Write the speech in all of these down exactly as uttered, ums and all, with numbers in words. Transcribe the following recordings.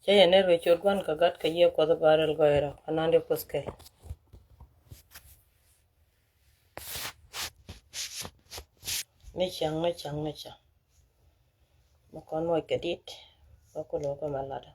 Cä yɛn ni ruec cot gua̱n kɛ gat kɛ yiëë Kuɔth Gɔaa rɛl gɔɔy rɔ kɛ na̱n di Kuoth kɛl. Ni cäŋ, ni cäŋ, ni cäŋ. Mɛ kɔn muɔc kɛ dit bä kulɛ wä kɛ mɛ latdä.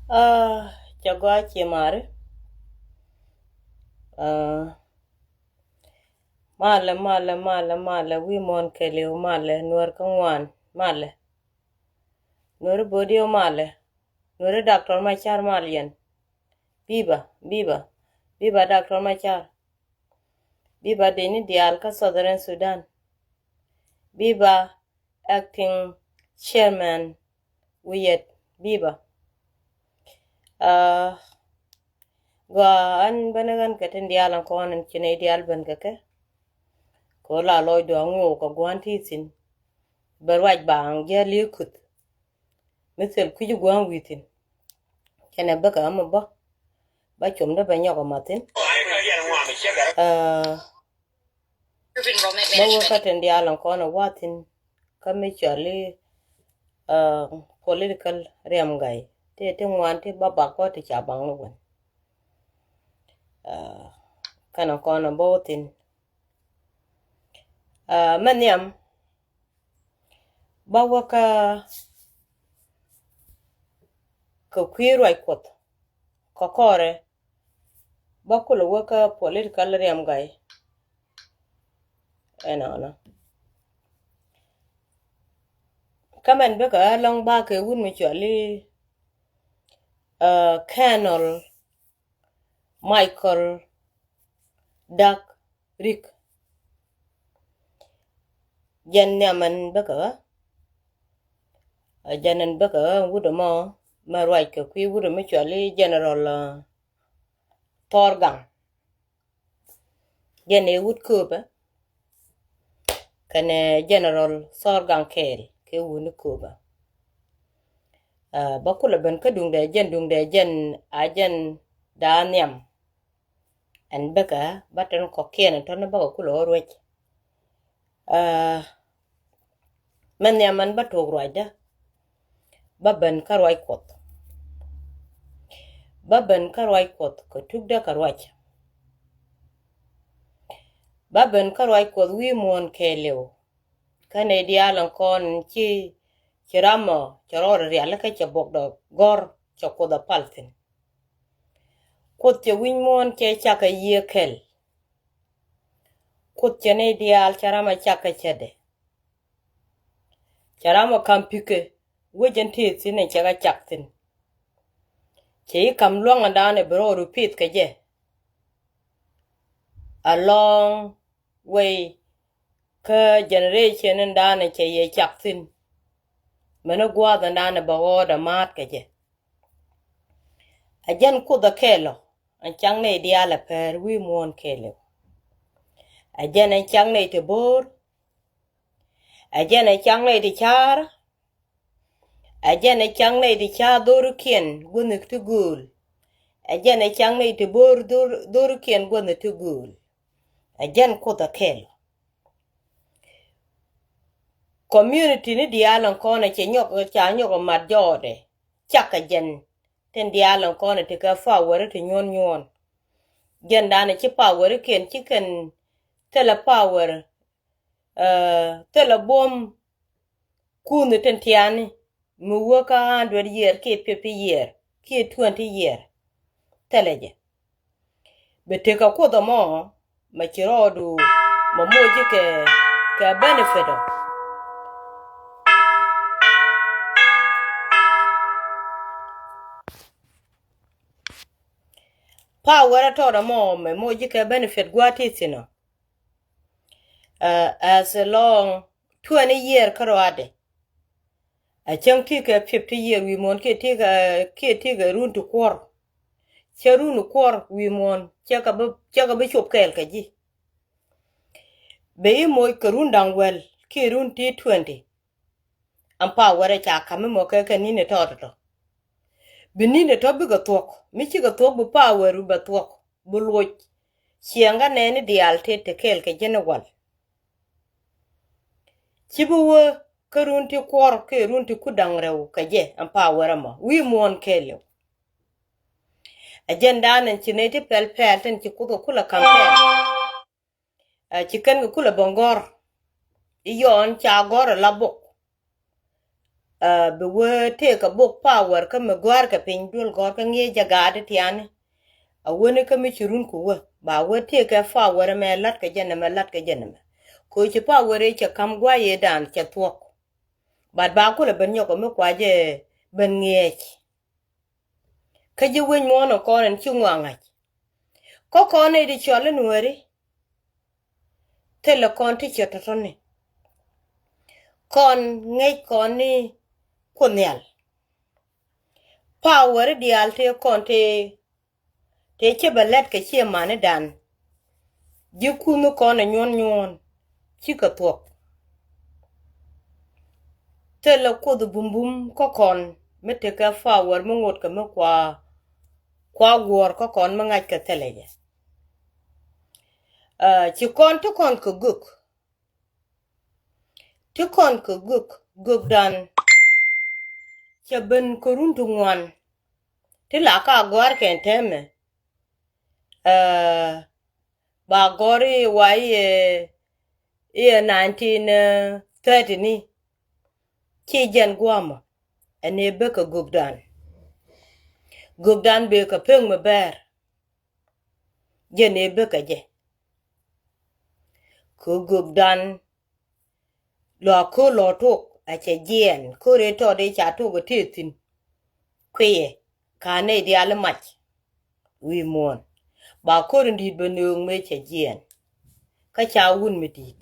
Ah, cɛ gɔaa ciɛ mari. Ah, malɛ, malɛ, malɛ, malɛ, wi̱i̱ muɔ̱ɔ̱n kɛɛliw, malɛ, Nuäär kä ŋuan, malɛ. Nuäär bo̱o̱diw, malɛ. Nuäär Doctor Machar, mal yɛn. Biba, biba, biba Doctor Machar. Biba dini diaal kä Southern Sudan. Biba acting chairman wi̱i̱ yɛt, biba. Ah, gɔaa, ɛn ben ɣän kɛ tin diaal ɛn kɔn ɛn ci nɛy diaal ben kɛ kɛ. Kɛ ɣöö la lɔcdu aŋu kɛ gua̱n ti thi̱n. Bɛ ruac ba aŋ ji̱ a li̱i̱k kuth. Mi thil kui̱c gua̱a̱ŋ wi̱i̱ thi̱n. Cɛnɛ bäkɛ ɣä mi bä. Bä com dee bɛ nyɔk ɛ math thi̱n. Ah, bä wä kä tin diaal ɛn kɔn ɛ wa̱a̱ thi̱n. Kä mi cɔal i̱, ah, political riɛm gay. Ti, ti ŋuan ti bä bak kɔ ti ca baŋ ni wän. Ah, kɛnɛ kɔn ɛ bä wä thi̱n. Ah, mɛ nhiam. Bä wä kä, kä kui̱ ruac Kuɔth. Kä kɔrɛ. Bä kulɛ wä kä political riɛm gay. Ɛnɔnɔ. Kä mɛn bikɛ ɣä lɔŋ ba kɛ wut mi cɔal i̱, ah, Colonel Michael Dak Rik. Jɛn nhiam ɛn bäkɛ ɣä. Ɛ jɛn ɛn bäkɛ ɣä wut ɛmɔ mɛ ruac kɛ kui̱ wut ɛmɛ cɔal i̱ General, ah, Thor Gaŋ. Jɛn ɛ wut kööbä. Kɛnɛ General Thor Gaŋ kɛɛl kɛ wuni kööbä. Ah, bä kulɛ ben kä duŋdɛ jɛn, duŋdɛ jɛn a jɛn da̱a̱ nhiam. Ɛn bäkɛ bä tɛn kɔ̱kiɛn tɔ̱ni bäkɛ kulɛ ɣä ruec. Ah, mɛ nhiam ɛn bä tok ruacdä. Bä ben kä ruac Kuɔth. Bä ben kä ruac Kuɔth kɛ tukdä kɛ ruac. Bä ben kä ruac Kuɔth wi̱i̱ muɔ̱ɔ̱n kɛɛliw. Kä nɛy diaal ɛn kɔn ci, ci ram ɔ cɛ rɔɔdɛ rialikä cɛ buɔkdɛ gɔ̱r cɛ Kuoth ɛ pal thi̱n. Kuoth cɛ wi̱c muɔ̱ɔ̱n cɛ cak kɛ yiëë kɛl. Kuoth cɛ nɛy diaal cɛ ram ɛ cak kɛ cätdɛ. Cɛ ram ɛ ka̱m pi̱kɛ wec ɛn tëë thi̱n ɛ cɛ kɛ cak thi̱n. Cɛ i̱ ka̱m lua̱ŋ ɛn da̱a̱n ɛ bi rɔɔdu pith kɛ jɛ. Alɔ̱ŋ wei kä generation in da̱a̱n cɛ yɛ cak thi̱n. Mɛn i̱ gua̱a̱th in da̱a̱n bɛ ɣɔ̱ɔ̱dɛ ma̱a̱t kɛ jɛ. Ɛ jɛn Kuoth ɛ kɛɛl ɔ, ɛn cak nɛy diaal ɛ pɛr wi̱i̱ muɔ̱ɔ̱n kɛɛliw. Ɛ jɛn ɛn cak nɛy ti bo̱o̱r. Ɛ jɛn ɛ cak nɛy ti ca̱a̱r. Ɛ jɛn ɛ cak nɛy ti ca̱a̱r dho̱rikiɛn guänh ti gööl. Ɛ jɛn ɛ cak nɛy ti bo̱o̱r dho̱r-, dho̱rikiɛn guänh ti gööl. Ɛ jɛn Kuoth ɛ kɛɛl. Community ni diaal ɛn kɔn ɛ cɛ nyɔk, ca nyɔk ɛ mat jɔɔdɛ. Cak ɛ jɛn tin diaal ɛn kɔn ɛ ti kɛ power ti nyuɔn nyuɔn. Jɛn da̱a̱n ɛ ci power kiɛn ci kɛn thilɛ power, eh, thilɛ buɔ̱m kuuth tin tiani mi wä kä hundred year kiɛ fifty year kiɛ twenty year. Thilɛ jɛ. Bi tekɛ Kuoth ɛmɔ mɛ ci rɔɔdu mɛ moc ji̱ kɛ, kɛ benefit ɔ. Power ɛ tɔt ɛmɔ mɛ moc ji̱ kɛ benefit gua̱a̱th ti thi̱n ɔ. Uh, as a long twenty year kä rɔadɛ. A cäŋ ti kɛ fifty year wi̱i̱ muɔ̱ɔ̱n kiɛ ti kɛ, kiɛ ti kɛ run ti kuɔr. Cä run ti kuɔr wi̱i̱ muɔ̱ɔ̱n cä kɛ bi, cä kɛ bi cop kɛɛl kɛ ji̱. Bɛ i̱ moc kɛ run da̱ŋ wäl kiɛ run ti twenty. Ɛn power ɛ ca ka̱m imɔ kɛ kɛ ni̱n ɛ tɔt tɔ̱. Bi ni̱n ɛ tɔ̱ bikɛ thuɔ̱k mi cikɛ thuɔ̱k bi power bɛ thuɔ̱k. Bi luɔc ciɛŋ kä nɛɛni diaal tëë te kɛɛl kɛ ji̱n i̱ wal. Ci bi wee kä run ti kuɔr kɛ run ti ku da̱ŋ rɛw kɛ jɛ ɛn power ɛmɔ wi̱i̱ muɔ̱ɔ̱n kɛɛliw. Ɛ jɛn da̱a̱n ɛn ci nɛy ti pɛl pɛl tin ci Kuoth kɛ kulɛ ka̱m pɛl. Ɛ ci kɛn kɛ kulɛ bä gɔ̱r. I̱ yɔɔn ca gɔ̱r ɛ la bok. Ɛ bi wee tëëkɛ bok power kä mi gɔ̱a̱rkɛ piny duel gɔ̱r kä ŋi̱eec jɛ gaat tiani. A weni kä mi ci run ku wee ba wee tëëkɛ power mɛ la̱t kɛ jɛ nɛmɛ, la̱t kɛ jɛ nɛmɛ. Kɛ ci power i̱ cɛ ka̱m gua̱a̱c i̱ da̱a̱n cɛ thuɔ̱k. But ba kulɛ ben nyɔk mi kua jɛ ben ŋi̱eec. Kä ji̱ wec muɔ̱ɔ̱n ɔ kɔn ɛn ci ŋuaŋac. Kä kɔn nɛy ti cɔl i̱ Nuääri. Thilɛ kɔn ti ciɛ tɔ̱tɔ̱ni. Kɔn ŋäc kɔn ni Kuoth Nhial. Power diaal tëë kɔn tëë, tëë ci bɛ lät kɛ ciɛ manidan. Ji̱ kunh kɔn ɛ nyuɔ̱n nyuɔ̱n cikɛ thuɔ̱k. Thilɛ Kuoth bumbum kä kɔn mi tekɛ power mi ŋot kɛ mi kua, kua guɔ̱ɔ̱r kä kɔn mi ŋa̱ckɛ thilɛ jɛ. Ɛ ci kɔn ti kɔn kɛ gök. Ti kɔn kɛ gök, gökdan. Cɛ ben kɛ run ti ŋuan. Ti la ka gɔ̱a̱r kɛn tɛmɛ. Ɛ ba gɔ̱r i̱ wa i̱ ɛ, i̱ ɛ nineteen thirty ni. Ci jɛn gua̱a̱mɔ ɛn ëë bekɛ gökdan. Gökdan bekɛ pek mi bɛɛr. Jɛn ëë bekɛ jɛ. Kɛ gökdan. Lɔ a ko̱r lɔ tok a cɛ jiɛɛn ko̱r ëë tɔt ëë ca tok ɛ tëë thi̱n. Kuiyɛ ka nɛy diaal i̱ mac. Wi̱i̱ muɔ̱ɔ̱n ba ko̱r in di̱i̱t bɛ nööŋ mëë cɛ jiɛɛn. Kä ca wun mi di̱i̱t.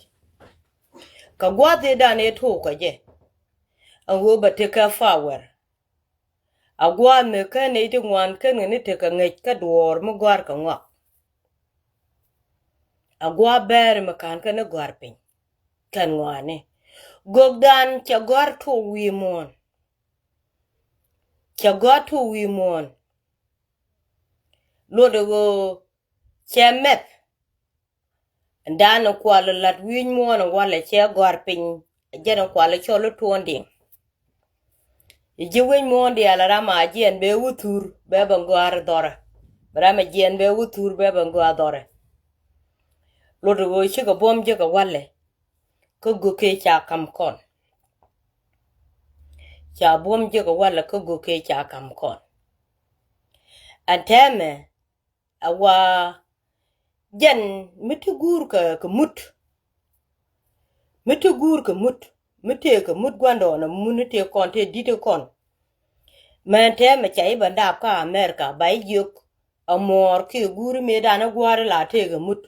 Kɛ gua̱a̱th ëëdan ëë tok kɛ jɛ. Ɛn ɣöö bɛ tekɛ power. A gua̱a̱th mi kä nɛy ti ŋuan ken kɛ ni tekɛ ŋäc kä duɔ̱ɔ̱r mi gɔ̱a̱r kɛ ŋɔak. A gua̱a̱th bɛɛr mi ka̱n kɛ ni gɔ̱a̱r piny. Kɛn ŋɔaani. Gökdan cɛ gɔ̱a̱r tok wi̱i̱ muɔ̱ɔ̱n. Cɛ gɔ̱a̱r tok wi̱i̱ muɔ̱ɔ̱n. Luɔt ɛ ɣöö cɛ mɛth. Ɛn da̱a̱n ɛ kual ɛ la̱t wi̱i̱ muɔ̱ɔ̱n ɛ walɛ cɛ gɔ̱a̱r piny. Ɛ jɛn ɛ kual ɛ cɔl ɛ tuɔɔn diŋ. I̱ ji̱ wec muɔ̱ɔ̱n diaal ɛ ram a jiɛɛn bɛ wä thur bɛ bɛ gɔ̱a̱r dhɔrɛ. Bɛ ram a jiɛɛn bɛ wä thur bɛ bɛ gɔ̱a̱r dhɔrɛ. Lot ɛ ɣöö cikɛ buɔ̱m jekɛ walɛ. Kä gökɛ ca ka̱m kɔn. Ca buɔ̱m jekɛ walɛ kä gökɛ ca ka̱m kɔn. Ɛn tɛmɛ a wa jɛn mi ti guur kɛ kɛ mut. Mi ti guur kɛ mut, mi tëë kɛ mut gua̱ndɔɔn a mun ni tëë kɔn tëë di̱t kɔn. Mɛn tɛmɛ ca i̱ bɛ dap kä America ba i̱ jiök a muɔɔr kiɛ guuri mëëdan i̱ gua̱a̱ri la tëë kɛ mut.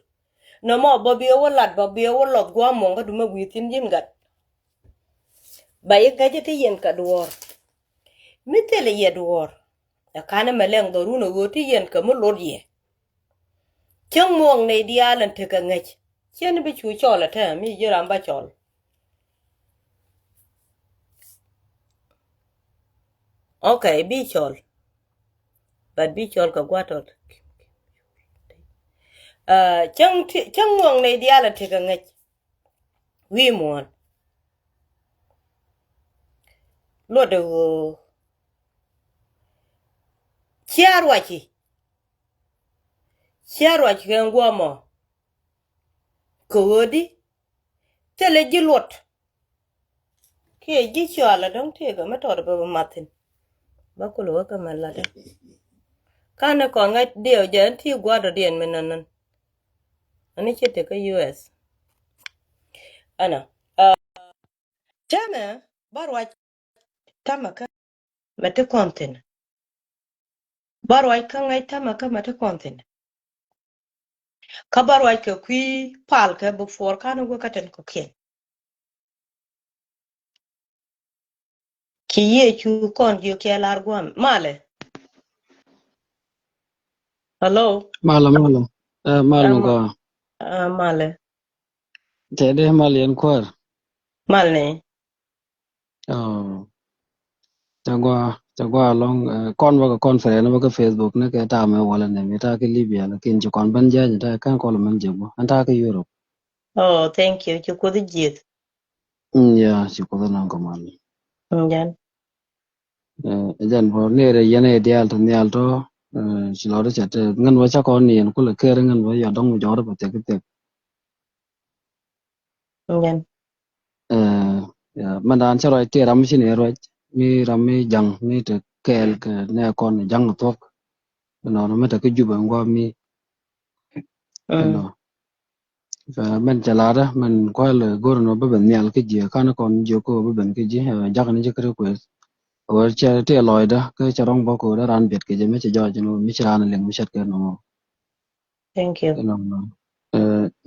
Nɔmɔ bä biɛ wä lat bä biɛ wä lɔth gua̱a̱ muɔ̱ŋ kä dumɛ wi̱i̱ thi̱n ji̱n gat. Ba i̱ gäcä ti yɛn kɛ duɔ̱ɔ̱r. Mi thilɛ yɛ duɔ̱ɔ̱r ɛ kanɛ mɛ lɛŋ dhɔrun ɛ ɣöö ti yɛn kɛ mi lot yɛ. Cäŋ muɔ̱ɔ̱ŋ nɛy diaal ɛn tekɛ ŋäc. Ciɛn bi cu cɔl ɛ tɛm mi ji̱ ram ba cɔl. Okay, bi cɔl. But bi cɔl kɛ gua̱tɔt. Cäŋ muɔ̱ɔ̱ŋ nɛy diaal ɛn tekɛ ŋäc. Wi̱i̱ muɔ̱ɔ̱n. Luɔt ɛ ɣöö cia ruaci. Cia ruac kɛ ŋuɔmɔ. Kɛ ɣöödi thilɛ ji̱ luɔt. Kiɛ ji̱ cɔal a dɔ̱ŋ tëëkɛ mi tɔt bɛ bɛ mathin. Bä kulɛ wä kä mɛ latdä. Kanɛ kɔn ŋa̱c diɛw jɛ ɛn ti gua̱dɔdiɛn mi nɔnɔn. Ani ci te kä U S. Ɛnɔ. Tɛmɛ bä ruac tɛmɛ kä mɛ ti kɔn thin. Bä ruac kä ŋäc tɛmɛ kä mɛ ti kɔn thin. Kä bä ruac kɛ kui̱ pal kɛ before kanɛ wä kä tin kɔ̱kiɛn. Ci Yecu kɔn jiök cɛ lar guam. Malɛ. Hello. Malɛ, malɛ. Ɛ, malɛ. Ɛ, ma- gɔaa. Ɛ, malɛ. Tɛ dee mal yɛn kuäär. Mal ni. Ɔ. Cɛ gɔaa, cɛ gɔaa lɔŋ, ɛ, kɔn bä kɛ conference bä kɛ Facebook ni kɛ tamɛ walɛ nɛ mi ta kɛ Libya lakin ci kɔn ben jääny ta kɛn kɔl mɛn jɛ bä. Ɛn ta kɛ Europe. Oh, thank you. Ci Kuoth jieth. Mm, ya, ci Kuoth nɔŋ kɛ mal. Mm, jɛn. Ɛ, jɛn bä ni rɛ yɛn ɛ diaal tɔ nhial tɔ, ɛ, ci lɔri cɛ te. Ŋän bä ca kɔn ni yɛn kulɛ ker ŋän bä yɔ dɔŋ mi jɔr bä thek thek. Ɛ, ya, mɛn dan cä ruac ti ram mi ci ni ruac mi ram mi jaŋ mi te kɛɛl kɛ nɛ kɔn jaŋ thuɔk. Nɔnɔ mi te kä Jubɛ ŋuam mi. Nɔ. Mɛn cɛ lat mɛn kual go̱r nɔ bä ben nhial kä jiɛ kan kɔn jiɛ ko bä ben kä jiɛ jak ni jɛ kɛ request. Wä cɛ ti lɔcdä kä cɛ rɔŋ bä ko dä ran biɛt kɛ jɛ mi cɛ jɔc ni mi ci ran liŋ mi cɛt kɛ nɔ. Thank you.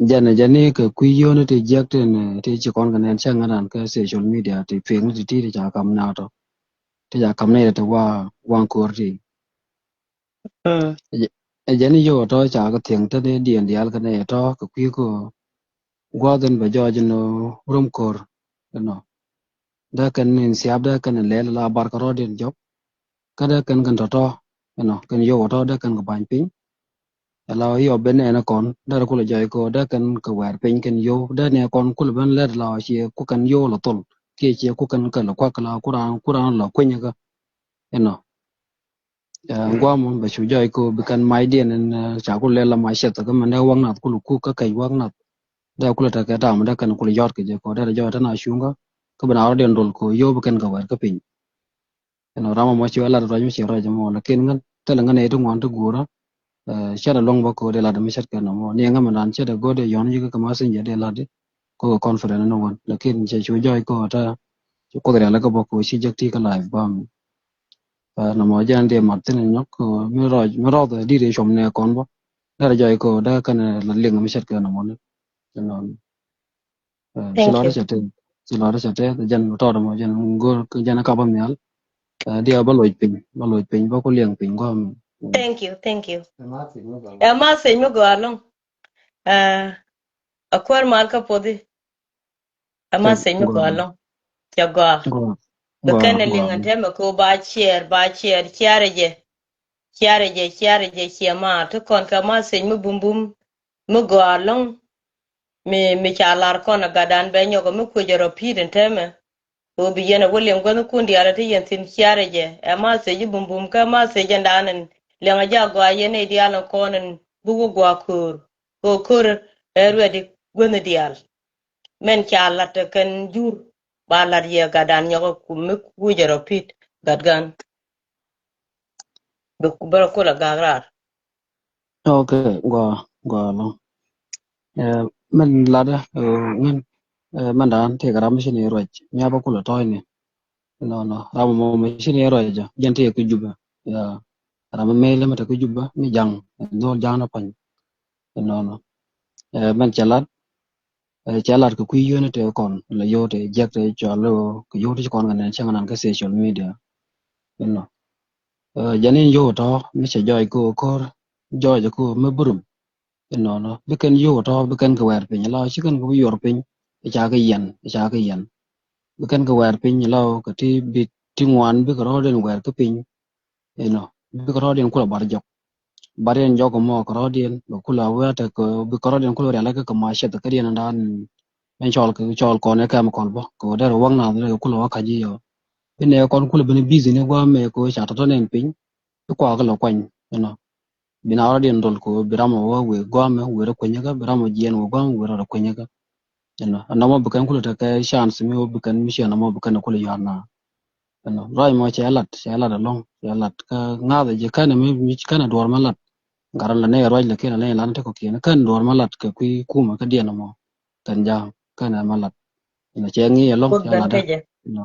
Jɛn jɛn ni kɛ kui̱ yio̱ni ti jiɛk tin ti ci kɔn kɛ nɛn cɛ ŋa̱ran kɛ social media ti piɛŋni ti ti ti ca kam na tɔ. Ti ca kam na yɛ ti wa waŋ ko̱r ti. Ɛ jɛn ni yio̱k tɔ ca kɛ thiɛŋ te ni diɛn diaal kɛ nɛ tɔ kɛ kui̱ ko gua̱th in bɛ jɔɔc in rom ko̱r. Inɔ dee kɛn in siap dee kɛn in lɛl la bar kɛ rɔɔd in jɔk. Kä dee kɛn kɛn tɔ̱tɔ̱ inɔ kɛn yio̱w tɔ̱ dee kɛn kɛ ba̱ny piny. Ala yɔ ben nɛɛn kɔn dee kulɛ jɔɔc kɛ dee kɛn kɛ wɛɛr piny kɛn yio̱w dee nɛɛ kɔn kulɛ ben lɛt la ɔ ciɛ ku kɛn yio̱w lɔ thol kiɛ ciɛ ku kɛn kɛ lɔ kuak la ku raan ku raan lɔ kueny kä. Inɔ guam bɛ cu jɔɔc kɛ bi kɛn mac diɛn in ca kulɛ lɛl la mac cɛth kä mɛn dee wak nath kulɛ kuk kä kɛc wak nath. Dee kulɛ tekɛ tam dee kɛn kulɛ yɔt kɛ jɛ kɔ dee jɔɔc tɛn a cuŋ kä kä bi na rɔ diɛn dol kɛ yio̱w bi kɛn kɛ wɛɛr kä piny. Ɛn ram mɔ ci wä lat ruac mi ci ruac mɔ lakin ŋän thilɛ ŋän ɛ ti ŋuan ti guurä. Cɛ dɛ luɔŋ bä ko̱ dee lat mi cɛt kɛ nɔmɔ ni ŋä mi dan cɛ dɛ go̱o̱r dee yɔn yik kɛ ma thin jɛ dee lat di ko̱ kɛ confident ni wän lakin cɛ cu jɔɔc ko̱ ta ci kuoth rial kɛ bä ko̱ ci jek ti kɛ live bä mi. Nɔmɔ jɛ an dee mat thin nyɔk mi rɔc mi rɔth di dee cuɔm nɛ kɔn bä. Dee jɔɔc ko̱ dee kɛn la liŋ mi cɛt kɛ nɔmɔ ni. Ci lɔri cɛ tɛth ci lɔri cɛ tɛth jɛn tɔɔt mɔ jɛn go̱r jɛn kap nhial. Diɛ bä loc piny bä loc piny bä ku liɛŋ piny guam. Thank you, thank you. Ɛ message mi gɔaa loŋ. Ɛ kuäär mal kä puɔthi. Ɛ message mi gɔaa loŋ. Cɛ gɔaa. Bɛ kɛn ɛ liŋ ɛn tɛmɛ ko ba ciɛɛr ba ciɛɛr ciarɛ jɛ. Ciarɛ jɛ ciarɛ jɛ ciɛ ma ti kɔn kɛ message mi bum bum. Mi gɔaa loŋ. Mi mi ca lar kɔn a gatdan bɛ nyɔk mi kuec a rɔ pi̱i̱t in tɛmɛ. Kɛ ɣöö bi yɛn a wä liɛŋ guäthnikun diaal a ti yɛn thi̱n ciarɛ jɛ ɛ message ji̱ bumbum kä message jɛn daan in liɛŋ a jak gɔaa yɛn nɛy diaal in kɔn in buk wä gua̱a̱ köör. Kɛ ɣöö köör ɛ ruɛt i̱ guäthni diaal. Mɛn ca la̱t ɛ kɛn jur ba la̱t yɛ gatdan nyɔk a kum mi kuc a rɔ pi̱i̱t gatgan. Bɛ bɛ rɔ kol a gak raar. Ok, gua, gua lɔ. Ɛ, mɛn latdä, ɛ, ŋän, ɛ, mɛn dan tëëkɛ ram mi ci ni ruac mi a bä kulɛ tɔ̱ɔ̱cni. Nɔnɔ ram mɔ mi ci ni ruac jɛ jɛn tëëkɛ Jubɛ. Ya, ram mi mëë lɛ mi te kä Jubɛ mi jaŋ, dhol jaŋ ni pa̱ny. Nɔnɔ, ɛ, mɛn cɛ lat, ɛ, cɛ lat kɛ kui̱ yio̱o̱ni tëë kɔn la yio̱o̱ tëë jiɛk tëë cɔal kɛ yio̱o̱ ti ci kɔn kɛ nɛn cäŋ nan kä social media. Inɔ, ɛ, jɛn in yio̱o̱ tɔ̱ mi cɛ jɔɔc kɛ ko̱r, jɔɔc kɛ mi burum. Inɔnɔ bi kɛn yio̱o̱ tɔ̱ bi kɛn kɛ wɛɛr piny la ci kɛn kɛ bi yuɔr piny. Ica kɛ yɛn, ica kɛ yɛn. Bi kɛn kɛ wɛɛr piny la kɛ ti bi ti ŋuan bi kɛ rɔɔdiɛn wɛɛr kä piny. Inɔ, bi kɛ rɔɔdiɛn kulɛ bar jɔk. Bar yɛn jɔk mɔ kɛ rɔɔdiɛn bɛ kulɛ wɛɛr tekɛ bi kɛ rɔɔdiɛn kulɛ rial kɛ kɛ ma cɛth kädiɛn dan. Ɛn cɔl kɛ cɔl kɔn ɛ chemical bä kɛ wä derɛ wäŋ nath rɛ kɛ kulɛ wä ka̱c iɔ. Bi nɛ kɔn kulɛ ben busy ni gua̱a̱mɛ kɛ wä ca tɔtɔ nɛn piny. Bi kuakä lɛ kuany, inɔ. Bi na rɔɔdiɛn dhol kɛ wä bi ram wä wëë gua̱a̱mɛ wëë rɛ kuanyikä, bi ram wä jiɛn wä gua̱a̱mɛ wëë rɔ rɛ kuanyikä. Inɔ, ɛn nɔmɔ bi kɛn kulɛ tekɛ chance mi wä bi kɛn mi ciɛ nɔmɔ bi kɛn kulɛ yua̱r na. Inɔ, ruac mɔ cɛ lat, cɛ lat ɛlɔ̱ŋ, cɛ lat kä ŋa̱th ji̱ kɛn mi, mi kɛn duɔr mɛ lat. Gat rɔ la nɛ ruac lakin la nɛ lan tekɔ kiɛn kɛn duɔr mɛ lat kɛ kui̱ kumɛ kä diɛn mɔ. Kɛn ja̱a̱ŋ kɛn mɛ lat. Inɔ, cɛ ŋi̱i̱c ɛlɔ̱ŋ, cɛ lat. Inɔ,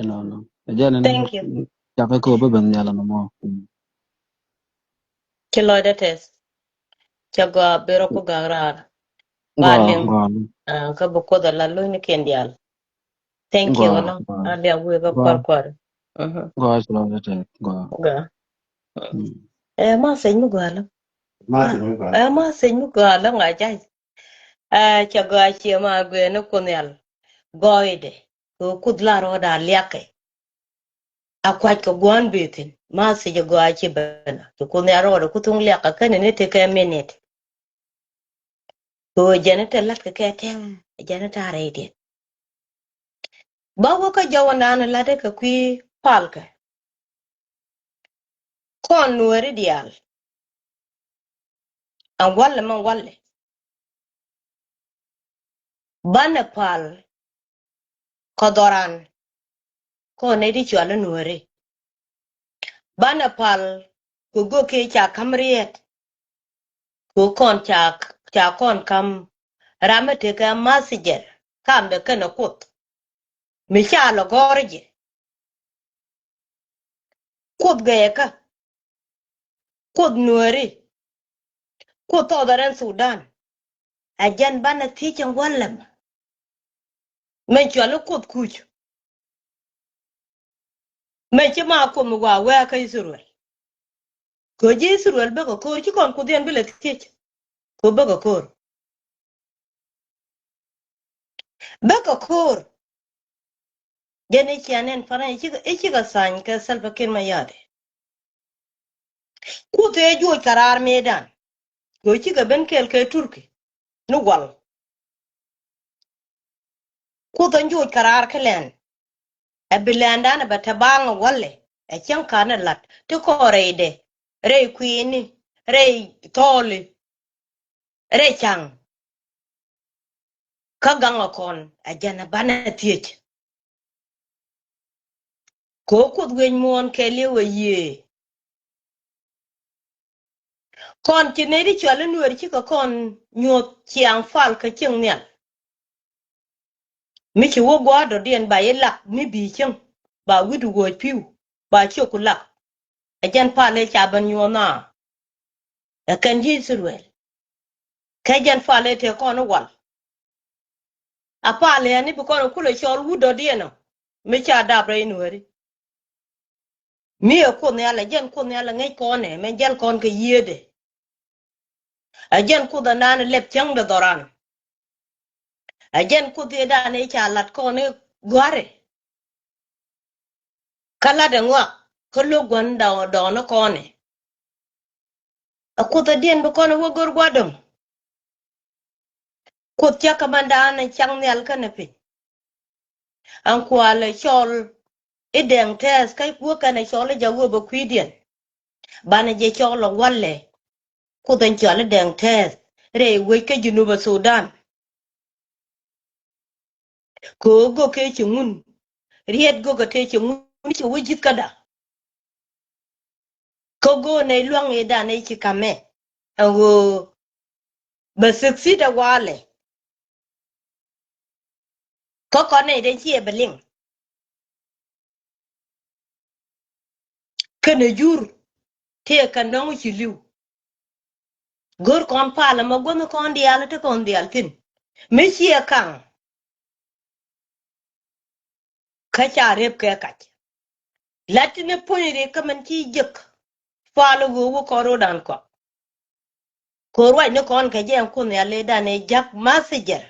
inɔ, inɔ. Ɛ jɛn ɛn, thank you. Cakɛ kɛ wä bä ben nhial ɛn mɔ. Mm. Ci lɔcdä tɛth. Ca gɔaa bi rɔ ku gak raar. Ba liŋ, ah, kä bi Kuoth a la lo̱cnikiɛn diaal. Thank you, gɔaa, ɛlɔ̱ŋ. Gɔaa. A liak wëë kä, gɔaa, kuar kuar. Mhm. Gɔaa, ci lɔcdä tɛth, gɔaa. Gɔaa. Mm. Ɛ, message mi gɔaa lɔ. Message mi gɔaa. Ɛ, message mi gɔaa lɔ ŋa jay. Ɛ, ca gɔaa cie ma guiɛ ni Kuoth nhial. Gɔɔydɛ. Kɛ Kuoth la rɔɔdɛ a liakɛ. A kuac kɛ gua̱a̱n bëë thi̱n. Message gɔaa ci ben. Kɛ Kuoth nhial rɔɔdɛ ku thuŋ liakɛ kɛn ni tekɛ minute. Kɛ ɣöö jɛn te la̱tkɛ kɛ tɛŋ, jɛn te a rɛydiɛn. Ba wä kä jɔwä naan la̱tdɛ kɛ kui̱ palkɛ. Kɔn Nuääri diaal. Ɛn walɛ mɛ walɛ. Banɛ pal kɛ dhɔran. Kɔn nɛy ti cɔal i̱ Nuääri. Banɛ pal kɛ göök ëë ca ka̱m riet. Kɛ kɔn ca, ca kɔn ka̱m ram mi tekɛ message kam bɛ kɛnɛ Kuoth. Mi ca lɔ gɔ̱r jɛ. Kuoth gɛɛkä. Kuoth Nuääri. Kuoth Southern Sudan. Ɛ jɛn banɛ thiec ɛn walɛ mɛ. Mɛ cɔal i̱ Kuoth Kuc. Mɛ ci ma Kuoth mi wa wee kä Israel. Kɛ ji̱ Israel bäkɛ ko̱o̱r, ci kɔn Kuoth yɛn bi lɛ thiec. Kɛ bäkɛ ko̱o̱r. Bäkɛ ko̱o̱r. Jɛn i̱ ciɛ nɛn pan i̱ cikɛ, i̱ cikɛ thany kɛ Salva Kiir Mayardit. Kuoth ëë juɔc kɛ raar mëëdan. Kɛ cikɛ ben kɛɛl kɛ Turkey ni wal. Kuoth ɛn juɔc kɛ raar kä lɛn. Ɛ bi lɛndan ɛ bɛ te baaŋ ɛ walɛ ɛ cäŋ ka̱n ɛ la̱t ti kɔn rɛydɛ, rɛy kui̱ni, rɛy thɔɔli, rɛy ca̱ŋ. Kä gaŋ ɛ kɔn ɛ jɛn ɛ banɛ thiec. Kɛ ɣöö Kuoth wi̱i̱ muɔ̱ɔ̱n kɛɛliw ɛ yiëë. Kɔn ci nɛy ti cɔal i̱ Nuäär cikɛ kɔn nyuɔ̱th ciaŋ pal kä cieŋ nhial. Mi ci wä gua̱a̱r dɔ̱diɛn ba i̱ lak mi bi̱i̱ cieŋ ba wi̱cdu wuɔ̱c pi̱w ba ciöku lak. Ɛ jɛn pal ëë ca ben nyuɔ̱th naa. Ɛ kɛn ji̱ Israel. Kɛ jɛn pal ëë tëë kɔn i̱ wal. A pal ëë ni bi kɔn i̱ kulɛ cɔl wut dɔ̱diɛn ɔ mi ca dap rɛy Nuääri. Mi ɛ Kuoth Nhial, ɛ jɛn Kuoth Nhial ɛ ŋäc kɔn ɛ mɛ jäl kɔn kɛ yiëëdɛ. Ɛ jɛn Kuoth ɛ naan ɛ lɛp cäŋ dɛ dhɔran. Ɛ jɛn Kuoth ëëdan ëë ca lat kɔn i̱ gua̱ri. Kä lat ɛ ŋɔak kä lo̱k gua̱n dɔɔn, dɔɔn i̱ kɔn ɛ. Ɛ Kuoth ɛ diɛn bi kɔn ɛ wä gör gua̱dɔ̱ŋ. Kuoth cä kä mandan ɛ caŋ nhial kɛnɛ piny. Ɛn kualɛ cɔl i̱ Dɛŋ Tɛth kä wä kɛnɛ cɔl i̱ Ja̱ Wä bɛ kui̱diɛn. Banɛ jɛ cɔl ɛ walɛ. Kuoth ɛn cɔal i̱ Dɛŋ Tɛth rɛy wec kä Junub Sudan. Kɛ ɣöö göök ëë ci ŋun. Riet göök ëë tëë ci ŋun ci wä ji̱th käda. Kä go̱o̱r nɛy lua̱ŋ ëëdan ëë ci ka̱mɛ. ɛn ɣöö bɛ succeed ɛ walɛ. Kä kɔn nɛy den ciɛ bɛ liŋ. Kɛnɛ jur tëë kɛn dɔ̱ŋ ci li̱w. Go̱r kɔn palä mɛ guänh kɔn diaal ti kɔn diaal thi̱n. Mi ciɛ kaŋ. Kä ca rep kɛ kac. La̱t ti ni puɔ̱ny ri kä mɛn ci jek. Palä ɣöö wä kɔn ro̱dan kɔk. Kɛ ruac ni kɔn kɛ jɛ ɛn Kuoth Nhial ëëdan ëë ja̱k messenger.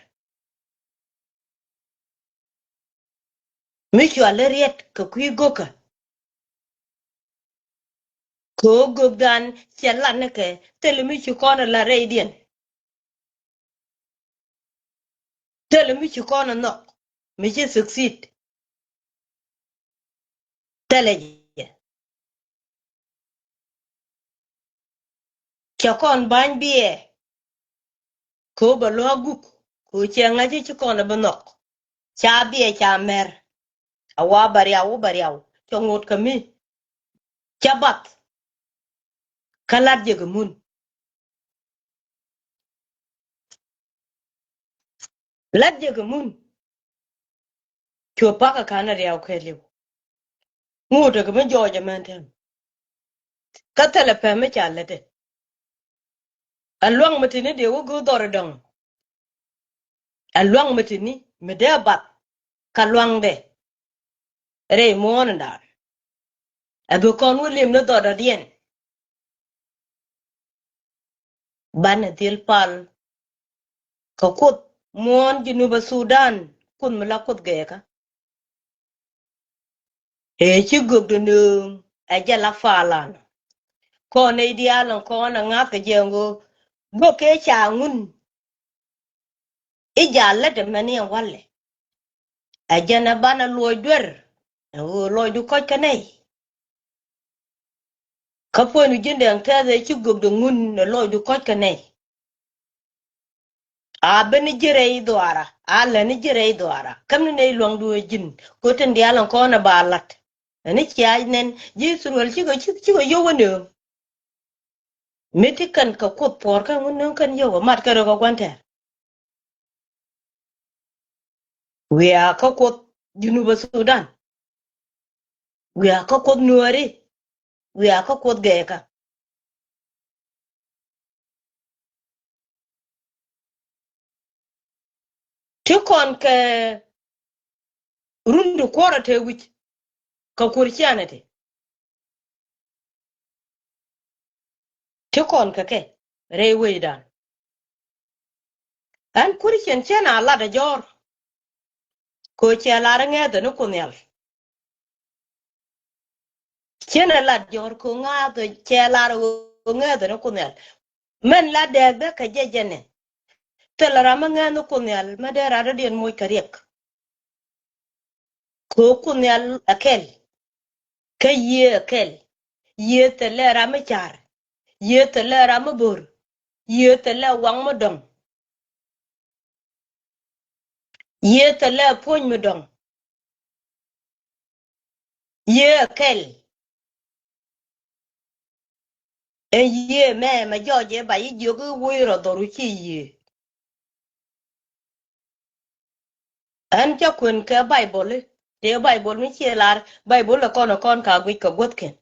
Mi cua lä riet kɛ kui̱ go̱kä. Kɛ ɣöö gökdan cɛ lat ni kɛ thilɛ mi ci kɔn ɛ lat rɛydiɛn. Thilɛ mi ci kɔn ɛ nhɔk mi ci succeed. Thilɛ jɛ. Cɛ kɔn ba̱ny biɛ. Kɛ ɣöö bɛ lua̱a̱k guk kɛ ɣöö cɛ ŋa̱c ci kɔn ɛ bi nhɔk. Ca biɛ ca mɛr. A wa bɛ riaw wä bɛ riaw cɛ ŋot kɛ mi. Cɛ bath. Kä lat jɛ kɛ mun. Lat jɛ kɛ mun. Cuɛ pakä ka̱n a riaw kɛ li̱w. Ŋot ɛ kɛ mi jɔɔc ɛmɛn tɛm. Kä thilɛ pɛm mi ca lätdɛ. Ɛ luaŋ mi tini dee wä go̱o̱r dhɔr ɛ dɔ̱ŋ. Ɛ luaŋ mi tini mi dee bath. Kä luaŋdɛ rɛy muɔ̱ɔ̱n in da̱a̱n. Ɛ bi kɔn wä lim ni dhɔr dɔ̱diɛn. Banɛ dhil pal. Kä Kuoth muɔ̱ɔ̱n Jinubä Sudan, Kuoth mi la Kuoth gɛɛkä. Ëë ci gökdɛ nööŋ ɛ jɛ la palan. Kɔn nɛy diaal in kɔn ɛ ŋa̱th kɛ jɛ ŋö gökɛ ca ŋun. I̱ jal lätdɛ mɛn i̱ ɛn walɛ. Ɛ jɛn ɛ banɛ luɔc duer. Ɛ ɣöö lɔcdu kɔc kä nɛy. Kä puɔ̱nydu ji̱n dɛŋ tɛth ëë ci gökdɛ ŋun ɛ lɔcdu kɔc kä nɛy. A ben ni ji̱ rɛy dhuaara, a lät ni ji̱ rɛy dhuaara. Käm ni nɛy luaŋdu ɛ ji̱n, kɛ ɣöö tin diaal ɛn kɔn ɛ ba la̱t. Ɛn ni cia nɛn ji̱ Ithɛrɛl cikɛ, cikɛ, cikɛ yio̱w wä nööŋ. Mi ti kɛn kɛ Kuoth puɔ̱ɔ̱r kɛn wä nööŋ kɛn yio̱w ɛ mat kɛn rɛ kɛ gua̱n tɛɛr. Wiaa kä Kuoth Jinubä Sudan. Wiaa kä Kuoth Nuääri. Wiaa kä Kuoth gɛɛkä. Ti kɔn kɛ run ti kuɔrɛ te wi̱c kɛ Christianity. Ti kɔn kɛ kɛ rɛy wecdan. Ɛn Christian cɛn a lat ɛ jɔ̱ɔ̱r. Kɛ ɣöö cɛ lar ɛ ŋɛ̈thɛ ni Kuoth Nhial. Cɛn ɛ lat jɔ̱ɔ̱r kɛ ɣöö ŋa̱thɛ cɛ lar ɛ ɣöö ŋɛ̈thɛ ni Kuoth Nhial. Mɛn la dɛɛkdɛ kɛ jɛ jɛnɛ. Thilɛ ram mi ŋɛ̈th ni Kuoth Nhial mi dee rat dɔ̱diɛn moc kɛ riɛk. Kɛ ɣöö Kuoth Nhial ɛ kɛl. Kä Yiëë ɛ kɛl. Yiëë thilɛ ram mi ca̱r. Yiëë thilɛ ram mi bo̱r. Yiëë thilɛ waŋ mi dɔ̱ŋ. Yiëë thilɛ puɔ̱ny mi dɔ̱ŋ. Yiëë ɛ kɛl. Ɛn yiëë mɛ mɛ jɔɔc ëë ba ji̱ jiök i̱ woc rɔ dhɔru ci yiëë. Ɛn cä kuën kɛ Baibol i̱ tëë Baibol mi ciɛ lar Baibol ɛ kɔn ɛ kɔn ka guic kɛ guäthkɛn.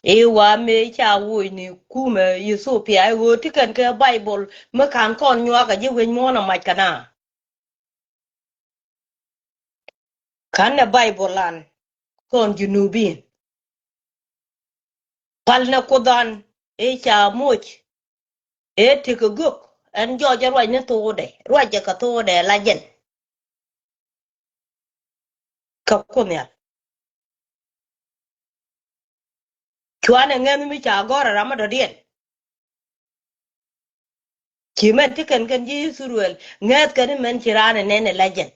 I̱ wa mëë ca woc ni kumɛ Ithiopia i̱ ɣöö ti kɛn kɛ Baibol mi ka̱n kɔn nyuak ɛ ji̱ wec muɔ̱ɔ̱n ɛ mac kɛ na. Ka̱n ɛ Baibol an kɔn Junubin. Pal nɛ Kuoth an ëë ca moc ëë tekɛ gök ɛn jɔɔcɛ ruac ni thoodɛ ruacɛ kɛ thoodɛ la jɛn. Kä Kuoth Nhial. Cuanɛ ŋäth mi ca gɔ̱r ɛ ram mi dɔ̱diɛn. Ci mɛn ti kɛn kɛn ji̱ Ithɛrɛl ŋäth kɛn mɛn ci raan ɛ nɛn ɛ la jɛn.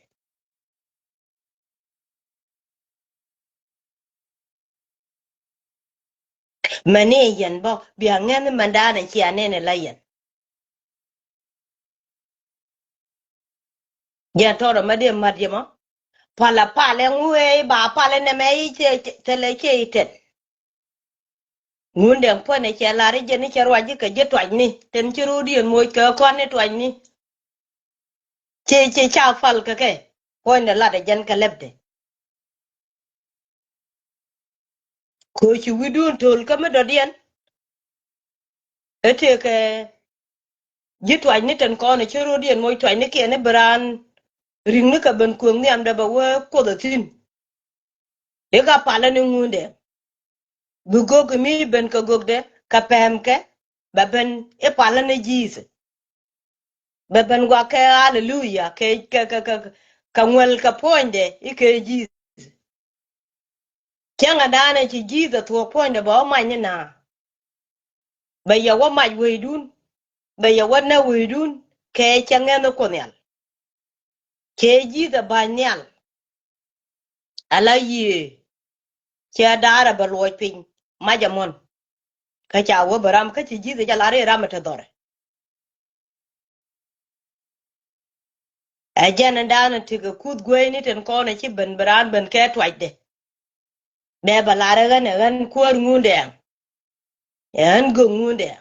Mɛn ni yɛn bä bia ŋäth mɛn daanɛ cia nɛn ɛ la yɛn. Jɛn tɔrɔ mɛ dee mat jɛ mɔ. Palɛ palɛ ŋuee ba palɛ nɛmɛ i̱ cɛ thilɛ cɛ i̱ tɛn. Ŋundɛŋ puɔ̱nɛ cɛ lar i̱ jɛn i̱ cɛ ruac i̱ kɛ ji̱ tuacni tin ci ro̱o̱diɛn moc kɛ kɔn i̱ tuacni. Ci, ci ca pal kɛ kɛ puɔ̱nydɛ lat ɛ jɛn kɛ lɛpdɛ. Kɛ ɣöö ci wi̱cdun to̱l kä mi dɔ̱diɛn. Ɛ tëëkɛ ji̱ tuacni tin kɔn ɛ ci ro̱o̱diɛn moc tuacnikiɛn i̱ bi raan ri̱ŋni kɛ ben kuëŋ nhiamdɛ bɛ wee Kuoth ɛ thi̱n. I̱ ka palä ni Ŋundɛŋ. Bi gök mi ben kɛ gökdɛ kɛ pɛmkɛ bɛ ben i̱ palä ni Jesus. Bɛ ben gua̱kɛ aleluya kɛ, kɛ, kɛ, kɛ, kɛ ŋuɛl kɛ puɔ̱nydɛ i̱ kɛ Jesus. Cäŋɛ da̱a̱n ɛ ci Jesus thuɔ̱k puɔ̱nydɛ bɛ wä mac ni na. Bɛ yɛ wä mac wecdun. Bɛ yɛ wä nɛ wecdun kɛ cɛ ŋɛn i̱ Kuoth Nhial. Cɛ Jesus ba̱ny nhial. Ala yiëë. Cɛ da̱a̱r ɛ bɛ luɔc piny. Mac ɛ muɔ̱n. Kä ca wä bɛ ram kä ci Jesus jɛ lar i̱ ram ɛ te dhɔrɛ. Ɛ jɛn in da̱a̱n in tekɛ kuth gueyni tin kɔn in ci ben bi raan ben kɛ tuacdɛ. Bɛ bɛ lar ɛ ɣän ɛ ɣän kuäär Ŋundɛŋ. Ɛ ɣän gök Ŋundɛŋ.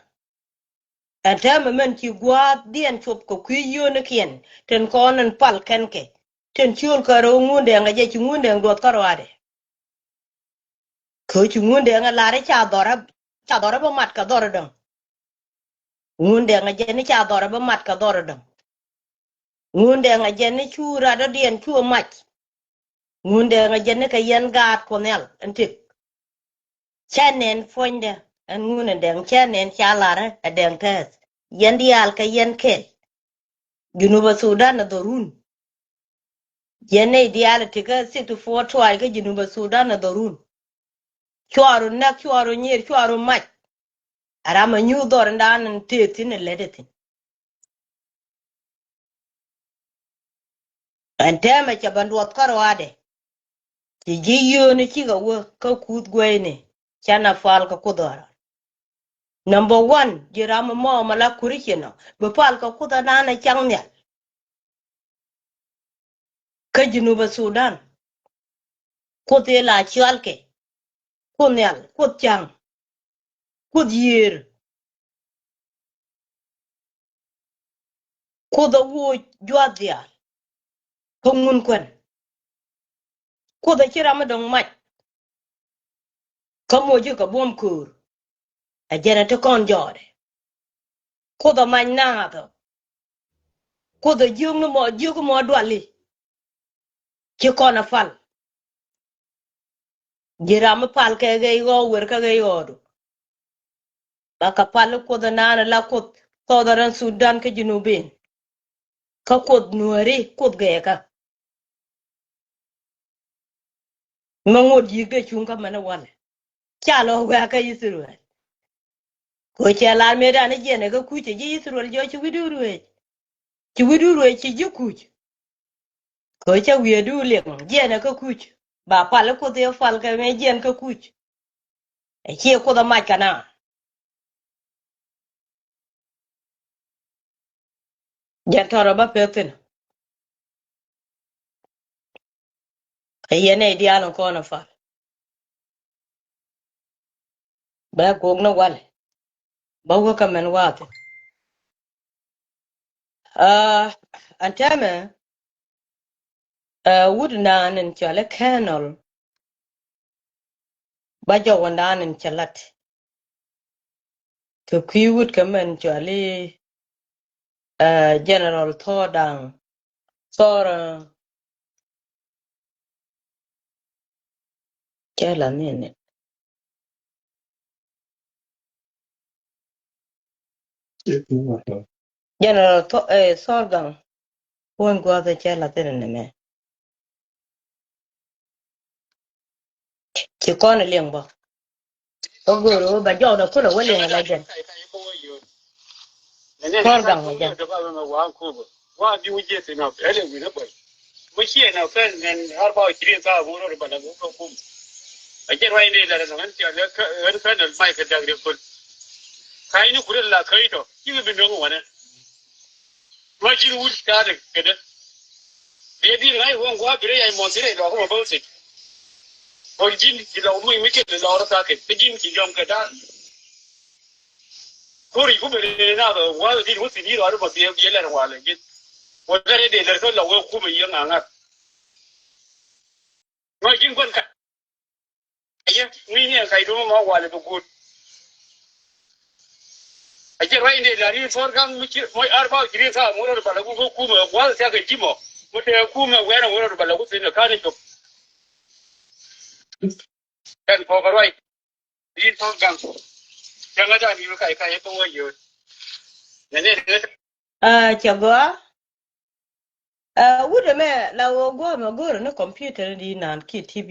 Ɛn täämɛ mɛn ci gua̱a̱thdiɛn cop kɛ kui̱ yio̱o̱nikiɛn tin kɔn in pal kɛn kɛ tin ciöl kɛ rɛw Ŋundɛŋ ɛ jɛ ci Ŋundɛŋ duɔth kä ruaadɛ. Kɛ ci Ŋundɛŋ ɛ lar i̱ ca dhɔrä, ca dhɔrä bä mat kɛ dhɔrä däŋ. Ŋundɛŋ ɛ jɛn i̱ ca dhɔrä bä mat kɛ dhɔrä däŋ. Ŋundɛŋ ɛ jɛn i̱ cu rat dɔ̱diɛn cu ɛ mac. Ŋundɛŋ ɛ jɛn i̱ kɛ yɛn gaat Kuɔth Nhial ɛn tëk. Cä nɛn puɔ̱nydɛ ɛn Ŋundɛŋ cä nɛn ca larä ɛ dɛŋ tɛth. Yɛn diaal kɛ yɛn kɛl. Junubä Sudan ɛ dhɔrun. Yɛn nɛy diaal ɛ tekä sixty four tribe kä Junubä Sudan ɛ dhɔrun. Cuaru näk, cuaru nyier, cuaru mac. A ram a nyuuth dhɔr in daan in tëë thi̱n in lät ithi̱n. Ɛn tɛmɛ cɛ ben duɔth kä ruaadɛ. Ci ji̱ yio̱o̱ni cikɛ wä kä kuth gueyni. Canɛ pal kɛ kuth ɣɔra. Number one, ji̱ ram mɔ mɛ la Christian ɔ bi pal kɛ kuth anaan a cak nhial. Kä Junubä Sudan. Kuoth i̱ la cɔalkɛ. Kuoth Nhial, Kuoth Cäŋ. Kuoth Yiëër. Kuoth a wuɔc juath diaal. Kä ŋun kuɛn. Kuoth a ci ram mi dɔ̱ŋ mac. Kä moc ji̱ kɛ buɔ̱m köör. Ɛ jɛn ɛ ti kɔn jɔɔdɛ. Kuoth ɛ mac naath ɔ. Kuoth ɛ jiök ni mɔ, jiök mɔ duali. Ci kɔn ɛ pal. Ji̱ ram mi pal kɛ ɣɛy ɣɔw wer kä ɣɛy ɣɔɔdu. Ba kɛ pal i̱ Kuoth ɛ naan ɛ la Kuoth Southern Sudan kä Junubin. Kä Kuoth Nuääri, Kuoth gɛɛkä. Mɛ ŋot yi̱k dee cuŋ kä mɛn walɛ. Ca lɔ wɛ̈kä Ithɛrɛl. Kɛ cɛ lar mëëdan i̱ jiɛn ɛ kä kuc ɛ ji̱ Ithɛrɛl jɔc ci wi̱cdu ruëëc. Ci wi̱cdu ruëëc ci ji̱ kuc. Kɛ cɛ wi̱i̱du liŋ jiɛn ɛ kä kuc. Ba pal i̱ Kuoth i̱ pal kɛ mëë jiɛn kä kuc. Ɛ ciɛ Kuoth ɛ mac kɛ na. Jɛn tɔrɔ bä pek thi̱n. Ɛ yɛn nɛy diaal in kɔn ɛ pal. Bɛ gok ni walɛ. Bä wä kä mɛn wa̱a̱ thi̱n. Aa, ɛn tɛmɛ, aa, wut naan in cɔal i̱ Colonel. Ba jɔwädan in cɛ lat. Kɛ kui̱ wut kɛ mɛn cɔal i̱, aa, General Thor Daŋ. Thor, aa, cɛ la ni ni. General Thor, ɛ, Thor Gaŋ. Puɔ̱ny gua̱a̱th ɛ cɛ lath inɛ nɛmɛ. Ci kɔn ɛ liɛŋ bä. Kä go̱o̱r ɣöö bɛ jɔwdɛ kulɛ wä liɛŋ ɛ la jɛn. Thor Gaŋ ɛ jɛn. Ma ji̱n wut ka̱a̱dɛ kädä. Dee di̱t ŋa̱c wä ŋua̱a̱ bi rɛy ay mɔn thi̱n rɛy lɔɔk kä ma bä wä thi̱n. Ɣän ji̱n ci lɔɔk muc mi cɛ lɔɔk rɔ tha̱a̱ kɛ kä ji̱n ci jɔm kɛ da̱a̱n. Kori kumɛ ni na bɛ wa di wä si ni rɔ ma bi bi lɛ wa lɛ jin. Wa lɛ de lɛ so la wä kumɛ yɛ ŋa ŋa. Ŋa jin guan ka. Ayɛ ŋi̱i̱ni ɛn kac domä ma walɛ bɛ guut. A jɛ ruac in dee la ri̱i̱n thɔr gaŋ mi ci moc ar ba ji̱ ri̱i̱n thaak ŋuɔ̱t rɔ bala ku kä kumɛ gua̱th thiak kɛ ji̱ mɔ mi tɛɛ kumɛ wɛn ɛ ŋuɔ̱t rɔ bala ku thi̱n ɛ ka̱n ɛ cop. Ɛn kɔɔk ɛ ruac ri̱i̱n thɔr gaŋ. Cäŋ ɛ dan yul kac kac ɛ kä wä yio̱o̱t. Nɛ nɛ nɛ. Ah, cɛ gɔaa. Ah, wut ɛmɛ la ɣöö gua̱a̱mɛ go̱o̱rä ni computer ni di naan kiɛ T V.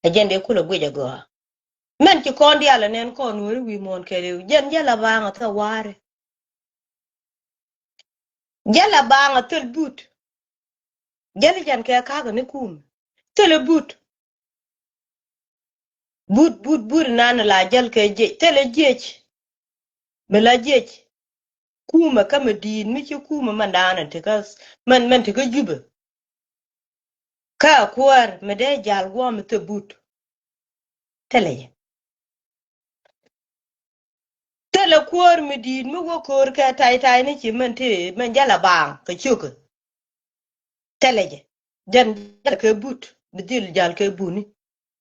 Ɛ jɛn dee kulɛ guic ɛ gɔaa. Mɛn ci kɔn diaal ɛ nɛn kɔn weri wi̱i̱ muɔ̱ɔ̱n kɛ riw jɛn jɛ la baaŋ ɛ thɛ wa̱a̱ri. Jɛ la baaŋ a thil but. Jäl jɛn kɛ ka̱kä ni kum. Thilɛ but. But, but, but nan la jäl kɛ jiec. Thilɛ jiec. Mi la jiec. Kumɛ kä mi di̱i̱t mi ci kumɛ mɛn daanɛ ti kä mɛn, mɛn ti kä Jubɛ. Kä kuäär mi dee jal guɔ̱ɔ̱m mi thil but. Thilɛ jɛ. Thilɛ kuäär mi di̱i̱t mi wä ko̱o̱r kɛ tay tay ni ci mɛn ti mɛn jal a baaŋ kɛ ciökä. Thilɛ jɛ. Jɛn jal kɛ but bi dhil jal kɛ buni.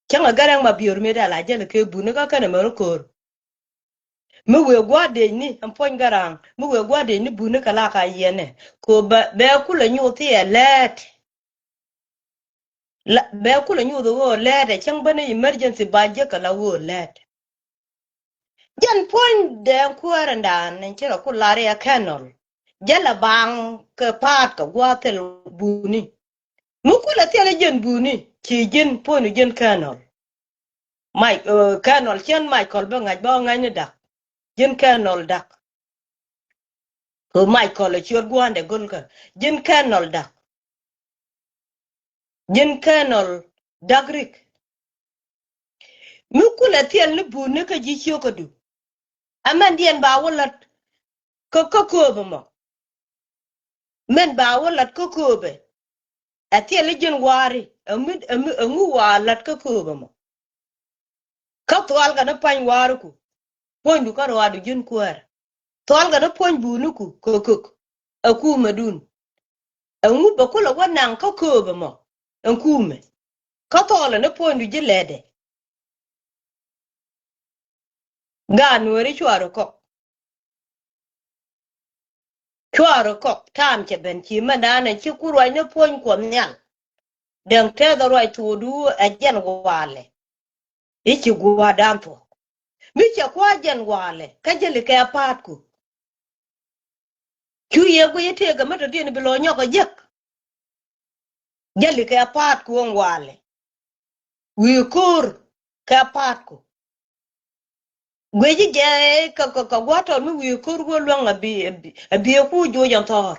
Cäŋ a gɛrɛŋ ma biör mi dal a jal kɛ buni kä kɛnɛ mɛn ko̱o̱r. Mi wëë gua̱a̱r dec ni ɛn puɔ̱ny gɛrɛŋ mi wëë gua̱a̱r dec ni buni kɛ la ka yiɛnɛ. Kɛ bɛ, bɛ kulɛ nyuth thiɛ lɛɛt. La, bɛ kulɛ nyuth ɣöö lɛɛt ɛ cäŋ bä ni emergency ba jiäk kɛ la ɣöö lɛɛt. Jɛn puɔ̱ny dɛɛŋ kuäärändan ni ci rɔ ku lar yɛ kɛnɔl. Jɛ la baaŋ kɛ paat kɛ gua̱a̱th thil buni. Mi kulɛ thil jɛn buni ci ji̱n puɔ̱nydu ji̱n kɛnɔl. Mac, eh, kɛnɔl cɛn Michael bä ŋa̱c bä ŋa̱c ni dak. Ji̱n kɛnɔl dak. Kɛ Michael ɛ ciöt gua̱a̱ndɛ go̱lkä. Ji̱n kɛnɔl dak. Ji̱n kɛnɔl dak rik. Mi kulɛ thil ni buni kä ji̱ ciökädu. Ɛ mɛn diɛn ba wä lät kä, kä kööbä mɔ. Mɛn ba wä lat kä kööbɛ. Ɛ thil i̱ ji̱n wa̱a̱ri ɛ mi, ɛ mi, ɛ ŋu wa̱a̱ lat kä kööbɛ mɔ. Kä thualkɛ ni pa̱ny wa̱a̱riku. Puɔ̱nydu kä ruaadu ji̱n kuäär. Thualkɛ ni puɔ̱ny buniku kök kök. Ɛ kumɛdun. Ɛ ŋu bɛ kulɛ wä naŋ kä kööbɛ mɔ. Ɛn kumɛ. Kä thuɔlɛ ni puɔ̱nydu ji̱ lɛtdɛ. Gaat nuɔ̱ɔ̱ri cuarɛ kɔk. Cuarɛ kɔk taam cɛ ben ci mɛndanɛ ci ku ruacni puɔ̱ny Kuɔth Nhial. Dɛŋ tɛth ruac thuɔɔdu ɛ jɛn walɛ. I̱ ci gua̱a̱dan thuɔ̱k mi cɛ kua̱ jɛn walɛ kä jäli kɛ pa̱a̱tku. Cu yɛ guiy i̱ tëëkä mi tɔ̱diɛn bi lɔ nyɔk ɛ jek. Jäli kɛ pa̱a̱tku ɛn walɛ. Wi̱i̱ ko̱r kɛ pa̱a̱tku. Guici jɛ kɛ, kɛ, kɛ gua̱a̱tɔl mi wi̱i̱ ko̱r wä luäŋ a bi, a bi, a bi ɛ ku joc ɛn thɔɔr.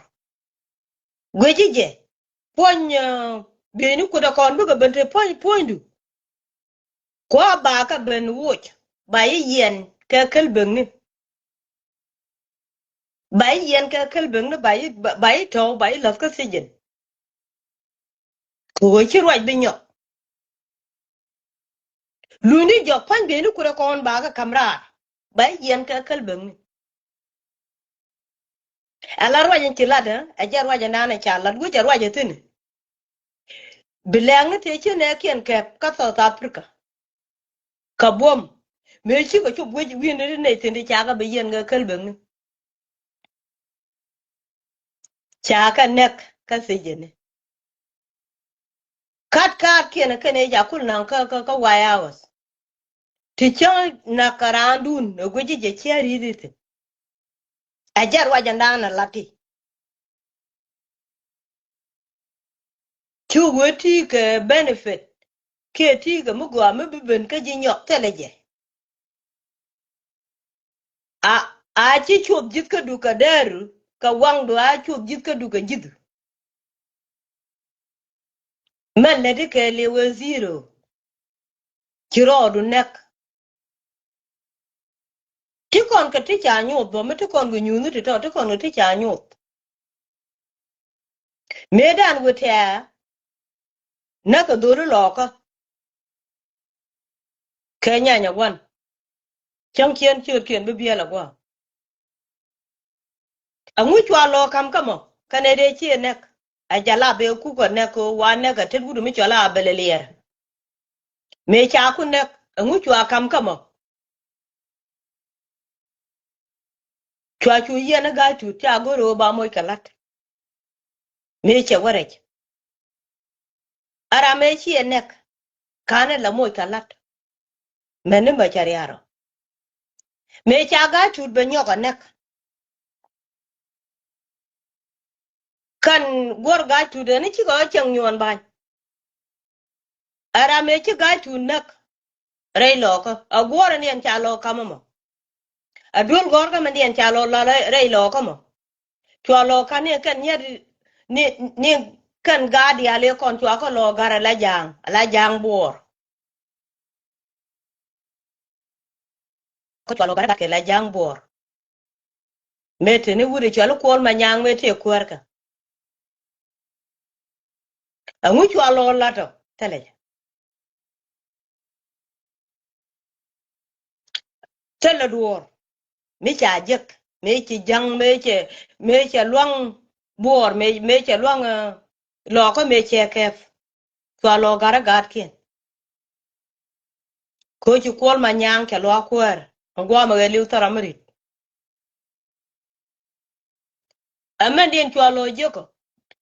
Guici jɛ puɔ̱ny, eh, bieyni kut ɛ kɔn bikɛ ben te puɔ̱ny, puɔ̱nydu. Kua ba kɛ ben woc ba yi yiɛn kɛ kel bekni. Ba yi yiɛn kɛ kel bekni ba yi, ba, ba yi tɔw ba yi la̱th kä thiecin. Kɛ ɣöö ci ruac bi nyɔk. Luny ni jɔk pa̱ny bieyni kut ɛ kɔn ba kɛ ka̱m raar ba yi yiɛn kɛ kel bekni. Ɛ la ruac in ci lat ɛ, ɛ jɛ ruac in naan ɛ ca lat wec ɛ ruac ɛ thi̱n. Bi lɛɛŋni tëë ci nɛɛkiɛn kɛp kä South Africa. Kä buɔ̱m mëë cikɛ cop wec wi̱i̱ni ti nɛy thi̱n ti cakɛ bi yiɛn kɛ käl bekni. Cakɛ nɛk kä thiecini. Kat kaatkiɛn kɛn ɛ ca kul naŋ kä, kä, kä White House. Ti cä nak kɛ raandun ɛ guici jɛ ciɛ ri̱i̱t ithin. Ɛ jɛ ruac ɛn da̱a̱n ɛ lat ti. Cu wee ti kɛ benefit kiɛ ti kɛ mi gɔaa mi bi ben kä ji̱ nyɔk thilɛ jɛ. A, a ci cuɔth ji̱th kädu kɛ dɛɛru kɛ waŋdu a cuɔth ji̱th kädu kɛ ji̱thu. Mɛn lät ikɛ liwɛ zero. Ci rɔɔdu nɛk. Ti kɔn kɛ ti ca nyuuth bä mi ti kɔn kɛ nyuuthni ti tɔ ti kɔn kɛ ti ca nyuuth. Mëëdan wä tɛ̈ɛ näk kɛ dholi lɔɔkä. Kɛ nyanya wan. Cäŋ ciɛn ciötkiɛn bi biɛl a gua̱a̱. Ɛŋu cua lɔ ka̱m kä mɔ kɛnɛ dee ci ɛ nɛk? Ɛ jɛ la bɛ kuk ɛ nɛk kɛ wa nɛk ɛ tet wut mi cɔl a bɛl ɛ liɛɛr. Mëë ca ku nɛk ɛŋu cua ka̱m kä mɔ? Cua cu yiɛn i̱ ga̱a̱c tuut ca go̱r ɣöö ba moc kɛ la̱t. Mëë cɛ wä rɛc. Ɛ ram mëë ci ɛ nɛk ka̱n ɛ la moc kɛ la̱t. Mɛn ni mɛ cɛ ria̱r ɔ. Mëë ca ga̱a̱c tuut bɛ nyɔk ɛ nɛk. Kɛn guɔ̱r ga̱a̱c tuut ɛn i̱ cikɛ ɣä cieŋ nyuɔ̱ɔ̱n ba̱ny. Ɛ ram ëë ci ga̱a̱c tuut näk rɛy lɔɔkä ɛ guɔ̱r ɛn diɛn ca lɔɔk ka̱m ɛmɔ. Ɛ duel gɔ̱rkä mɛn diɛn ca lɔɔk la̱l rɛy lɔɔkä mɔ. Cua lɔɔk ka̱n ni kɛn nyiet ni, ni kɛn gaat diaal ëë kɔn cua kä lɔɔk ga̱r ala ja̱a̱ŋ, ala ja̱a̱ŋ buɔɔr. Kä cua lɔ gat gat kɛ la ja̱a̱ŋ buɔɔr. Mëë teni wut i̱ cɔl i̱ Kuɔl Manyaŋ mëë tëë kuäärkä. Ɛŋu cua lɔ la̱t ɔ thilɛ jɛ. Thilɛ duɔɔr mi ca jek mëë ci ja̱ŋ mëë cɛ, mëë cɛ luaŋ buɔɔr mëë, mëë cɛ luaŋ, eh, lɔɔkä mëë cɛ kɛp. Cua lɔ gat ɛ gaatkiɛn. Kɛ ɣöö ci Kuɔl Manyaŋ cɛ luaak kuäär ɛn gua̱a̱mɛ ɣɛɛ li̱w thil ram mi ri̱t. Ɛ mɛn diɛn cua lɔ jiäkä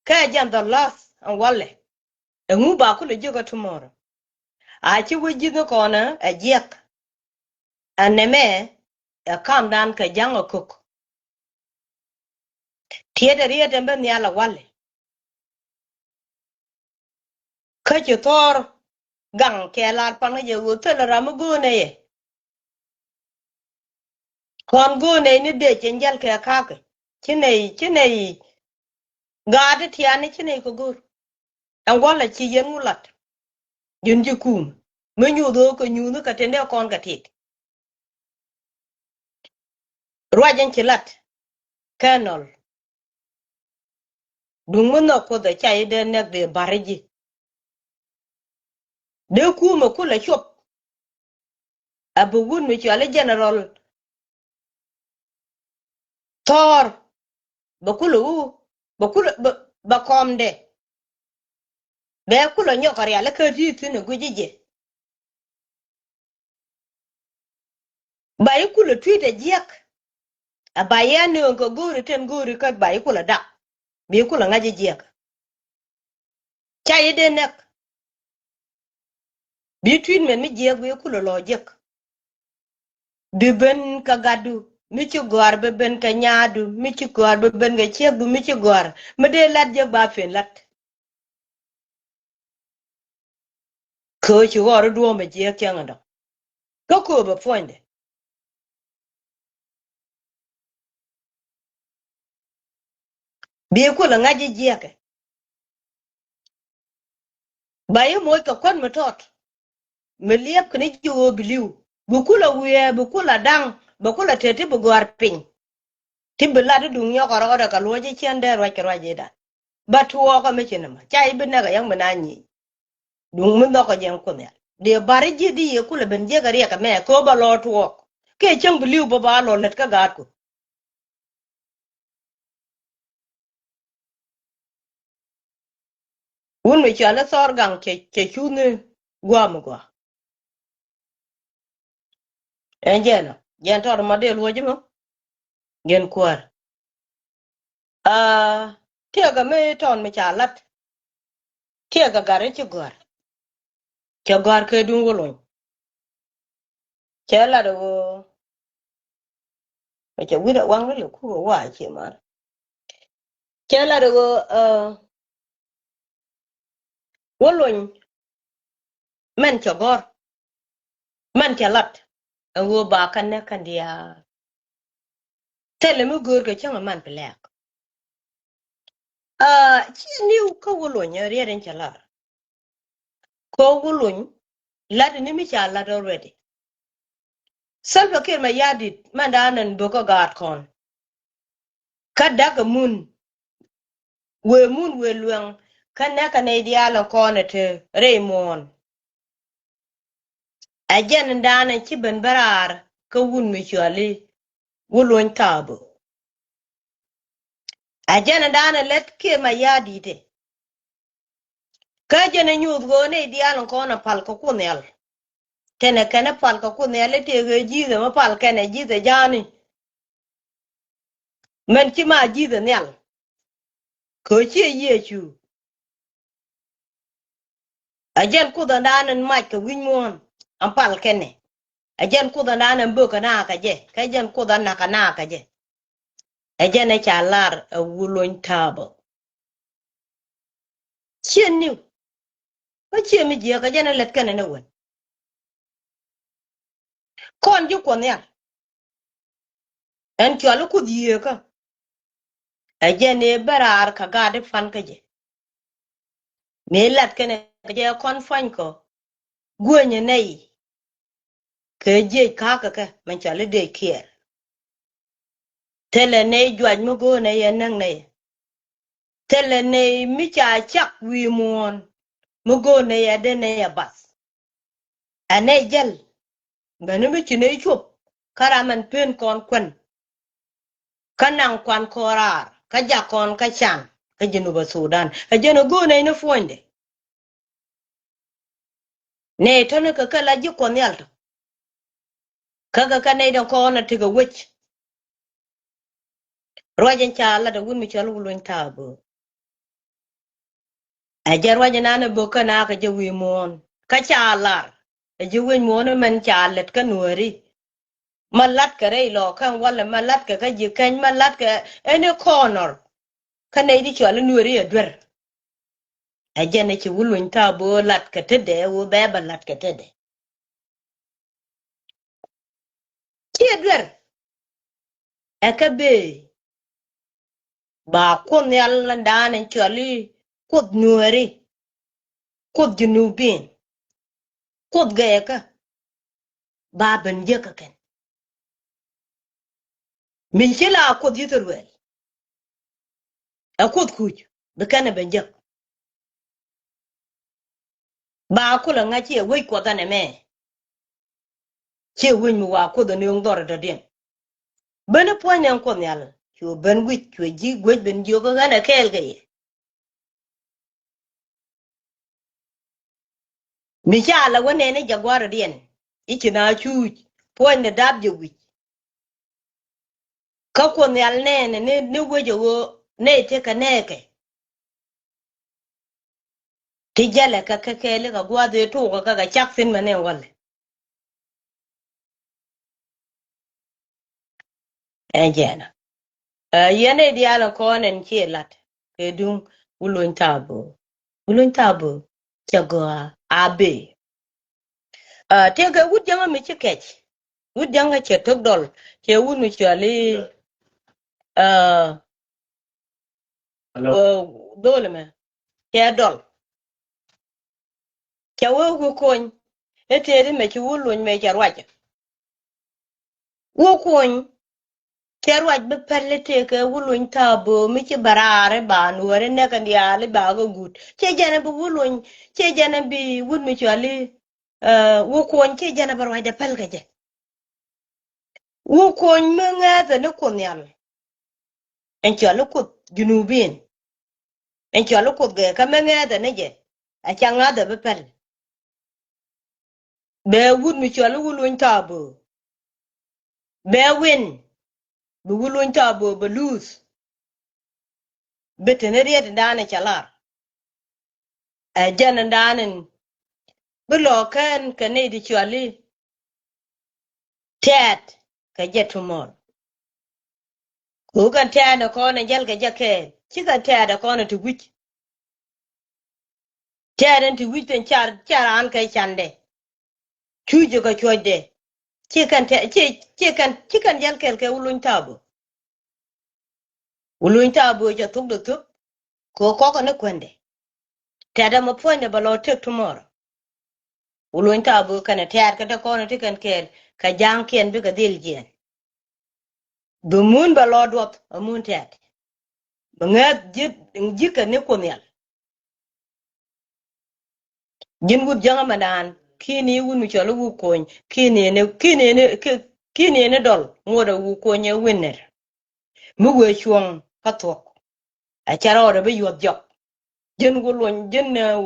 kɛ jɛn the last ɛn walɛ. Ɛŋu ba kulɛ jiäkä tomorrow? A ci wä ji̱th ni kɔnɛ ɛ jiɛk. Ɛn nɛmɛ ɛ kamdan kɛ ja̱ŋ ɛ kök. Tiɛt ɛ riet ɛn ben nhial ɛ walɛ. Kä ci thɔɔr gaŋ kɛ lar pan kä jɛ ɣöö thilɛ ram mi go̱o̱nɛ yɛ. Kɔn go̱o̱nɛ ni dee cɛ jäl kɛ ka̱kä. Ci nɛy, ci nɛy gaat ti tiani ci nɛy kɛ go̱o̱r. Ɛn gua̱lɛ ci yɛn ŋu lat. Ji̱n ji̱ kum mi nyuuth ɣöö kɛ nyuuth kɛ tendɛ kɔn kɛ tit. Ruac in ci lat kɛ nɔl. Duŋ mi nhɔk Kuoth ɛ ca i̱ dee nɛk dee ba̱ri ji̱. Dee kumɛ kulɛ cop. A bi wut mi cuali General Thɔɔr bɛ kulɛ wu, bɛ kulɛ, bɛ, bɛ kɔmdɛ. Bɛ kulɛ nyɔk kɛ rial ikä ti thi̱n ɛ guic i̱ jɛ. Ba i̱ kulɛ tui̱t ɛ jiäk. A ba yɛ nööŋ kɛ go̱o̱ri ten go̱o̱ri kä ba i̱ kulɛ dak. Bi i̱ kulɛ ŋa̱c i̱ jiäk. Ca i̱ dee näk. Bi tui̱t mɛn mi jiäk bi i̱ kulɛ lɔ jiäk. Bi ben kɛ gatdu mi ci gɔ̱a̱r, bi ben kɛ nyaadu mi ci gɔ̱a̱r, bi ben kɛ ciekdu mi ci gɔ̱a̱r. Mi dee lat jiäk ba pen lat. Köö ci ɣɔr i̱ duɔ̱ɔ̱m ɛ jiäk cäŋ ɛdɔ. Kä köö bɛ puɔ̱nydɛ. Bi kulɛ ŋa̱c i̱ jiäkɛ. Ba i̱ moc kɛ kuän mi tɔt. Mi liɛp kɛ ni ji̱ ɣöö bi li̱w. Bi kulɛ wiɛɛ, bi kulɛ da̱ŋ, bi kulɛ tet ti bi gɔ̱a̱r piny. Ti bi lat i̱ duŋ nyɔk kɛ rɔɔdɛ kɛ luɔ̱c i̱ ciɛn dee ruac kɛ ruac i̱dan. Ba tuɔɔkä mi ci ni ma. Ca i̱ bi nɛk a yäŋ bi na nyic. Duŋ mi nhɔk kɛ jɛn Kuoth Nhial. Dee ba̱ri ji̱ di yɛ kulɛ ben jiäk a riɛk ɛmɛ kɛ ɣöö ba lɔ tuɔɔk. Kɛ cäŋ bi li̱w bä ba lɔ lät kä gaatku. Wun mi cɔal i̱ Thɔɔr Gaŋ cɛ, cɛ cuthni gua̱a̱m mi gɔaa. Ɛn jɛn ɔ, jɛn tɔt ma dee luɔ̱c mɔ. Jɛn kuäär. Aa, tiɛɛkä mi tɔn mi ca lat. Tiɛɛkä gat in ci gɔ̱a̱r. Cɛ gɔ̱a̱r kɛ duŋ wä luny. Cɛ lat ɛ ɣöö. Cɛ wi̱r ɛ waŋ ni lɛ kuk ɛ wa cie mar. Cɛ lat ɛ ɣöö, aa, wä luny. Mɛn cɛ gɔ̱r. Mɛn cɛ lat. Ɛ ɣöö ba kɛn nɛ kɛn diaal. Thilɛ mi göör kɛ cäŋ ɛ man bi lɛɛk. Aa, ci niw kä wä luny ɛ riɛt in cɛ lar. Kɛ wä luny lat ni mi ca lat already. Salva Kiir Mayardit mɛn da̱a̱n ɛn bök kä gaat kɔn. Kä da̱k ɛ mun. Wëë mun wëë luɛŋ kä nɛkɛ nɛy diaal ɛn kɔn ɛ te rɛy muɔ̱ɔ̱n. Ɛ jɛn in da̱a̱n ɛn ci ben bä raar kä wut mi cɔali Wuluny Thaabö. Ɛ jɛn ɛ da̱a̱n ɛ lät kiɛ ma ya̱a̱ di̱i̱t ɛ. Kä jɛn ɛ nyuuth ɣöö nɛy diaal in kɔn ɛ pal kɛ Kuoth Nhial. Tɛnɛ kɛn ɛ pal kɛ Kuoth Nhial i̱ tëëk ɛ ji̱thɛ mi pal kɛn ɛ ji̱thɛ ja̱a̱ni. Mɛn ci ma ji̱thɛ nhial. Kɛ ɣöö ciɛ Yecu. Ɛ jɛn Kuoth ɛn da̱a̱n in mac kɛ wi̱c muɔ̱ɔ̱n ɛn pal kɛnɛ. Ɛ jɛn Kuoth ɛn da̱a̱n in bök kɛ naak kɛ jɛ. Kä jɛn Kuoth ɛn nak kɛ naak kɛ jɛ. Ɛ jɛn ɛ ca lar ɛ Wuluny Thaabö. Ciɛ niw. Kä ciɛ mi jiääk ɛ jɛn ɛ lät kɛnɛ ni wen. Kɔn ji̱ Kuɔth Nhial. Ɛn cɔal i̱ Kuoth Yieekä. Ɛ jɛn ëë bä raar kɛ gaat i̱ pan kä jɛ. Mëë lat kɛnɛ kɛ jɛ kɔn pua̱ny kɔ. Guänyɛ nɛy. Kɛ jiec ka̱a̱kä kɛ mɛn cɔal i̱ dec kiɛɛr. Thilɛ nɛy juac mi go̱o̱r nɛy ɛ näk nɛy. Thilɛ nɛy mi ca cak wi̱i̱ muɔ̱ɔ̱n mi go̱o̱r nɛy ɛ dee nɛy ɛ bath. Ɛ nɛy jäl. Bɛ ni mi ci nɛy cuɔp kä ram ɛn pen kɔn kuän. Kä naŋ kuan kɔn raar kä jak kɔn kä can kä Jinubä Thudan. Ɛ jɛn ɛ go̱o̱r nɛy ni puɔ̱nydɛ. Nɛy tɔ̱ni kɛ kɛ la ji̱ Kuɔth Nhial tɔ. Kä kɛ kɛ nɛy dɔ̱ŋ kɔn ɛ tekɛ wec. Ruac in ca lat ɛ wut mi cɔal Wuluny Thaabö. Ɛ jɛ ruac in an ɛ bök kä naak kɛ jɛ wi̱i̱ muɔ̱ɔ̱n. Kä ca lar ɛ ji̱ wi̱i̱ muɔ̱ɔ̱n mɛn ca lät kä Nuääri. Ma latkɛ rɛy lɔ kɛn walɛ ma latkɛ kä ji̱ kɛny ma latkɛ any corner. Kä nɛy di cɔal i̱ Nuääri ɛ duer. Ɛ jɛn ɛ ci Wuluny Thaabö latkɛ tetdɛ ɛ ɣöö bɛ bɛ latkɛ tetdɛ. Ciɛ duer. Ɛ kä bëë. Ba Kuoth Nhial ɛn da̱a̱n in cɔal i̱ Kuoth Nuääri. Kuoth Junubin. Kuoth gɛɛkä. Ba ben jek kä kɛn. Mi ci la Kuoth Ithiruɛl. Ɛ Kuoth kuc bi kɛn ɛ ben jek. Ba kulɛ ŋa̱c ciɛ wec Kuɔth ɛn ɛmɛ. Ciɛ wec mi wa Kuoth ɛ nööŋ dhɔr ɛ dɔ̱diɛn. Ben ɛ puɔ̱ny nɛn Kuoth Nhial cu ben wi̱c cuɛ ji̱ guec ben jiök ɛ ɣän ɛ kɛɛl kɛ yɛ. Mi ca la wä nɛn i̱ jaguarɛdiɛn i̱ ci na cuuc puɔ̱nydɛ dap jɛ wi̱c. Kä Kuoth Nhial nɛɛnɛ ni, ni wec ɛ ɣöö nɛy tekɛ nɛɛkɛ. Ti jälɛ kɛ kɛ kɛɛli kɛ gua̱a̱th ëë tuukɛ kɛ kɛ cak thi̱n mɛ nɛn walɛ. Ɛn jɛɛnä. Ɛ yɛn ɛ diaal ɛ kɔn ɛn ciɛ lat kɛ duŋ Wuluny Thaabö. Wuluny Thaabö cɛ gɔaa a bëë. Ɛ tëëkɛ wut jäŋä mi ci kɛc. Wut jäŋä cɛ tok dɔl cɛ wut mi cɔal i̱ ɛ ɛ dhol ɛmɛ cɛ dɔl. Cɛ wee wä kony i̱ tëëdi mɛ ci Wuluny mɛ cɛ ruacɛ. Wä kony cɛ ruac bi päl i̱ tëëkɛ Wuluny Thaabö mi ci bɛ raar i̱ ba Nuääri näk kɛn diaal i̱ ba kɛ guut. Ciɛ jɛn ɛ bi Wuluny, ciɛ jɛn ɛ bi wut mi cɔal i̱ ɛ wä kony ciɛ jɛn ɛ bɛ ruacdɛ päl kɛ jɛ. Wä kony mi ŋääthɛ ni Kuoth Nhial. Ɛn cɔal i̱ Kuoth Junubin. Ɛn cɔal i̱ Kuoth gɛɛkä mi ŋääthɛ ni jɛ. A ca ŋa̱thɛ bi päl. Bɛ wut mi cɔal i̱ Wuluny Thaabö. Bɛ win. Bi Wuluny Thaabö bɛ luth. Bi te ni riet in da̱a̱n in ca lar. Ɛ jɛn in da̱a̱n in bi lɔ kɛn kɛ nɛy di cɔal i̱ tɛɛt kɛ jɛ tomorrow. Kɛ ɣöö kɛn tɛɛt ɛ kɔn ɛ jäl kɛ jɛ kɛɛl ci kɛn tɛɛt ɛ kɔn ɛ ti wi̱c. Tɛɛt ɛn ti wi̱c thi̱n car car an kɛ candɛ. Cuc jɛ kɛ cuɔcdɛ. Ci kɛn tɛɛt ci ci kɛn ci kɛn jäl kɛɛl kɛ Wuluny Thaabö. Wuluny Thaabö cɛ thuk dee thuk. Kɛ kɔk ni kuɛndɛ. Tɛ̈t ɛmɛ puɔ̱nydɛ bɛ lɔ tek tomorrow. Wuluny Thaabö kɛnɛ tɛ̈t kä te kɔn ti kɛn kɛɛl kɛ ja̱a̱ŋkiɛn bikɛ dhil jiɛn. Bi mun bɛ lɔ duɔth ɛ mun tɛ̈t. Bɛ ŋäth ji̱ ji̱ kɛ ni Kuoth Nhial. Ji̱n wut jäŋä mɛ naan ki̱ni wut mi cɔl i̱ wut kony ki̱ni ni ki̱ni ni ki Ki̱n yɛn i̱ dɔl ŋuɔ̱t ɛ wu kuɔnyɛ wi̱n nɛr mi wëë cuɔ̱ŋ kä thuɔ̱k. Ɛ cɛ rɔɔdɛ bi yuɔth jɔk. Ji̱n wä luɔny ji̱n, eh,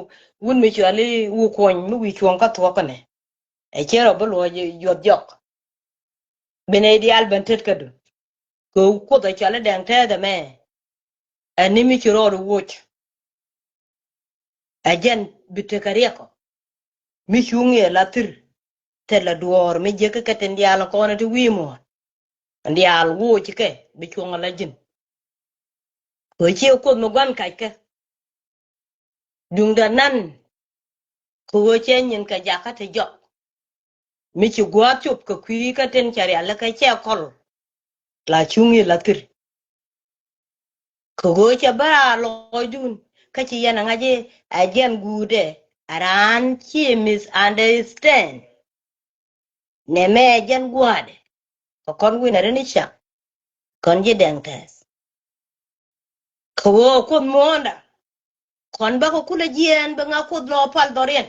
wun mi cuali wu kuɔny mi wi̱i̱ cuɔ̱ŋ kä thuɔ̱k kɛnɛ. Ɛ cɛ rɔ bi luɔny yuɔth jɔk. Bi nɛy diaal ben tet kädu. Kɛ kuoth ɛ cuali dɛŋ tɛth ɛmɛ. Ɛ ni mi ci rɔɔdɛ woc. Ɛ jɛn bi tekɛ riɛk ɔ. Mi cuŋ yɛ la thir. Thilɛ duɔ̱ɔ̱r mi jiäk kɛ tin diaal kɔn ti wi̱i̱ muɔ̱ɔ̱n. Diaal woc kɛ bi cuɔ̱ŋ ala ji̱n. Kɛ ciɛ kuoth mi gua̱n kackɛ. Duŋdɛ nan. Kɛ ɣöö cɛ nyin kɛ jakä ti jɔk. Mi ci gua̱a̱th cop kɛ kui̱ kä tin cɛ rial kɛ cɛ kɔl. La cuŋ i̱ la thir. Kɛ ɣöö cɛ bä raa lɔcdun kä ci yɛn ɛ ŋa̱c i̱ ɛ jɛn guutdɛ ɛ raan ci misunderstand. Nɛ mɛ ɛ jɛn gua̱a̱dɛ kɛ kɔn wi̱n ɛ rin i̱ cak. Kɔn ji̱ dɛŋ tɛth. Kɛ ɣöö kuoth muɔ̱ɔ̱nda. Kɔn bäkɛ kulɛ jiɛɛn bɛ ŋa kuoth lɔ pal dhɔriɛn.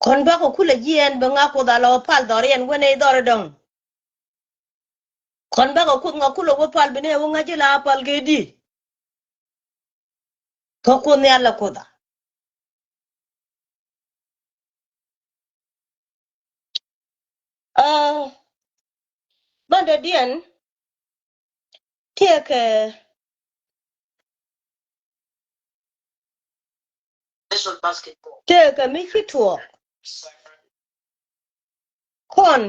Kɔn bäkɛ kulɛ jiɛɛn bɛ ŋa kuoth a lɔ pal dhɔriɛn wen ɛ dhɔri dɔ̱ŋ. Kɔn bäkɛ kuoth ŋa kulɛ wä pal bi nɛ wä ŋa ji̱ la pal kɛ di. Kä kuoth nhial la kuoth a. Aa, bändɛ diɛn tëëkɛ, tëëkɛ mi ci tuɔɔk. Kɔn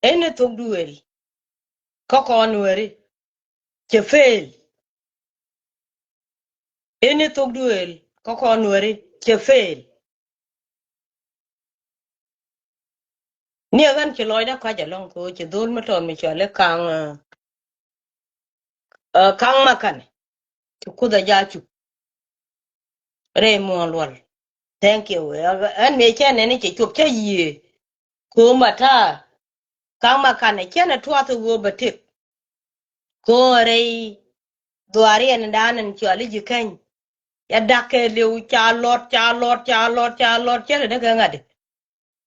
ɛn ni thok duëël kä kɔn weri cɛ fail. Ɛn ni thok duëël kä kɔn weri cɛ fail. Ni ɛ ɣän ci lɔcdä kɔc ɛlɔ̱ŋ kɛ ɣöö ci dho̱l mi tɔɔt mi cɔal i̱ kaŋ, ɛ, kaŋ makanɛ. Ci kuoth ɛ jaa cuk. Rɛy muɔ̱ɔ̱n luɔl. Thank you. Ɛ, ɛn mëë cɛ nɛn i̱ cɛ cuɔp cä yiëë. Ko̱o̱m a ta̱a̱. Kaŋ makanɛ cɛn ɛ tuath i̱ ɣöö bɛ tëk. Ko̱o̱m a rɛy dhuaariɛn in da̱a̱n in cɔal i̱ ji̱ keny. Ya da̱k kɛ liw ca lɔt, ca lɔt, ca lɔt, ca lɔt. Cɛ ri ni kɛ ŋa̱t.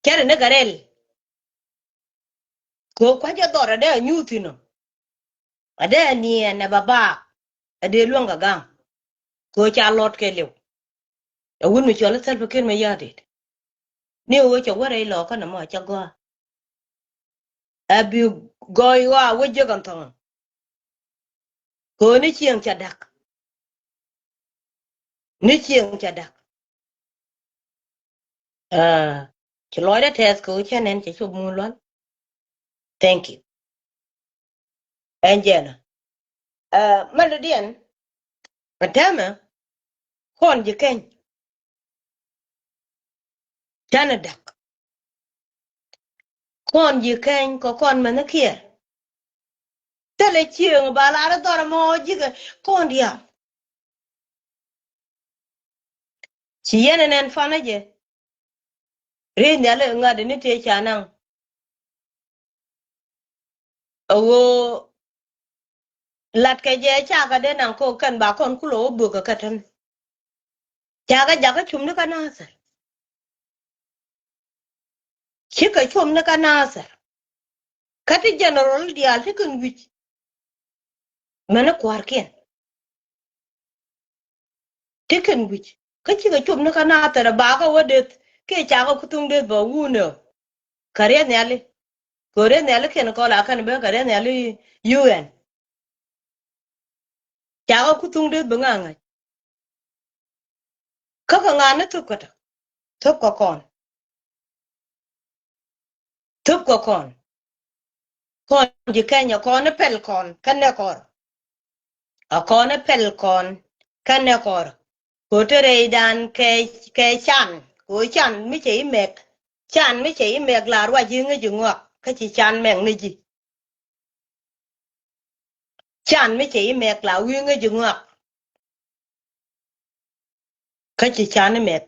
Cɛ ri ni kɛ rɛl. Ko̱o̱m kua̱c jɛ dhɔr a dee a nyuuth thi̱n ɔ. A dee a niɛɛn ɛ ba baak. A dee luäŋ kɛ ga̱a̱ŋ. Ko̱o̱m ca lɔt kɛ liw. A wut mi cɔl i̱ Salva Kiir Mayardit. Ni ɣöö cɛ wä rɛy lɔɔkä nɔmɔ cɛ gɔaa. A bi gɔɔy ɣɔaa wä jiäk ɛn thɔɔn. Kɛ ɣöö ni cieŋ ca da̱k. Ni cieŋ ca da̱k. Aa, ci lɔcdä tɛth kɛ ɣöö cä nɛn cɛ cop muun lual. Thank you. Ɛn jɛn ɛ. Aa, mɛn dɔ̱diɛn. Ɛ täämɛ. Kɔn ji̱ keny. Canɛ da̱k. Kɔn ji̱ keny kɛ kɔn mɛni kiɛɛr. Thilɛ cieŋ ba lar dhɔr mɔ ji̱ kɛ kɔn diaal. Ci yɛn ɛ nɛn fanä jɛ. Riey nhiali ŋa̱t ni tëë ca naŋ. A ɣöö lat kɛ jɛ cakɛ dee naŋ kok kɛn ba kɔn kulɛ wä bök kɛ kɛ tän. Cakɛ jakä cum ni kä Nathir. Cikɛ cum ni kä Nathir. Kä ti general diaal ti kɛn wi̱c. Mɛni kua̱rkiɛn. Ti kɛn wi̱c. Kä cikɛ cum ni kä Nathir bakä wä deth. Kiɛ cakɛ kuthum deth bä wunɛ. Kä rieth nhiali. Kɛ rieth nhiali kiɛn kɔl a kɛn ben kä rieth nhiali U N. Cakɛ kuthum deth bi ŋa̱ ŋa̱c. Kä kɛ ŋa̱ ni thop kä tɔ. Thop kä kɔn. Thop kä kɔn. Kɔn ji̱ keny a kɔn i̱ pɛl kɔn kä nɛ kɔr. A kɔn i̱ pɛl kɔn kä nɛ kɔr. Ko̱ te rɛydan kɛ, kɛ can. Ko̱ can mi cɛ i̱ mɛk. Can mi cɛ i̱ mɛk la ruac i̱ ŋäc i̱ ŋɔak kä ci can mɛk ni ji̱. Can mi cɛ i̱ mɛk la wi̱i̱ ŋäc i̱ ŋɔak. Kä ci can i̱ mɛk.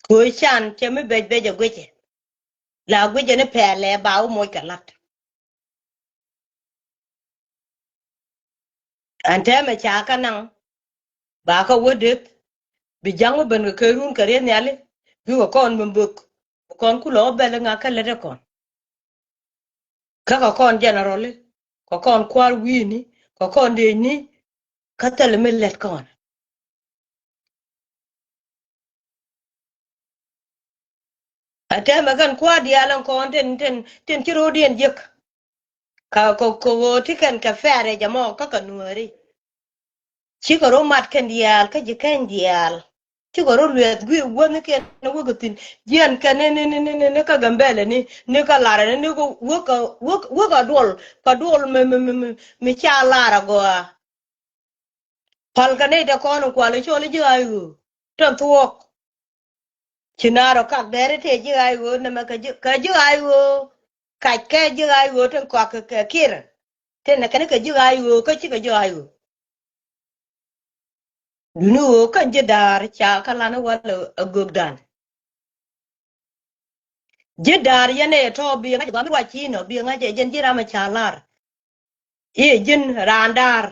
Ko̱ can cɛ mi bec bec ɛ guicɛ. La guicɛ ni pɛlɛ ba wä moc kɛ la̱t. Ɛn tɛmɛ ca kä naŋ ba kä wä deth. Bi ja̱ŋ mi ben kɛ kɛ run kɛ rieth nhiali. Bikɛ kɔn mi bök. Kɔn kulɛ wä bɛl iŋa kä lätdɛ kɔn. Kä kɛ kɔn general i̱ kɛ kɔn kua̱r wi̱i̱ni kɛ kɔn dëëcni. Kä thilɛ mi lät kɔn. Ɛ tɛmɛ kɛn kua̱r diaal ɛn kɔn tin tin tin ci ro̱o̱diɛn jiäk. Kä kɛ kɛ ɣöö ti kɛn kɛ fɛɛrɛ jɛ mɔ kä kɛ nuääri. Cikɛ rɔ mat kɛn diaal kä ji̱ kɛny diaal. Cikɛ rɔ luɛth gui̱i̱ wäthnikiɛn ni wäk thi̱n jiɛn kɛn ni ni ni ni ni kä Gambɛlɛ ni ni kä Larɛ ni ni kä wäk wäk wäk a duɔl kä duɔl mi mi mi mi mi ca Larɛ gɔaa. Pal kɛ nɛy tɛ kɔn in kual i̱ cɔl i̱ ji̱ ay ɣöö tɛn thuɔɔk. Ci naar ɔ kak dɛɛri tëë ji̱ ay ɣöö nɛmɛ kɛ ji̱ kɛ ji̱ ay ɣöö. Kac kɛ ji̱ ay ɣöö tin kɔak kɛ kir. Tin nɛ kɛn kɛ ji̱ ay ɣöö kä cikɛ ji̱ ay ɣöö. Duni ɣöö kɛn ji̱ daar ca kä lan i̱ wal ɛ gökdan. Ji̱ daar yɛn ɛ tɔ̱ bi ŋa̱c ɛ gɔaa mi ruac ci inɔ bi ŋa̱c ɛ jɛn ji̱ ram ɛ ca lar. I̱ ji̱n raan daar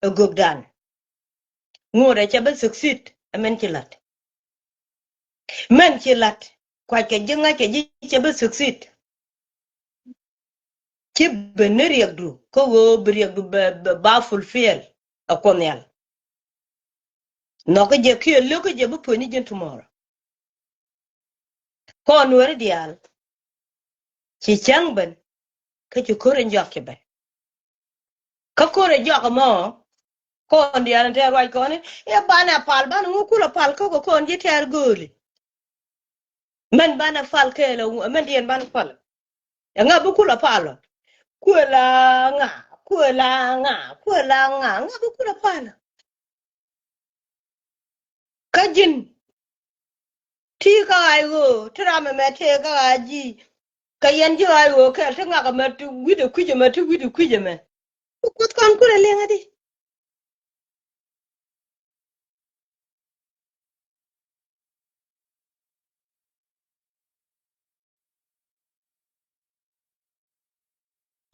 ɛ gökdan. Ŋuɔ̱t ɛ cɛ bi succeed ɛ mɛn ci la̱t. Mɛn ci la̱t kuackɛ ji̱ ŋa̱ckɛ ji̱ cɛ bi succeed. Ci ben ni riɛkdu kä ɣöö bi riɛkdu bɛ bɛ ba fulfill ɛ Kuoth Nhial. Nhɔk kä jɛ kiɛ lök kä jɛ bi puɔ̱ny ni ji̱n tomorrow. Kɔn nuääri diaal ci cäŋ ben kä ci ko̱r in jɔak ci ben. Kä ko̱r in jɔak ɛmɔ kɔn diaal in tɛɛr ruac kɔn i̱ i̱ banɛ pal banɛ ŋu kulɛ pal kä kɛ kɔn ji̱ tɛɛr gööli. Mɛn banɛ pal kɛɛl ɛ mɛn diɛn banɛ pal. Ɛŋa bi kulɛ pal ɔ? Kuël a ŋa? Kuël a ŋa? Kuël a ŋa? Ŋa bi kulɛ pal ɔ? Kä ji̱n ti kä ɣa̱c ɣöö ti ram ɛmɛ tëë kä ɣa̱c ji̱. Kä yɛn ji̱ ɣa̱c ɣöö kɛl ti ŋak ɛmɛ ti wi̱cdɛ kui̱c ɛmɛ ti wi̱cdɛ kui̱c ɛmɛ. Ku Kuoth kɔn kulɛ liŋ adi.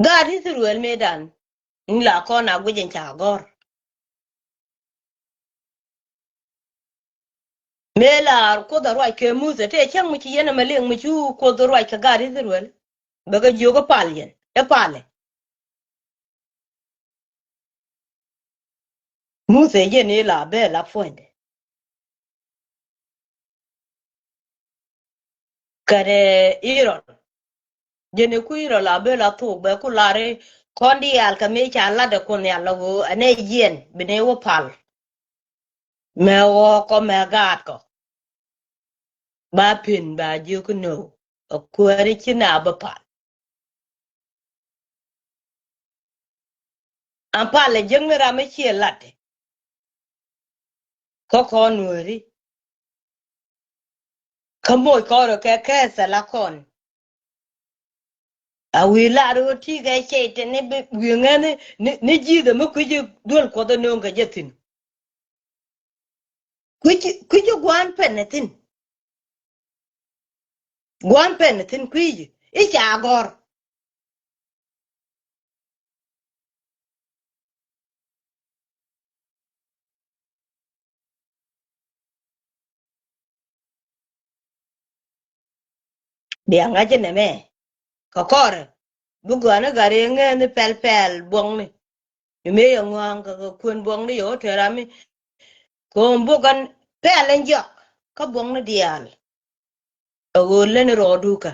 Gaat Ithɛrɛl mëëdan in la kɔn a guic in ca gɔ̱r. Mëë la Kuoth a ruac kɛ Muthɛ tëë cäŋ mi ci yɛn ɛmɛ liŋ mi cu Kuoth a ruac kɛ gaat Ithɛrɛl. Bɛ kɛ jiök ɛ pal yɛn ɛ palɛ. Muthɛ jɛn i̱ la bɛ la puɔ̱nydɛ. Kɛnɛ Irɔn jɛn i̱ ku Irɔn la bɛ la thok bɛ ku lar i̱ kɔn diaal kɛ mi ca lat ɛ Kuoth Nhial la ɣöö ɛnɛ yɛn bi ni wä pal. Mɛ ɣɔɔk kɔ mɛ gaat kɔ. Ba pen ba jiök i̱ nöö ɛ kuääri ci na bä pal. An pal ɛ jiäkni ram i̱ ciɛ lat i̱ kä kɔn nuääri. Kä moc kɔn rɔ kɛ kɛɛth ala kɔn. A wi̱i̱ lar ɣöö ti̱i̱ kɛ cɛy tɛn ni bi wi̱i̱ ŋäni ni ji̱thɛ mi kui̱ci duel Kuɔth ɛ nööŋ kɛ jɛ thi̱n. Kui̱ci kui̱ci gua̱a̱n pɛn ɛ thi̱n. Gua̱a̱n pɛn ɛ thi̱n kui̱ci i̱ ca gɔ̱r. Bia ŋa̱c inɛ mɛ kɛ kɔrɛ bi gɔ̱a̱n i̱ gat i̱ ŋɛɛn i̱ pɛl pɛl buɔ̱ŋni. I̱ mëë yɛ ŋɔ̱a̱ŋ kɛ kɛ kuën buɔ̱ŋni yɛ wä tëë ram i̱ ko̱o̱m buk kɛn pɛl in jiɔk kä buɔ̱ŋni diaal. Ɛ ɣöö leni rɔɔdu kä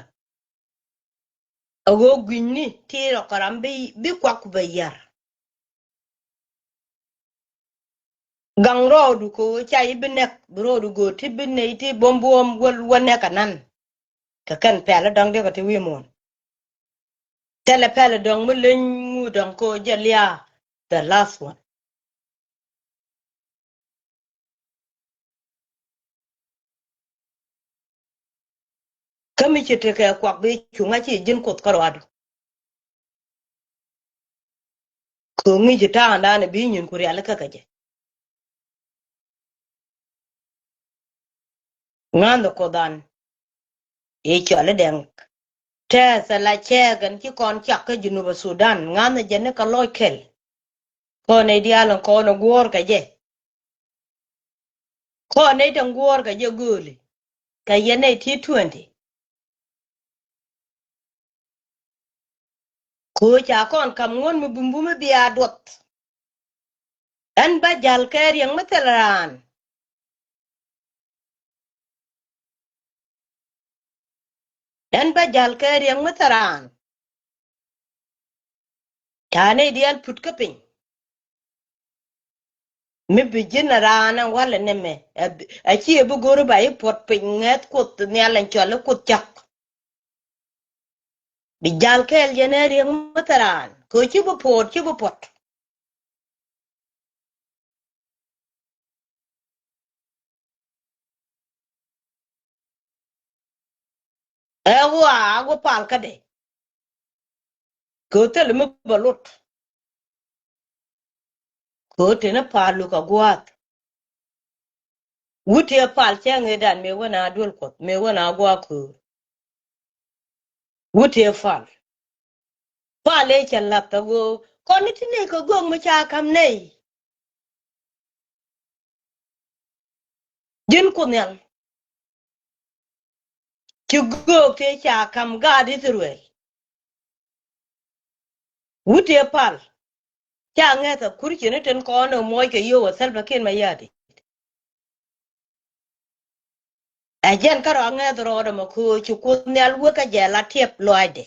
ɛ ɣöö gui̱nyni ti rɔ kɛ ram bi bi kuak ku bɛ yar. Gaŋ rɔɔdu kɛ ɣöö ca i̱ bi nɛk bi rɔɔdu gööt ti bi nɛy ti buɔ̱m buɔ̱m wä wä nɛk anan. Kɛ kɛn pɛl dɔ̱ŋ diɛ kɛ ti wi̱i̱ muɔ̱ɔ̱n. Thilɛ pɛl dɔ̱ŋ mi leny ŋu dɔ̱ŋ kɛ ɣöö jɛ liaa the last one. Kä mi ci tekɛ kuak bi cuŋ a ci ji̱n Kuoth kä ruadu. Kɛ ŋi̱ci ta̱a̱ŋdan bi nyin ku rialikä kɛ jɛ. Ŋa̱n dhɛ Kuoth an i̱ cɔal i̱ dɛŋ. Tɛth ala cɛɛk ɛn ci kɔn cak kä Junub Sudan ŋa̱n dhɛ jɛ ni kɛ lɔc kɛl. Kɔn i̱ diaal in kɔn i̱ guɔ̱ɔ̱r kɛ jɛ. Kɔn nɛy da̱ŋ guɔ̱ɔ̱r kɛ jɛ gööli kɛ yɛn nɛy ti twenty. Köö ca kɔn ka̱m ŋuɔ̱n mi bumbum mi bia duɔth. Ɛn bä ja̱l kɛ riɛŋ mi thil raan. Ɛn bä ja̱l kɛ riɛŋ mi thil raan. Ca nɛy diaal put kä piny. Mi bi ji̱n a raan ɛn walɛ nɛmɛ, a ci ɛ bi go̱ri ba i̱ puɔt piny ŋäth Kuoth Nhial ɛn cɔal i̱ Kuoth cak. Bi ja̱l kɛɛl jɛn ɛ riɛŋ mi thil raan kɛ ɣöö ci bi puɔt, ci bi puɔt. Ɛ ɣɔaa a guɔ pal kädɛ. Kɛ ɣöö thilɛ mi bɛ lot. Kɛ ɣöö teni pal luk a gua̱a̱th. Wut tëë pal cɛ ŋëëdan mëë wä na duel Kuɔth, mëë wä na gua̱a̱ köör. Wut tëë pal. Pal ëë cɛ lath a ɣöö kɔn ni ti nɛy kɛ göök mi ca ka̱m nɛy. Ji̱n Kuoth Nhial. Ci göök tëë ca ka̱m gaat Ithɛrɛl. Wut tëë pal. Ca ŋäth a kur ci ni tin kɔn ɛ muɔc kɛ yio̱w ɛ Salva Kiir Mayardit. Ɛ jɛn kärɔa ŋäth rɔɔdɛ mɔ köö ci Kuoth Nhial wek kä jɛ la tiɛp lɔaacdɛ.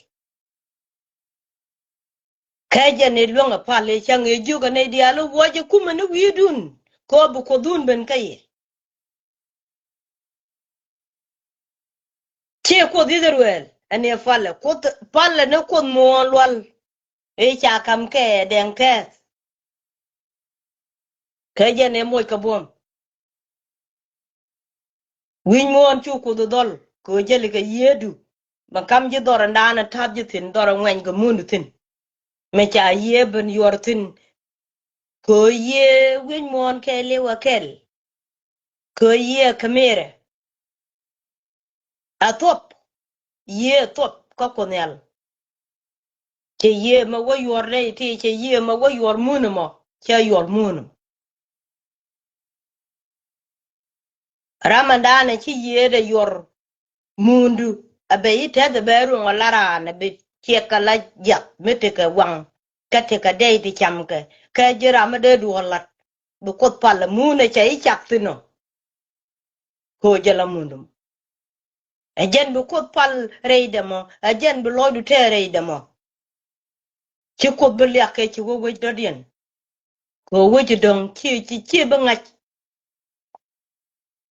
Kä jɛn i̱ luäŋ ɛ pal i̱ cäŋ i̱ jiök ɛ nɛy diaal i̱ wuɔcɛ kumɛ ni wi̱i̱dun kɛ ɣöö bi Kuothun ben kä yɛ. Ci Kuoth Ithɛrɛl ɛn i̱ palɛ Kuoth, palɛ ni Kuoth muɔ̱ɔ̱n lual i̱ ca ka̱m kɛ dɛŋ kɛɛth. Kä jɛn ɛ moc kɛ buɔ̱m. Wi̱c muɔ̱ɔ̱n cu Kuoth dhɔl kɛ ɣöö jäli kɛ yiëëdu. Mɛ ka̱m ji̱ dhɔr ɛn daanɛ ta̱th ji̱ thi̱n, dhɔr ɛ ŋuɛny kɛ mun thi̱n. Mɛ ca yiëë ben yuɔr thi̱n. Kɛ ɣöö yiëë wi̱c muɔ̱ɔ̱n kɛɛliw ɛ kɛl. Kɛ ɣöö yiëë kä mëërɛ. A thuɔp. Yiëë thuɔp kä Kuoth Nhial. Cɛ yiëë mɛ wä yuɔr rɛy ti, cɛ yiëë mɛ wä yuɔr mun ɛmɔ, cɛ yuɔr mun ɛmɔ. Ram ɛn daanɛ ci yiëëdɛ yuɔr mundu, a bɛ i̱ tɛth ɛ bɛ ruɔ̱ŋ ɛ la raan ɛ bi ciɛk kɛ la jiath mi tekɛ waŋ, kä tekɛ dɛy ti camkɛ, kä ji̱ ram mi dee duɔ̱ɔ̱r la̱t, bi Kuoth pal ɛ mun ɛ cɛ i̱ cak thi̱n ɔ. Kɛ ɣöö jɛ la mundum. Ɛ jɛn bi Kuoth pal rɛydɛ mɔ, ɛ jɛn bi lɔcdu tɛɛr rɛydɛ mɔ. Ci Kuoth bi liak kɛ ci wä wec dɔ̱diɛn. Kɛ ɣöö wec dɔ̱ŋ ci, ci, ci bi ŋa̱c.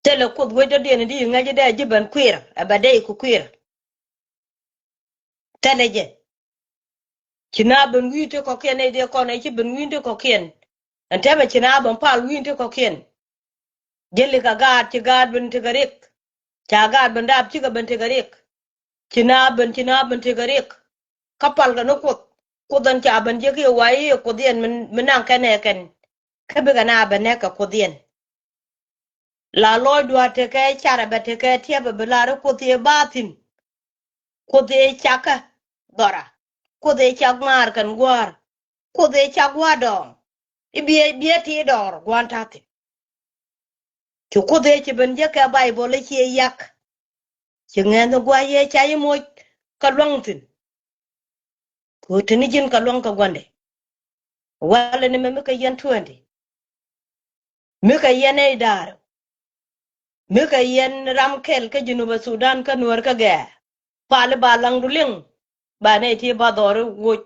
Thilɛ Kuoth wec dɔ̱diɛn di ŋa̱c dee ji̱ ben kui̱r, ɛ bɛ dee ku kui̱r. Thilɛ jɛ. Ci na ben wi̱i̱ ti kɔ̱kiɛn, nɛy diɛ kɔn ɛ ci ben wi̱i̱ ti kɔ̱kiɛn. Ɛn tɛmɛ ci na ben pal wi̱i̱ ti kɔ̱kiɛn. Jäli kɛ gaat, ci gaat ben tekɛ riɛk. Ca gaat ben dap, cikɛ ben tekɛ riɛk. Ci na ben, ci na ben tekɛ riɛk. Kä palkɛ ni Kuoth. Kuoth ɛn ca ben jek i̱ wa i̱ Kuoth yɛn mi, mi naŋ kɛn ɛ kɛn. Kä bikɛ na ben nɛk kɛ Kuoth yɛn. La lɔcdu a tekɛ carɛ bɛ tekɛ tiɛpɛ bi lar i̱ Kuoth yɛ ba thi̱n. Kuoth ëë cakä dhɔra. Kuoth ëë cak ŋaar kɛn gua̱a̱r. Kuoth ëë cak gua̱a̱r dɔɔŋ. I̱ biɛ, biɛ ti dɔɔr gua̱a̱n ta̱thi̱n. Ci Kuoth ëë ci ben jek kɛ Baibol i̱ ciɛ yak. Ci ŋɛn ni gua̱a̱r yee ca i̱ moc kä luaŋ thi̱n. Kɛ ɣöö te ni ji̱n kä luäŋ kä gua̱ndɛ. Walɛ ni mɛ mi kɛ yɛn twenty. Mi kɛ yɛn nɛy da̱a̱r. Mi kɛ yɛn ram kɛl kä Junub Sudan kä Nuäär kä Gɛɛr. Pali ba laŋdu liŋ. Ba nɛy ti ba dhɔri woc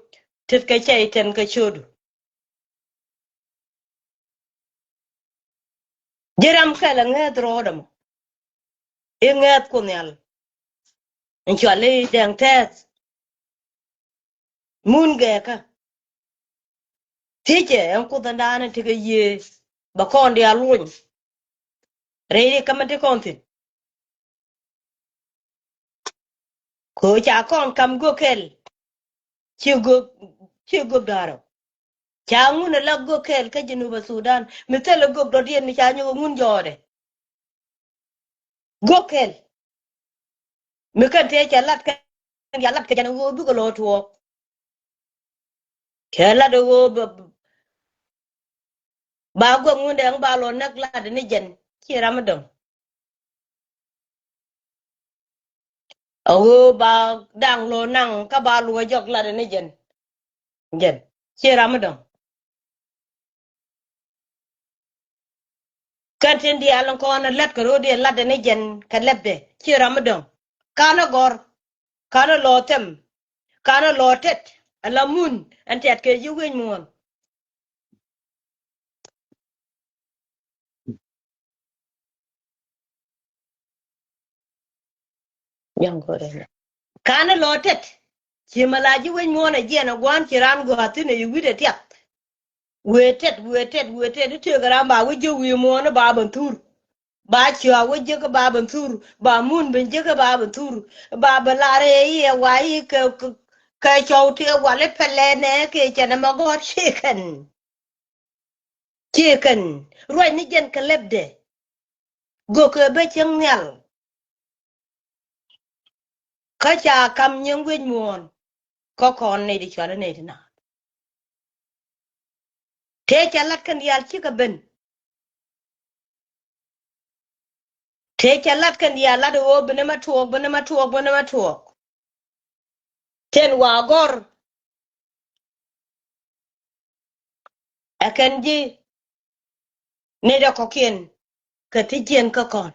tet kɛ cɛy tɛn kɛ cio̱du. Ji̱ ram kɛl ɛ ŋäth rɔɔdɛ mɔ. I̱ ŋäth Kuoth Nhial. In cuali dɛŋ tɛth. Mun gɛɛkä. Thiecɛ ɛn Kuoth ɛn daanɛ tekɛ yiëë. Bɛ kɔn diaal luny. Rɛy ri kä mɛ ti kɔn thi̱n. Kɛ ɣöö ca kɔn kam göök kɛl. Ci göök, ci göök da̱rä. Ca ŋun ɛ la göök kɛl kä Junub Sudan. Mi thilɛ göök dɔ̱diɛn mi ca nyɔk ɛ ŋun jɔɔdɛ. Göök kɛl. Mi kɛn tëë cɛ lat kɛn ya lat kɛ jɛn ɣöö bikɛ lɔ tuɔɔk. Cɛ lat ɣöö ba, ba göök ŋun dɛ ŋ ba lɔ näk lat ni jɛn. Ciɛ ram mi dɔ̱ŋ. A ɣöö ba da̱ŋ lo̱ naŋ kä ba luɔ̱c jɔk latdɛ ni jɛn. Jɛn ciɛ ram mi dɔ̱ŋ. Kɛn tin diaal in kɔn in lät kɛ ro̱o̱diɛn latdɛ ni jɛn kɛ lɛpdɛ ciɛ ram mi dɔ̱ŋ. Ka̱n ɛ gɔ̱r, ka̱n ɛ lɔ thɛm, ka̱n ɛ lɔ tɛt ala mun ɛn tɛt kɛ ji̱ wi̱i̱ muɔ̱ɔ̱n. Ka̱n ɛ lɔ tɛt. Ci mɛ la ji̱ wec muɔ̱ɔ̱n ɛ jiɛn ɛ gua̱a̱n ci raan gɔaa thi̱n ɛ yi wi̱cdɛ tiath. Wëë tɛt, wëë tɛt, wëë tɛt i̱ tëëkɛ raan ba wec ji̱ wi̱i̱ muɔ̱ɔ̱n i̱ ba ben thur. Ba ciɔak wec ji̱ kä ba ben thur. Ba mun ben ji̱ kä ba ben thur. Ba ben lar ɛ i̱ ɛ wa i̱ kɛ, kɛ, kɛ cɔw tëë wal i̱ pɛlɛ nɛ kɛ cɛn ɛmɛ gɔ̱r ci kɛn. Ci kɛn ruac ni jɛn kɛ lɛpdɛ. Gök kɛ bä cieŋ nhial. Kä ca kam nyiŋ wi̱c muɔ̱ɔ̱n. Kä kɔn nɛy ti cual nɛy ti na. Tëë ca lat kɛn diaal cikɛ ben. Tëë ca lat kɛn diaal lat ɣöö ben ma tuɔɔk, ben ma tuɔɔk, ben ma tuɔɔk. Tin wa gɔ̱r. Ɛ kɛn ji̱ nɛy dɛ kɔ̱kiɛn kɛ ti jiɛn kä kɔn.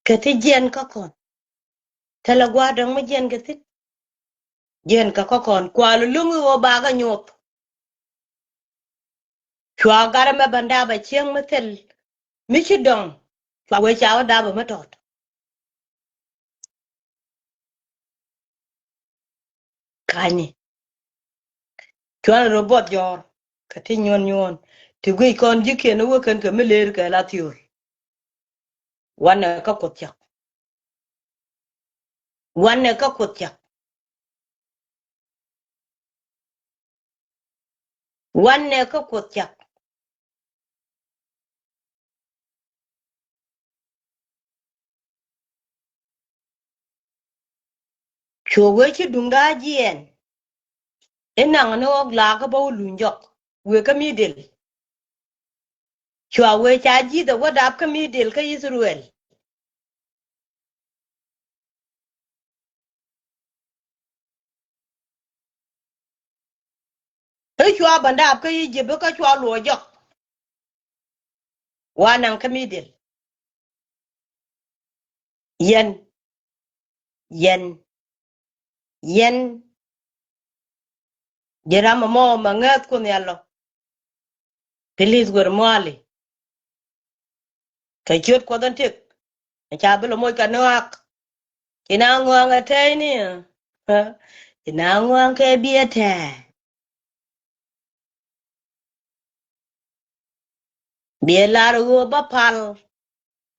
Kɛ ti jiɛn kä kɔn. Thilɛ gua̱a̱r dɔ̱ŋ mi jiɛn kɛ thi̱n. Jiɛn kɛ kä kɔn kual luŋ i̱ ɣöö bakɛ nyuɔth. Cua gat ɛmɛ bä dap ɛ cieŋ mi thil mi ci dɔ̱ŋ. Cua wee ca wä dap ɛ mi tɔt. Ka̱nyi. Cuan rɔ buɔth jɔ̱ɔ̱r kɛ ti nyuɔn nyuɔn ti guic kɔn ji̱kiɛn wä kɛn kɛ mi leer kɛ la thiöör. Wanɛ kä Kuoth cak. Wanɛ kä Kuoth cak. Wanɛ kä Kuoth cak. Cuɛ wee ci duŋda jiɛɛn. Inaŋ ni ɣɔk laak kä bä wä luny jɔk wee kä mi dhil. Cua wee ca ji̱th ɛ wä dap kä mi dhil kä Ithɛrɛl. Kä cua bä dap kä Ijip kä cua luɔc jɔk. Wa naŋ kä mi dhil. Yɛn. Yɛn. Yɛn. Ji̱ ram ɛmɔ mɛ ŋäth Kuoth Nhial lɔ. Pilis wër muali. Kɛ ciöt Kuɔth in tëk. Ca bi lɔ moc kɛ nuaak. Ci na ŋuaŋ ɛ tɛy ni. Ci na ŋuaŋ kɛ biɛ tɛy. Biɛ lar ɣöö bä pal.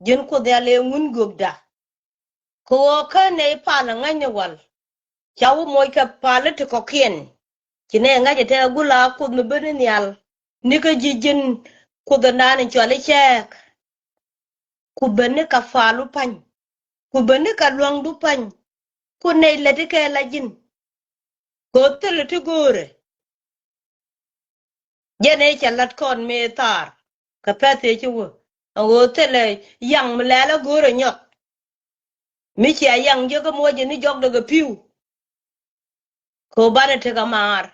Ji̱n Kuoth Nhial ëë ŋun gökda. Kɛ ɣöö kä nɛy pal ɛ ŋäcni wal. Ca wä moc kɛ pal i̱ ti kɔ̱kiɛn. Ci nɛy ŋäc ɛ tɛk gula Kuoth mi ben i̱ nhial. Ni kä ji̱ ji̱n Kuoth ɛ naan in cɔal i̱ cɛɛk. Ku ben ni kɛ palu pa̱ny. Ku ben ni kɛ lua̱ŋdu pa̱ny. Ku nɛy lät ikɛ la ji̱n. Kɛ ɣöö thilɛ ti go̱o̱rɛ. Jɛn ëë cɛ lat kɔn mëë thaar kɛ pɛ̈th ëë ci wä. Ɛn ɣöö thilɛ yaŋ mi lɛl ɛ go̱o̱rɛ nyɔk. Mi cia yaŋ jɛ kä muɔcɛ ni jɔkdɛ kɛ pi̱w. Kɛ ɣöö banɛ tekɛ maar.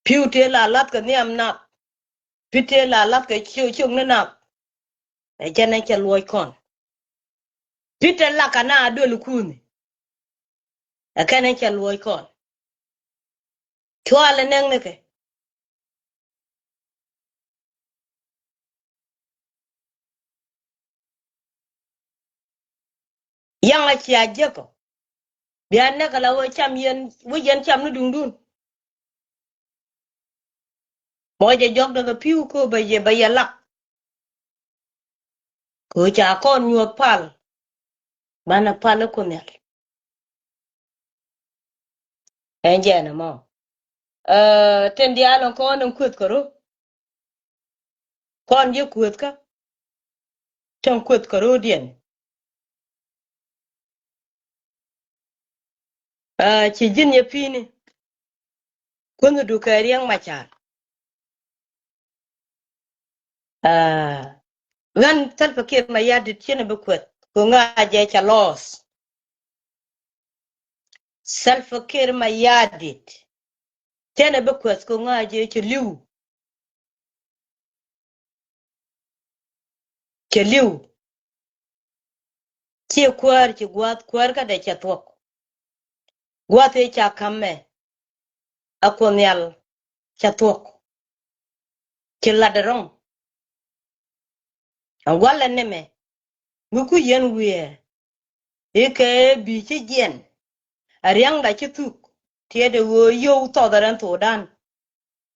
Pi̱w tëë la la̱th kɛ nhiam nath. Pi̱w tëë la la̱th kɛ ciök ciök ni nath. Ɛ jɛn ɛ cɛ luɔc kɔn. Pi̱w tëë la kɛ na duel kuuni. Ɛ kɛn ɛ cɛ luɔc kɔn. Cual ɛ nɛŋ ni kɛ. Yaŋ a cia jiäk ɔ. Bia näk ala wä cam yɛn, wä yɛn cam ni duŋdun. Mɔ jɛ jɔk däk a pi̱w kä bä yɛ, bä yɛ lak. Kɛ ca kɔn nyuɔth pal. Banɛ pal i̱ Kuoth Nhial. Ɛn jɛn ɛmɔ. Ɛ, tin diaal ɛn kɔn ɛn kueth kɛ ro̱. Kɔn ji̱ kueth kä. Tin kueth kɛ ro̱diɛn. Ɛ, ci ji̱n yɛ pi̱i̱ni. Kueth du kɛ Riɛk Macar. Ah, ɣän Salva Kiir Mayardit cin bi kueth kɛ ɣöö ŋa̱cɛ ca loss. Salva Kiir Mayardit cin bi kueth kɛ ɣöö ŋa̱cɛ cɛ li̱w. Cɛ li̱w. Ci kuäär ci gua̱a̱th kuäär kädɛ cɛ thuɔ̱k. Gua̱a̱th ëë ca ka̱m mɛ ɛ Kuoth Nhial cɛ thuɔ̱k. Ci lat ɛ ro̱ŋ. Ɛn gua̱lɛ ni mɛ mi ku yɛn wiee i̱ kɛ bi ci jiɛn. Ɛ ria̱ŋda ci thuk tiɛɛt ɛ ɣöö yio̱w thɔɔth ɛ rɛn thokdan.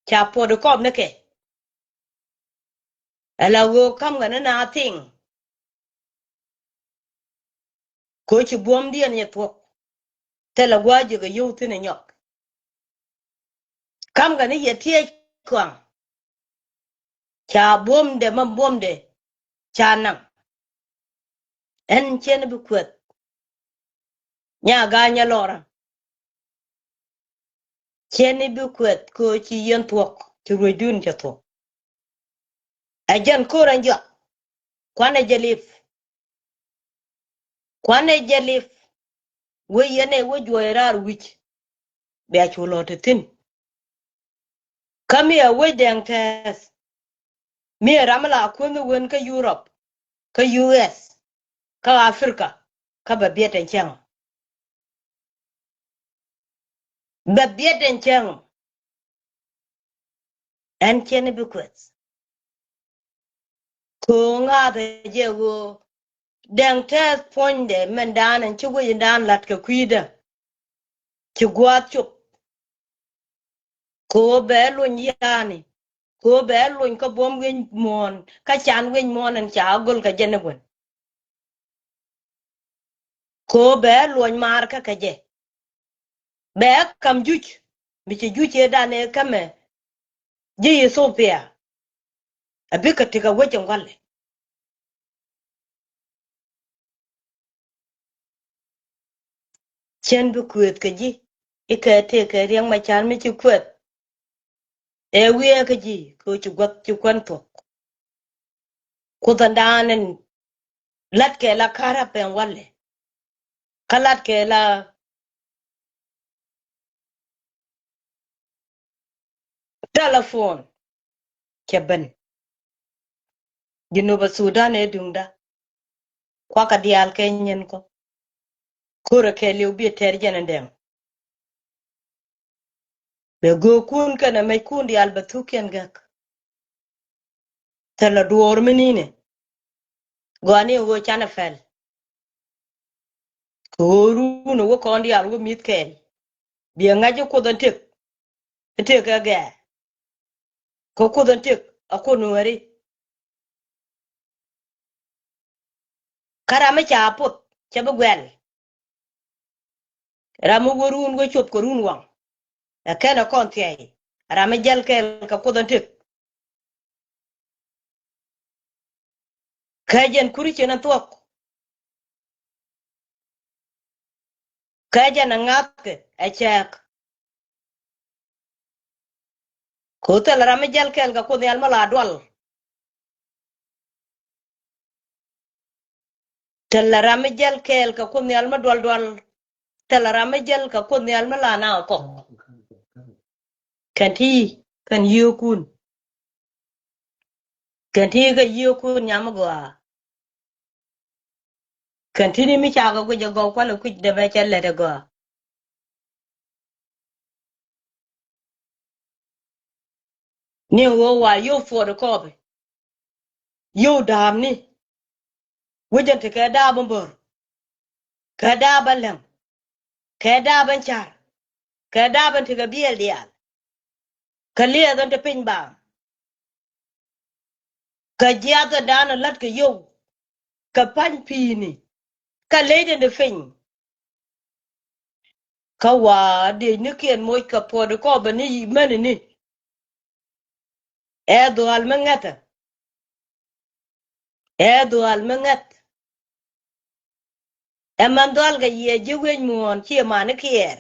Ca puɔt ɛ kɔp ni kɛ. Ɛ la ɣöö ka̱m kɛ ni na thiŋ. Kɛ ɣöö ci buɔ̱mdiɛn yɛ thuɔ̱k. Thilɛ gua̱a̱th ji̱ kɛ yio̱w thi̱n ɛ nyɔk. Ka̱m kɛ ni yɛ tiɛɛc kɔaŋ. Ca buɔ̱mdɛ ma buɔ̱mdɛ ca naŋ. Ɛn cɛn bi kueth. Nya ga̱a̱c nyɛ lɔra. Cɛn i̱ bi kuɛth kɛ ɣöö ci yɛn thuɔ̱k, ci ruecdun cɛ thuɔ̱k. Ɛ jɛn ko̱r ɛn jɔak. Kuanɛ jɛ lip. Kuanɛ jɛ lip. Wee yɛn ɛ wee juɔc raar wi̱c. Bia cu lɔ te thi̱n. Kä mi ɛ wec Dɛŋ Tɛɛth. Mi ɛ ram mi la kuänh mi wen kä Europe, kä U S, kä Africa, kä bɛ biɛt ɛn cäŋ. Bɛ biɛt ɛn cäŋ. Ɛn cɛn i̱ bi kuɛth. Kɛ ɣöö ŋa̱thɛ jɛ ɣöö Dɛŋ Tɛɛth puɔ̱nydɛ mɛn daan ɛn ci wec in daan la̱t kɛ kui̱dä. Ci gua̱a̱th cop. Kɛ ɣöö bɛ luny yani. Kɛ ɣöö bɛ luny kä buɔ̱m wi̱c muɔ̱ɔ̱n, kä can wi̱c muɔ̱ɔ̱n ɛn ca go̱l kɛ jɛ ni gua̱n. Kɛ ɣöö bɛ luɔny maar kä kɛ jɛ. Bɛ ka̱m juc mi ci juc ëëdan ëë kämɛ ji̱ Ethiopia. A bikɛ tekɛ wec in gua̱lɛ. Cɛn bi kuëëth kɛ ji̱ i̱ kɛ tëëkɛ Riɛk Macar mi ci kuɛth. Ɛ wiɛɛkä ji̱ kɛ ɣöö ci gua̱th ci kuän thuɔ̱k. Kuoth ɛn daan ɛn la̱tkɛ la ka̱r a pɛn walɛ. Kä la̱tkɛ la telephone. Cɛ ben. Junubä Sudan ëë duŋda. Kuakä diaal kɛ nyin kɔ. Ko̱rä kɛɛliw bi tɛr jɛn ɛn Dɛŋ. Bɛ göökun kɛnɛ mɛckun diaal bɛ thukiɛn gäk. Thilɛ duɔɔr mi ni̱nɛ. Gɔaa ni ɣöö canɛ pɛl. Kɛ ɣöö run ɛ wä kɔn diaal wä mi̱th kɛɛl. Biɛ ŋa̱c i̱ Kuoth ɛn tëk. I̱ tëk ɛ gɛɛ. Kɛ Kuoth ɛn tëk a Kuoth Nuääri. Kä ram mi ca poth cɛ bi guɛl. Ram mi wä run wä cop kɛ run waŋ. Ɛ kɛn ɛ kɔn thiɛɛc. Ram mi jäl kɛɛl kɛ Kuoth ɛn tëk. Kä jɛn Christian ɛn thuɔ̱k. Kä jɛn ɛ ŋa̱thkɛ ɛ cɛɛk. Kɛ ɣöö thilɛ ram mi jäl kɛɛl kɛ Kuoth Nhial mi la dual. Thilɛ ram mi jäl kɛɛl kɛ Kuoth Nhial mi dual dual. Thilɛ ram mi jäl kɛ Kuoth Nhial mi la naŋ kɔk. Kɛn ti kɛn yio̱o̱kun. Kɛn ti kɛ yio̱o̱kun nyam gɔaa. Kɛn ti ni mi cakɛ guic ɛ gɔw kualɛ kuic dee bɛ cɛ lɛt ɛ gɔaa. Ni ɣöö wa yio̱w thuɔɔt ɛ kɔɔpɛ. Yio̱w da̱a̱pni. Wecän ti kɛ da̱a̱p in bär. Kɛ da̱a̱p in läŋ. Kɛ da̱a̱p in ca̱r. Kɛ da̱a̱p in ti kɛ biɛl diaal. Kɛ liɛɛth in ti piny baaŋ. Kɛ jiath in da̱a̱n in la̱t kɛ yio̱w. Kɛ pa̱ny pi̱i̱ni. Kɛ ley tin ti piny. Kä wa diecnikiɛn moc kɛ puɔ̱t kɔpɛ ni mänini. Ɛ dhuaal mi ŋäthä. Ɛ dhuaal mi ŋäth. Ɛ män dhuaal kɛ yiëë ji̱ wi̱i̱ muɔ̱ɔ̱n ciɛ mani kiɛɛr.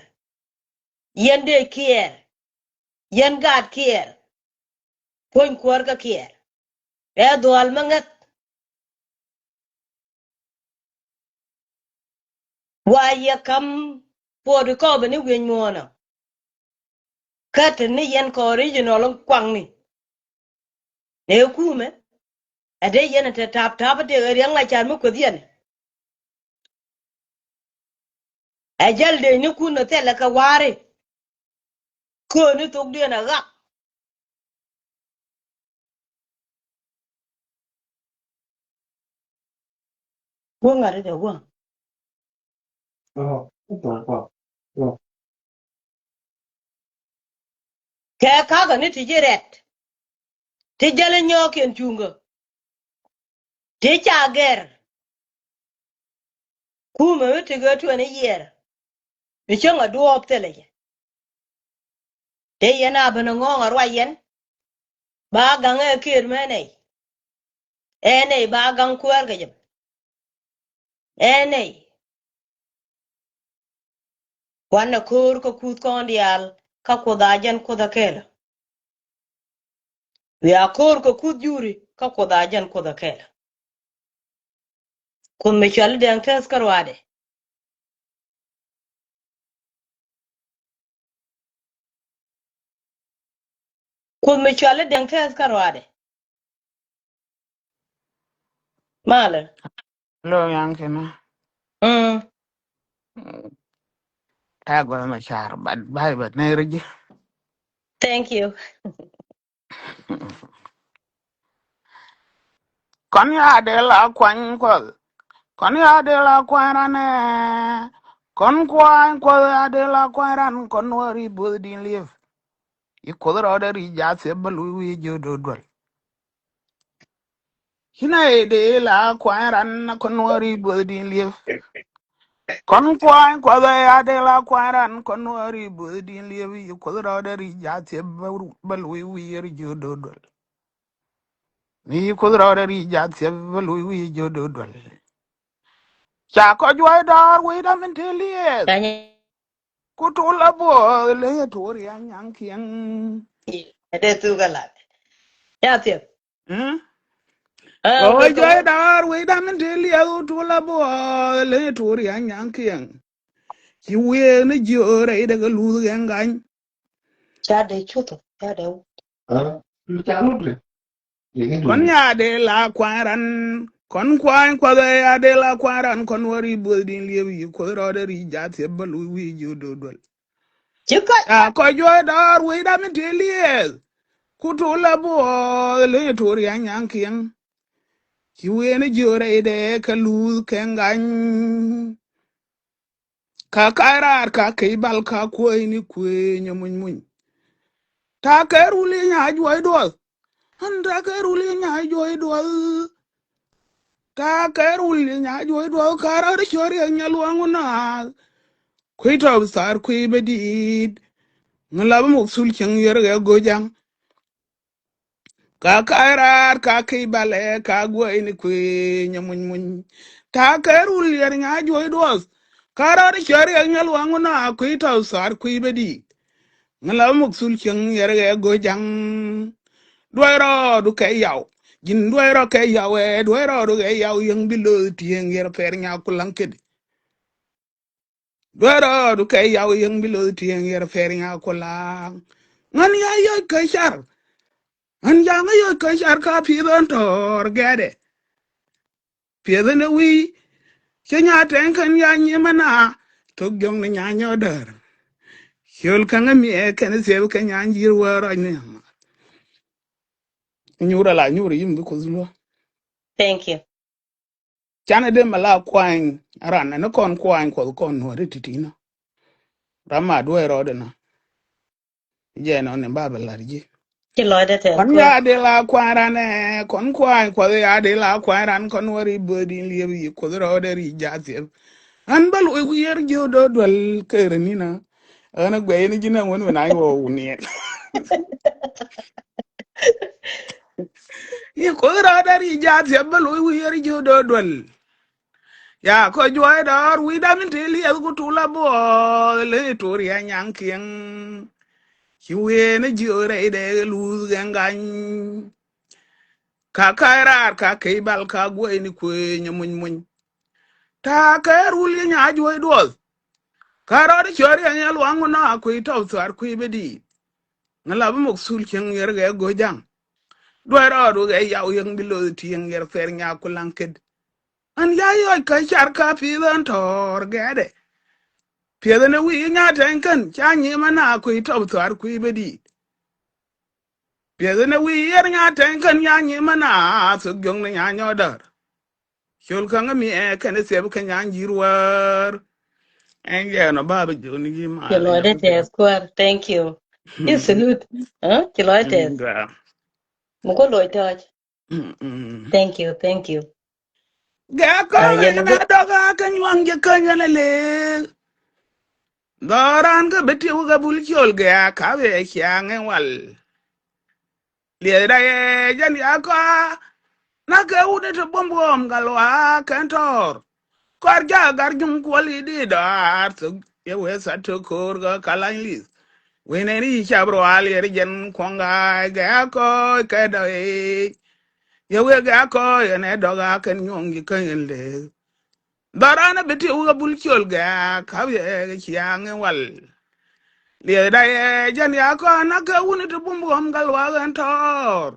Yɛn dee kiɛɛr. Yɛn gaat kiɛɛr. Puɔ̱ny kuäär kä kiɛɛr. Ɛ dhual mi ŋäth. Wa yɛ kam puɔt kɔp ni wieny muɔnɔ. Kä te ni yɛn kɔ original kuaŋni. Ni kumɛ. Ɛ dee yɛn te tap tap dee riɛŋ la car mi kueth yɛn. Ɛ jäl dee ni kun ni thilɛ kɛ wa̱a̱ri. Kööni thok diɛn ɛ ɣak. Guäŋ ŋa̱t dee guäŋ. Kɛ kakä ni ti ji̱ rɛt. Ti jäl nyɔɔk kɛn cuŋkä. Ti ca gɛr. Kumɛ mi ti gɛ tuɛn i̱ yiɛɛr. Mi cäŋ a duɔɔp thilɛ jɛ. Tëë yɛn a ben a ŋɔ̱ɔ̱ŋ a ruac yɛn. Ba gaŋ ɛ kër mɛ nɛy. Ɛ nɛy ba gaŋ kuäär kɛ jɛ. Ɛ nɛy. Kuan ɛ ko̱o̱r kä kuth kɔn diaal kä kuoth a jɛn kuoth a kɛɛlä. Wiaa ko̱o̱r kɛ kuth juri kä kuoth a jɛn kuoth a kɛɛlä. Kuoth mi cuali dɛŋ tɛth kä ruaadɛ. Kuoth mi cuali dɛŋ tɛth kä ruaadɛ. Malɛ. Lo yaŋ kɛnɛ. Mm. Ɛ gɔl ma car, but bai, but ne rɛ ji̱. Thank you. Kɔn ya dee la kuany kuɔth. Kɔn ya dee la kuany ranɛ. Kɔn kuany kuɔth ya dee la kuany ran kɔn wä ri buɔth din liep. Yi kuoth rɔɔdɛ ri jath thiep bä luc wi̱i̱ jiö do̱r duäl. Ci nɛy dee la kuany ran kɔn wä ri buɔth din liep. Kɔn kuany kuɔth ya dee la kuany ran kɔn wä ri buɔth din liep. Yi kuoth rɔɔdɛ ri jath thiep bä ru-, bä luc wi̱i̱ ri jiö do̱r duäl. Mi yi kuoth rɔɔdɛ ri jath thiep bä luc wi̱i̱ jiö do̱r duäl. Ca kɔc juɔc dɔɔr wecdä min te lieth. Ku tul a buɔɔth leny a tuɔɔr ya nyaŋ kiɛŋ. Ɛ dee thuk a lat. Ya thiep. Mm? Ɛ, kɔc juɔc dɔɔr wecdä min te lieth ku tul a buɔɔth leny a tuɔɔr ya nyaŋ kiɛŋ. Ci wiee ni jiö rɛy dee kɛ luth kɛ ŋany. Ca dee cuth, ca dee wut. Kɔn ya dee la kuany ran, kɔn kuany kuɔth ya dee la kuany ran, kɔn wä ri buɔth din liep yi kuoth rɔɔdɛ ri jath thiep bä luc wi̱i̱ jiö do̱r duäl. Ci kɔc. Ca kɔc juɔc dɔɔr wecdä min te lieth. Ku tul a buɔɔth leny a tuɔɔr ya nyaŋ kiɛŋ. Ci wiee ni jiö rɛy dee kɛ luth kɛ ŋany. Ka ka̱c raar ka kec bal ka kuäcni kuëëny ɛ muny muny. Ta̱a̱ kɛ rul yɛ nya̱a̱c juɔc duɔth. Ɣän ta̱a̱ kɛ rul yɛ nya̱a̱c juɔc duɔth. Ta̱a̱ kɛ rul yɛ nya̱a̱c juɔc duɔth ka rɔɔdɛ cɔr yɛ nyal waŋ wä naath. Kui̱ tɔp thaar kui̱ bä di̱i̱t. Ŋä lapä muk thul cieŋ yɛr kɛ go̱c ja̱ŋ. Ka ka̱c raar ka kec balɛ ka guɛcni kuëëny ɛ muny muny. Ta̱a̱ kɛ rul yɛr nya̱a̱c juɔc duɔth. Ka rɔɔdɛ cɔr yɛ nyal waŋ wä naath kui̱ tɔp thaar kui̱ bä di̱i̱t. Ŋä lapä muk thul cieŋ yɛr kɛ go̱c ja̱ŋ. Duɔc rɔɔdu kɛ yaw. Ji̱n duɔc rɔ kɛ yaw ɛ, duɔc rɔɔdu kɛ yaw yäŋ bi lo̱th tieŋ yɛr pɛr nya̱a̱k kulaŋ kedi. Duerɔɔdu kɛ yaw yäŋ bi lo̱th tieŋ yɛr pɛr nya̱a̱k kulaŋ. Ŋän ya yɔc kä car. Ɣän ja̱ŋ yɔc kä car ka pi̱eth ɣän tɔ̱ɔ̱r gɛ̈dɛ. Pi̱eth ɣän ɛ wi̱i̱. Cä nya̱a̱ tɛŋ kɛn ya nyiemä na. Thok jiɔ̱ŋ ni nya̱a̱ nyɔɔdär. Ciöl käŋä miɛ kɛn thiep kɛ nya̱a̱ ji̱r wä rɔc ni. Nyuur ala nyuur yim bi kuth luɔ. Thank you. Canɛ dee mɛ la kuany ran ni kɔn kuany kuɔth kɔn nuɔ̱ri ti̱ti̱nä. Ram ma duɔ̱ɔ̱c rɔɔdɛ nɔ. Jɛ nɔ ni ba bɛ la̱r ji̱. Ci lɔcdɛ tɛth kɔn kuɛ. Ya dee la kuany ranɛ, kɔn kuany kuɔth ya dee la kuany ran kɔn wä ri böödi liep yi kuoth rɔɔdɛ ri jath thiep. Ɣän bä luɔc wi̱i̱ yɛr jiö do̱r duäl kɛ rɛ ni̱nä. Ɣän ɛ guɛy ni ji̱n ɛ ŋuän wä na yɔ wuniɛn. Yi kuoth rɔɔdɛ ri jath thiep bä luɔc wi̱i̱ yɛr jiö do̱r duäl. Ya kɔ juɔc dɔɔr wi̱i̱ dam in te liɛth ku tul a buɔɔth leny tuɔr ya nyaŋ kiɛŋ. Ci wiee ni jiö rɛy dɛ luth gɛŋ gany. Ka ka̱a̱c raar ka key bal ka guɔyni kuëëny muny muny. Ta̱a̱ kɛ rul yɛ nya̱a̱c wec duɔth. Ka rɔɔd cuɔr yɛ nyɛ luaŋ wä na kui̱ tɔp thuaar kui̱ bɛ di̱i̱t. Ŋä la bi mok thul cieŋ yɛr gɛ go̱c ja̱ŋ. Duɔ̱c rɔɔd wä gɛ yaw yɛŋ bi loth ti̱eŋ yɛr thɛr nyaak ku laŋ ket. Ɣän ya yɔc kä car ka pi̱th ɣän tɔ̱ɔ̱r gɛɛdɛ. Piɛth ni wi̱i̱ nya tɛny kän ca nyi̱i̱m ana kui̱ tɔp thuaar kui̱ bä di̱i̱t. Piɛth ni wi̱i̱ yɛr nya tɛny kän nya nyi̱i̱m ana thok jiɔ̱ŋ ni nya nyɔɔdär. Col käŋä mi ɛ kɛn thiɛp kä nya ji̱r wäär. Ɛn jɛ nɔ ba bi jiɔni ji̱ ma. Ci lɔcdɛ tɛth kuäär. Thank you. Ci salute. Ci lɔcdɛ tɛth. Mi ku loc tɔc. Thank you, thank you. Gɛ kɔn yɛn na dɔk a kä nyuaŋ jɛ kä nyɛn a leek. Dhɔran kä bi tiw kä bul ciol gɛ a kap yɛ ciaŋ in wal. Liɛth da yɛ jɛn ya kɔa na kɛ wut ni ti buɔm buɔm gal wa kɛn tɔɔr. Kɔr ja gar juŋ kuɔl i̱ di dɔaar thok yɛ wee tha tok ko̱o̱r kä kalany li̱th. Wee nɛn i̱ cap rual yɛr jɛn kuɔŋ ga̱a̱c gɛ a kɔc kɛ dɔ̱ i̱. Yɛ wee gɛ a kɔc ɛn ɛ dɔk a kɛn nyuɔ̱ŋ ji̱ käny ɛn lëëk. Dhɔran ɛ bi ti wä bul ciöl gɛ a ka̱p yɛ ciaŋ in wal. Liɛth da yɛ jɛn ya kɔn a kɛ wuni ti bum buɔm gal wa ɣän tɔɔr.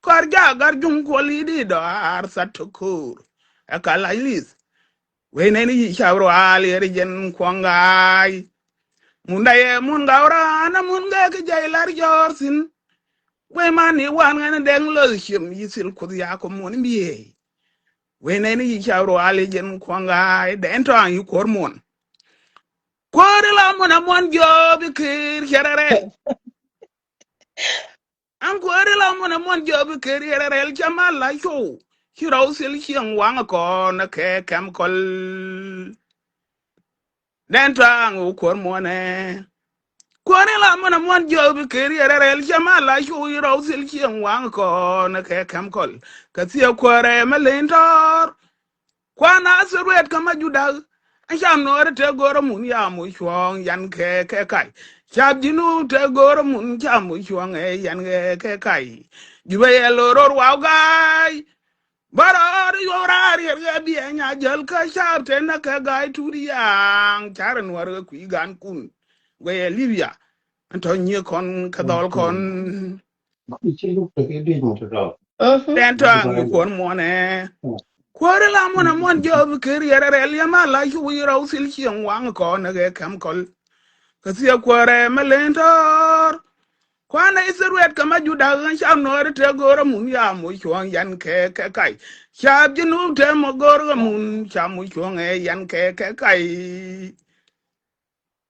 Kɔr ja gar juŋ kuɔl i̱ di dɔaar tha tok ko̱o̱r ɛ kalac li̱th. Wee nɛn i̱ cap rual yɛr jɛn kuɔŋ ga̱a̱c. Mun da yɛ mun gaw raan a mun gɛ kä jay lar jɔɔr thi̱n. Wee man i̱ wan ŋɛn dɛŋ loth ciëm yi̱ thil kuoth yak kɔ mun biey. Wee nɛn i̱ cap rual yɛ jɛn kuɔŋ ga̱a̱c dɛn tɔaŋ i̱ kuɔr muɔn. Kuɔr ila muɔn a muɔn jiɔp i̱ keer cɛ rɛrɛl. An kuäär ila muɔn a muɔn jiɔp i̱ ker yɛrɛ rɛl cɛ mal la cuw. Ci rɔw thil cieŋ waŋ kɔn kɛ kɛm kɔl. Dɛn tɔaŋ wä kuäär muɔnɛ. Kuäär ila muɔn a muɔn jiɔp i̱ ker yɛrɛ rɛl cɛ mal la cuw ci rɔw thil cieŋ waŋ kɔn kɛ kɛm kɔl. Kɛ thiɛ kuäärɛ mɛ len tɔɔr. Kuan a thil ruet kä ma judak. A cam nuɔɔri te go̱rä mun ya mu cuɔ̱ɔ̱ŋ yan kɛ kɛ kac. Cap ji̱nu te go̱rä mun ca mu cuɔ̱ɔ̱ŋ ɛ yan kɛ kɛ kac. Jubɛ yɛ lo̱r ror waw ga̱a̱y. Bä rɔɔd yuɔw raar yɛr kɛ biɛ nya jäl kä cap te nä kɛ ga̱a̱y tut yaŋ. Carɛ nuɔr kɛ kui̱ gan kun guɛ yɛ Libya. Ɛn tɔ nyiee kɔn kɛ dhɔl kɔn. Dɛn tɔaŋ i̱ kuɔn muɔnɛ. Kuäär ila muɔn a muɔn jiɔp i̱ ker yɛrɛ rɛl yɛ mal la cuw ci rɔw thil cieŋ waŋ kɔn kɛ kɛm kɔl. Kɛ thiɛ kuäärɛ mɛ len tɔɔr. Kuan a i̱ thil ruet kä ma judak ɣän cam nuɔɔri te go̱rä mun ya mu cuɔ̱ɔ̱ŋ yan kɛ kɛ kac. Cap ji̱nu te mɔ go̱rä mun ca mu cuɔ̱ɔ̱ŋ ɛ yan kɛ kɛ kac.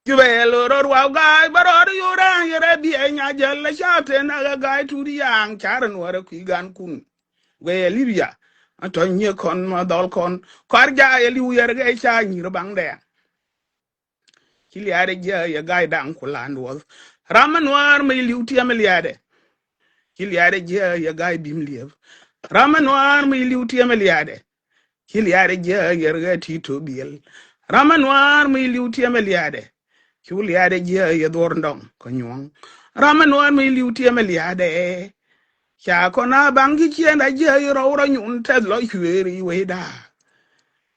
Jubɛ yɛ lo̱r ror waw ga̱a̱c bä rɔɔd yo̱o̱ raan yɛrɛ biɛ nya jäl la ca te na kɛ ga̱a̱c tut yaŋ carɛ nuɔrɛ kui̱ gan kun. Guɛ yɛ Libya. A tɔ nyiee kɔn ma dhɔl kɔn kɔr ja yɛ liw yɛr kɛ ca nyir baŋ dɛ. Ci liaadɛ jiɛ yɛ ga̱a̱c daŋ ku lan duɔth. Ram mi nuaar mi liw tiɛm liaadɛ. Ci liaadɛ jiɛ yɛ ga̱a̱c bim liɛp. Ram mi nuaar mi liw tiɛm liaadɛ. Ci liaadɛ jiɛ yɛr ɣɛ ti to biɛl. Ram mi nuaar mi liw tiɛm liaadɛ. Cu liaadɛ jiɛ yɛ dhuɔr ndɔŋ kɛ nyuɔ̱ŋ. Ram mi nuaar mi liw tiɛm liaadɛ. Ca kɔn a baŋ ki ciɛn a jiɛ yɛ rɔw rɔ nyun tɛth lɔ cueer i̱ wecda.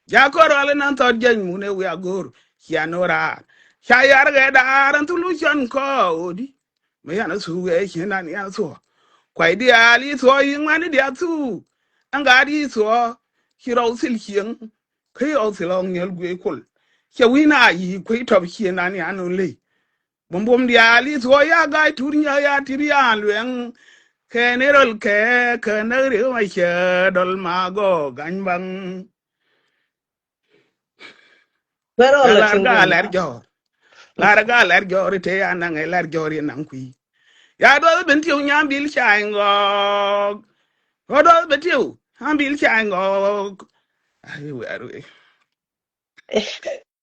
Ja kɔn rual inan thɔt jiɛny mun ɛ wiak go̱o̱r. Cia no̱ raar ca yar ɣɛ daar ɛn thulu cɔn kɔ odi. Mi yan a thuk ɛ cien dan yan thuɔ. Kuay diaal i̱ thuɔ i̱ ŋuani diaal thuk. Ɛn gaat i̱ thuɔ ci rɔw thil cieŋ. Kä i̱ rɔw thil ɔŋ niɛl guiey kol. Cɛ wi̱n a yi̱ kuey tɔp cien dan yan ɔ ley. Bumbum diaal i̱ thuɔ ya ga̱a̱c tur nya ya tip ya luɛŋ. Kɛ ni rol kɛ kɛ näk rik ma cɛ dɔl ma gɔ ga̱ny baŋ. Bä rɔ la lar ga lar jɔr. Lar ga lar jɔr te ya naŋ ɛ lar jɔr yɛ naŋ kui̱. Ya duɔth ben tiw nyam bil ca ŋɔk. Duɔth ben tiw nyam bil ca ŋɔk. Ai wɛr wi.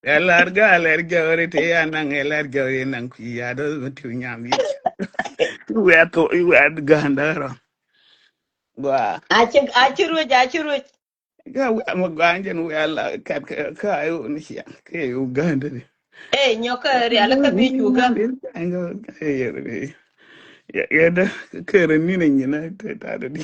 Ya lar ga lar jɔr te ya naŋ ɛ lar jɔr yɛ naŋ kui̱. Ya duɔth ben tiw nyam bil. Wɛ to wɛ ganda rɔ. Gua. Aci aci ruec aci ruec. Ka wi̱i̱ a mi gɔaa jɛn wi̱i̱ a la kat kä kä a yo̱o̱ ni ciaŋ kä yɛ Uganda ni. Ɛ nyɔk kä rial kä bi cu gam. Yɛ dä kɛ rɛ ni ni nyina te ta dä di.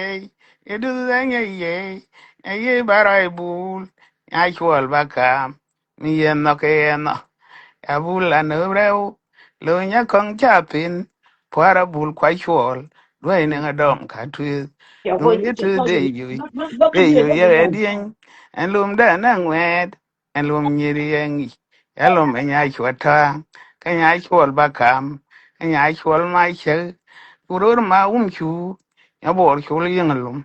yiëë, yɛ duth ɛ nyɛ yiëë, nyɛ yiëë ba rɔy bul, nya cuɔl ba kaam, mi yɛ nhɔk kɛ yɛ nhɔk. Ya bul la nöp rɛw, lo̱ nya kɔŋ ca pin, pua̱r a bul kua cuɔl, duäc ni ŋa dɔm ka tueth. Duŋ yɛ tueth dee yoc, dee yoc yɛ rɛ dieny, ɛn lum dee nɛ ŋuɛɛt, ɛn lum nyiri yɛ ŋic. Ya lum ɛ nya cuɔt ta̱a̱ŋ, kä nya cuɔl ba kam, kä nya cuɔl ma cäk. Ku ror ma wum cu, nya buɔr col yiŋ lum.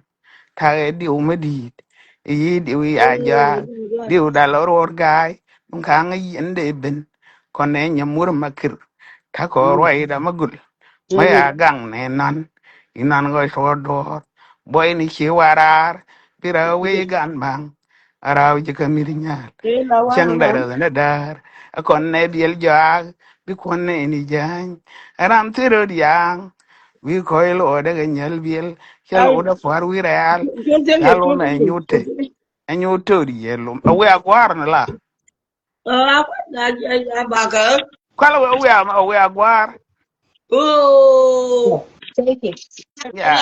Ta̱a̱ ɛ diw mi di̱i̱t, i̱ yi diw ya ja̱a̱l, diw dal ɔ ruɔr ga̱a̱y, duŋ ka̱a̱ŋ ɛ yɛn dee ben. Kɔn ɛ nya mur ma kir, ta̱a̱ kɔ ruac da ma gul. Ma ya gaŋ nɛ nɔn, i̱ nɔn kɔ cuɔr duɔ̱ɔ̱r. Buɔy ni ci waraar, bi rɛ wee gan baŋ. A raw ji̱ kä mi̱th nyal. Cäŋ dɛ rɛth ni däär. A kɔn nɛ biɛl jɔak, bi kuɔn nɛ ni jäny. A ram thil röt yaŋ, wi̱i̱ kɔc luɔɔdɛ kɛ nyäl biɛl. Cä luɔɔdɛ pua̱r wi̱i̱ rɛal. Ca lum ɛ nyut te. Ɛ nyut te ri yɛ lum. A wi̱i̱ a gua̱a̱r ni la. Kual a wi̱i̱ a wi̱i̱ a gua̱a̱r. Ya.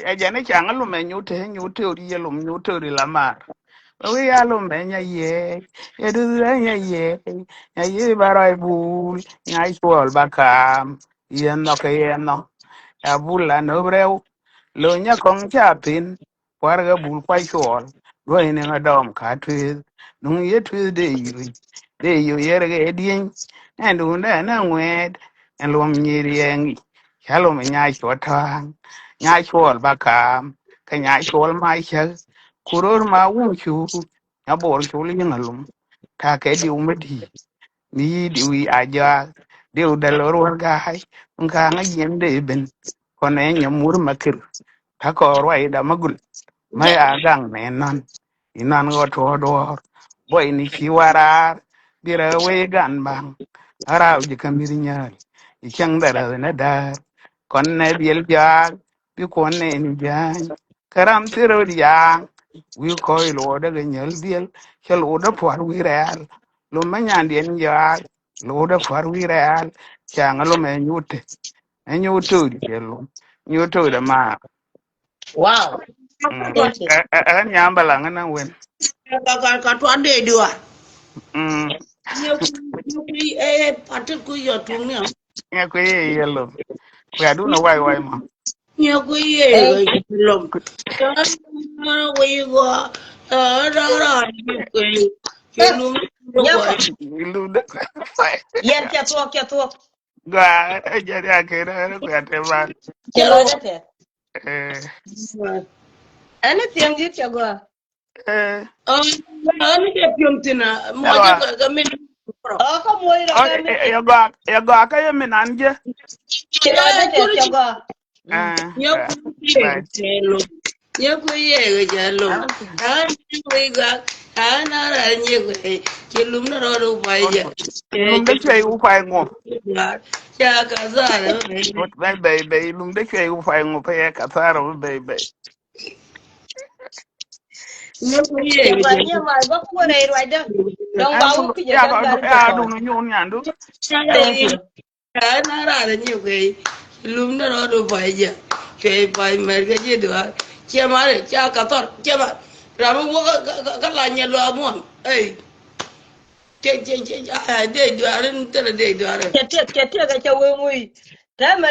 Ɛ jɛn i̱ caŋ ilum ɛ nyut te, nyut te ori yɛ lum, nyut te ori la mar. Ɛ wi̱i̱ ya lum ɛ nya yee, yɛ duth ɛ nya yee, nya yee ba rɔy bul, nya cuɔl ba kaam, yɛ nhɔk kɛ yɛ nhɔk. Ɛ bul la nöp rɛw, lo̱ nya kɔŋ ca pin, pua̱r kɛ bul kua cuɔl, luɔ̱c ni ŋa dɔm ka tueth, duŋ yɛ tueth dee yuc. Dee yo̱ yɛrɛ kɛ dieny. Ɛn duundɛ ɛn ɛ ŋuɛɛt. Ɛn luɔm nyier yɛŋ i̱ ca luɔm nya cuɔ tɔ̱a̱ŋ. Nya cuɔl ba kaam kɛ nya cuɔl ma cäk. Ku ro̱r ma wum cu nya bor col yiŋ alum. Ta̱a̱ kɛ diw mi di̱i̱t mi yi̱ diw i̱ a jɔak. Diw däl ruɔ̱r ga̱a̱c. Ŋ ka̱a̱ŋ a jiɛn dee ben. Kɔn ɛ nyɛ mur ma kir. Ta̱a̱ kɔɔr ruac dam a gul. Ma ya gaŋ nɛ nɔn. Inan ɣɔt tuɔɔk duɔɔr buɔyni ci waraar. Bi rɛ wee gan baŋ a raw ji̱ kä mi̱th nyääl. I̱ cäŋ dhɛrɛ ni däär kɔn nɛ biɛl jaak. Bi kuɔn nɛ ni jääny kä ram thil rot yaaŋ. Wi̱i̱ kɔc luɔɔdä kɛ nyäl biɛl cä luɔɔdä pua̱r wi̱i̱ rɛ̈ɛ̈l. Lom mä nyandiɛn jaak luɔɔdä pua̱r wi̱i̱ rɛ̈ɛ̈l. Cäŋ lom ɛ nyuut te ɛ nyuut to̱o̱di cɛ lom nyuut to̱o̱dɛ maar. Wow. Mm. Thank you. Ɛ ɛ ɛ nyam balaŋ na wen. Ka ka ka tuan de dua. Mm. Nyɛ ku nyɛ ku ɛ pati ku yɔ tum ya. Nyɛ ku ye yellow. Ku ya du na wai wai ma. Nyɛ ku ye lom. Ka na wai go. Ɛ ra ra nyɛ ku. Nyɛ lum. Lum de. Yɛn kɛ tuɔk kɛ tuɔk. Gua ɛ jɛ ya ke na ku ya te ba. Kɛ lɔ jɛ te. Eh. Ɛn ni thiɛŋ ji̱ cɛ gɔaa. Eh. Ɔ, ɔ, ni cɛ piɔm thin a mɔ jɛ kɛ kɛ min. Ɔ, kä muɔc rɔ kɛ min. Yɛ gɔaa, yɛ gɔaa kä yɛ min an jɛ. Cɛ gɔaa jɛ tɛ cɛ gɔaa. Eh, nyɛ ku yɛ cɛ lo. Nyɛ ku yɛ cɛ lo. An ni wei gɔaa. An ara nyɛ ku ci lum na rɔ do pa jɛ. Lum de cɛ u pa ŋɔ. Ca ka zara. Bye bye bye. Lum de cɛ u pa ŋɔ pa yɛ ka zara bye bye. Nyɛ ku yɛ. Nyɛ ma ba ku rɛ ruacdä. Dɔŋ ba wä ki jɛ ya ka gar ka dun nyun nyandu. Thank you. Ɛ na raan nyɛ ku lum na rɔ do pa jɛ. Cuɛ pa mɛr kɛ jɛ duar. Cɛ ma rɛ ca ka thɔr cɛ ma. Ram wä ka la nyɛ lua muɔn. Ey. Cɛ cɛ cɛ a de duar ni tɛrɛ de duar. Cɛ tiɛk cɛ tiɛk cɛ wee mui. Tɛmɛ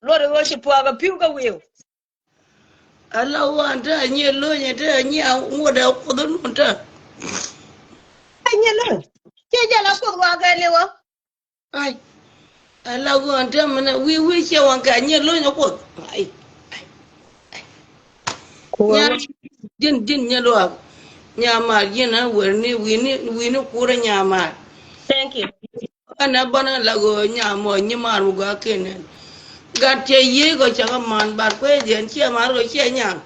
luɔt wä ci puak a piu ka wiu. Ala wan te a nyɛ lo̱ny te a nyɛ a ŋuɔt a kuoth nun te. A nyɛ lo̱ny. Cɛ jɛ la kuoth wa kɛ liwä. Ai. Ala wan te mɛnɛ wi̱i̱ wi̱i̱ cɛ wan kɛ a nyɛ lo̱ny a kuoth. Ai. Ai. Nya ji̱n ji̱n nyɛ luaak. Nya maar ji̱n a wer ni wi̱i̱ ni wi̱i̱ ni kuurɛ nya maar. Thank you. Ɛn ɛ bän ɛ la ɣöö nyam ɔ nyi maar mi gɔaa kɛn ɛn. Gat cɛ yiëë kɔ cakɛ man bat kuecdiɛn ciɛ maar kɔ ciɛ nyam.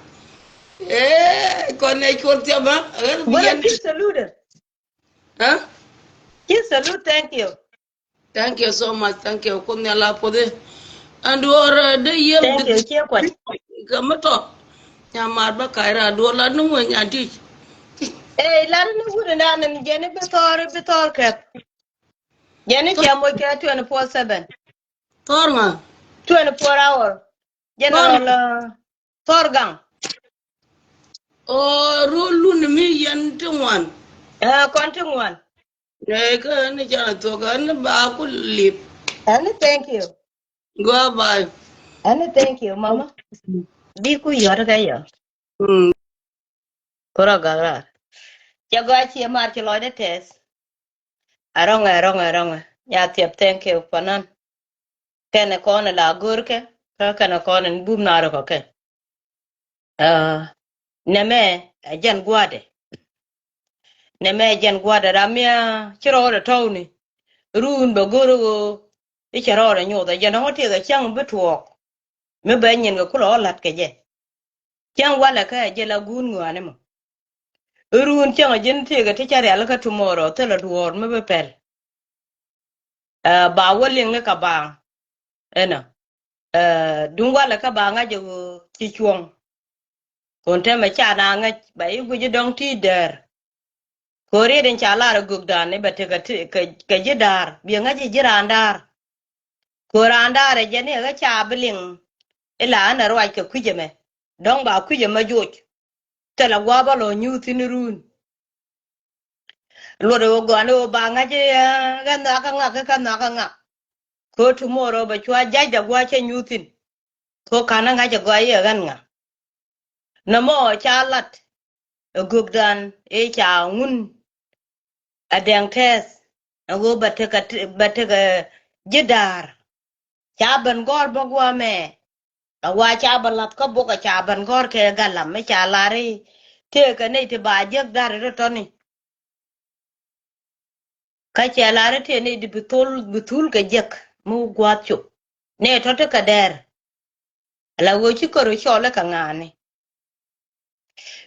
Ee kɔn ɛ cuɔl thiap ɣä ɣän bi yɛn. Kiss salute. Huh? Kiss salute, thank you. Thank you so much, thank you. Kun nhial a puɔthi. Ɛn duɔɔr ɛ dee yiëë. Thank you, ciɛ kuany. Kɛ mi tɔ. Nyam maar bä kac raar duɔɔr la ni ŋuɛ nyan ti̱c. Ee lat ni wut ɛn dan ɛn jɛn i̱ bi thɔɔr i̱ bi thɔɔr kɛp. Jɛn ni cɛ moc kɛ twenty four seven. Thɔr ŋa? Twenty four hour. General, uh, thɔr gaŋ. O rol lun mi yɛn ti ŋuan. Ɛ kɔn ti ŋuan. Ɛ kä ni ca thok ɛ ni ba ku lip. Ɛ ni thank you. Go bye. Ɛ ni thank you mama. Bi ku yɔt kɛ yɔ. Mm. Kura gak raar. Cɛ gɔaa ciɛ mar ci lɔcdɛ tɛth. Arɔŋɛ arɔŋɛ arɔŋɛ. Nya thiɛp thank you panan. Kɛnɛ kɔn la go̱rkɛ kä kɛnɛ kɔn in bum na rɔ kɛ kɛ. Nɛmɛ ɛ jɛn gua̱dɛ. Nɛmɛ ɛ jɛn gua̱dɛ ram mia ci rɔɔdɛ tɔwni. Run bɛ go̱r ɣöö i̱ cɛ rɔɔdɛ nyoth ɛ jɛn ɔŋɔ tiɛth ɛ cäŋ bi tuɔɔk. Mi bɛ nyin kɛ kulɔ ɔ la̱t kɛ jɛ. Cäŋ walɛ kä ɛ jɛ la guun ŋuani mɔ. Irun cäŋ ɛ ji̱n tëëkɛ ti ca rialikä tomorrow thilɛ duɔ̱ɔ̱r mi bi pɛl. Ɛ ba wä liŋ ni ka baaŋ. Ɛnɔ ɛ duŋ walɛ kä baaŋ ŋa̱c ɛ ɣöö ci cuɔ̱ŋ. Kun tɛmɛ ca na ŋäc ba i̱ guic i̱ dɔ̱ŋ ti däär. Ko̱ri din ca lar ɛ gökdan i̱ bɛ tekɛ kɛ ji̱ da̱a̱r biɛ ŋäc i̱ ji̱ raan da̱a̱r. Ko̱ raan da̱a̱r ɛ jɛn i̱ ɛ ɣä ca bi liŋ. I̱ la ɛn ɛ ruac kɛ kui̱c ɛmɛ dɔ̱ŋ ba kui̱c ɛmɛ joc. Thilɛ gua̱a̱p ɛ lɔ nyuuth thi̱n i̱ ruun. Luɔt ɛ ɣöö gɔ̱a̱n ɛ ɣöö ba ŋa̱c i̱ ɣä nhɔakä ŋak i̱ kä nhɔakä ŋak. Ko̱ tomorrow bɛ cua ja̱cdɛ gua̱a̱c cä nyuuth thi̱n. Ko̱ ka̱n ɛ ŋa̱c ɛ gɔaa i̱ ɛ ɣän ŋa. Nɔmɔ ca lat ɛ gökdan i̱ ca ŋun. Ɛ dɛŋ tɛth Ɛ ɣöö bɛ tekɛ, bɛ tekɛ ji̱ da̱a̱r. Ca ben gɔ̱r bä gua̱a̱mɛ. Ɛ wa ca bä lath kä bok ɛ ca ben gɔ̱r kɛ galam mi ca lar i̱ tëëkɛ nɛy ti ba jiäk da̱r i̱ rɔ tɔ̱ni. Kä cɛ lar i̱ tëë nɛy ti bi thul, bi thul kɛ jiäk mi gua̱a̱th cop. Nɛy tɔ̱ ti kɛ dɛɛr. Ala ɣöö ci kär cɔl i̱ kɛ ŋa̱a̱ni.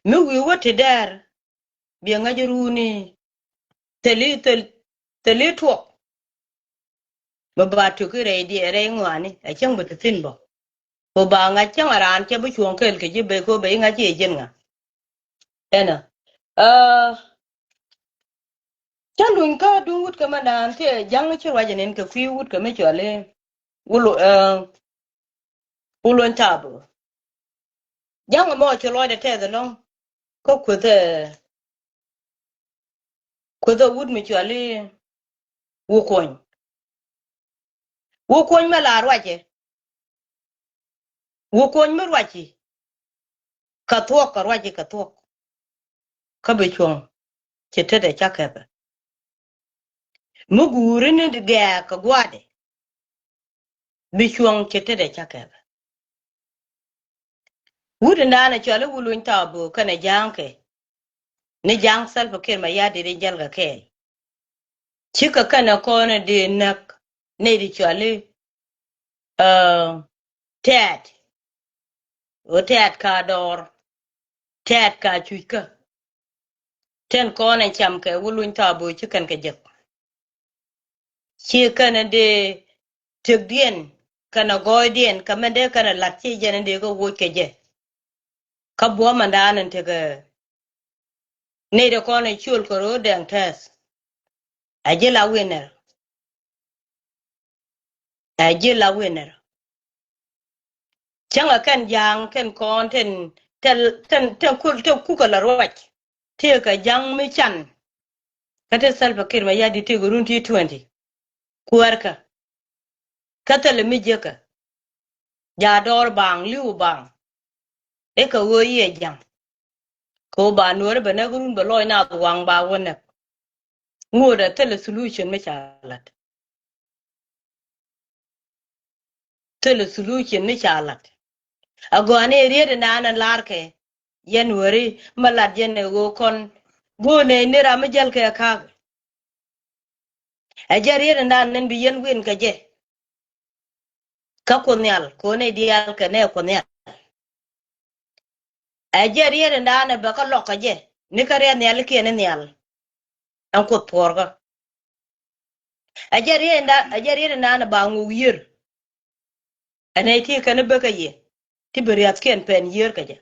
Mi wi̱i̱ wä ti dɛɛr biɛ ŋäc runi thil i̱ thil, thil i̱ tuɔk. Bɛ ba tuk i̱ rɛy diɛ rɛy ŋɔaani a cäŋ bɛ ti thi̱n bä. Kɛ ba ŋa̱c cäŋ a raan cɛ bi cuɔ̱ɔ̱ŋ kɛɛl kɛ ji̱ bɛ kɛ bɛ i̱ ŋa̱c i̱ ji̱n ŋa̱. Ɛnɔ. Ɛ, cä luny kä duŋ wut kɛ mɛ daan ti ja̱ŋ ci ruac ɛn in kɛ kui̱ wut kɛ mi cuali. Wulu, ɛ, wulu in tabu. Ja̱ŋ mɔ ci lɔcdɛ tɛth ɛlɔ̱ŋ. Kä kueth ɛ, kueth ɛ wut mi cuali Wukuɔny. Wukuɔny mɛ la ruacɛ. Wukuɔny mi ruaci. Kɛ thuɔ̱k kɛ ruaci kɛ thuɔ̱k. Kä bi cuɔ̱ŋ ci tetdɛ ca kɛpɛ. Mi guuri ni gɛɛk kɛ gua̱a̱dɛ. Bi cuɔ̱ŋ ci tetdɛ ca kɛpɛ. Wut in daanɛ cɔal i̱ wuluny thaw bo̱o̱k kɛnɛ ja̱a̱ŋkɛ. Ni ja̱a̱ŋ Salva Kiir Mayardit in jälkɛ kɛɛl. Cikɛ kɛnɛ kɔn in dee näk nɛy ti cɔal i̱, ɛ, tɛɛt. Ɣöö tɛɛt ka dɔɔr. Tɛɛt ka cuc kä. Tin kɔn in cam kɛ wuluny thaw bo̱o̱k ci kɛn kɛ jek. Ci kɛn in dee tëkdiɛn kɛnɛ gɔɔydiɛn kɛ mɛn dee kɛnɛ la̱t ci jɛn in dee kɛ woc kɛ jɛ. Kä buɔ̱m in daanɛ tekɛ nɛy ti kɔn in ciöl kɛ ro̱o̱ dɛŋ tɛth. Ɛ ji̱ la winner. Ɛ ji̱ la winner. Cäŋɛ kɛn ja̱a̱ŋ kɛn kɔn tin, tin, tin, tin kul, tin kukɛ la ruac. Tëëkɛ ja̱ŋ mi can. Kä ti Salva Kiir Mayardit tëëkɛ run ti twenty. Kuäärkä. Kä thilɛ mi jiäkä. Ja dɔɔr baŋ li̱w baŋ. I̱ kɛ ɣöö yiɛ ja̱ŋ. Kɛ ɣöö ba nuɔ̱ɔ̱ri bɛ näk run bɛ lɔc naath waŋ ba wä näk. Ŋuɔ̱t ɛ thilɛ solution mi ca la̱t. Thilɛ solution mi ca la̱t. Agɔani riet in daanɛ lar kɛ yɛn weri mi lat yɛn ɛ ɣöö kɔn go̱o̱nɛ ni ram mi jäl kɛ ka̱a̱k. Ɛ jɛ riet in daanɛ bi yɛn win kɛ jɛ. Kä Kuoth Nhial kɛ ɣöö nɛy diaal kɛ nɛy Kuoth Nhial. Ɛ jɛ riet in daanɛ bɛ kä lɔk kɛ jɛ ni kä riet nhialikiɛn in nhial. Ɛn Kuoth puɔ̱ɔ̱rkä. Ɛ jɛ riet in da, ɛ jɛ riet in daanɛ ba ŋuk yiër. Ɛ nɛy ti kɛn bäkä yɛ ti bi riathkiɛn pɛn yiër kɛ jɛ.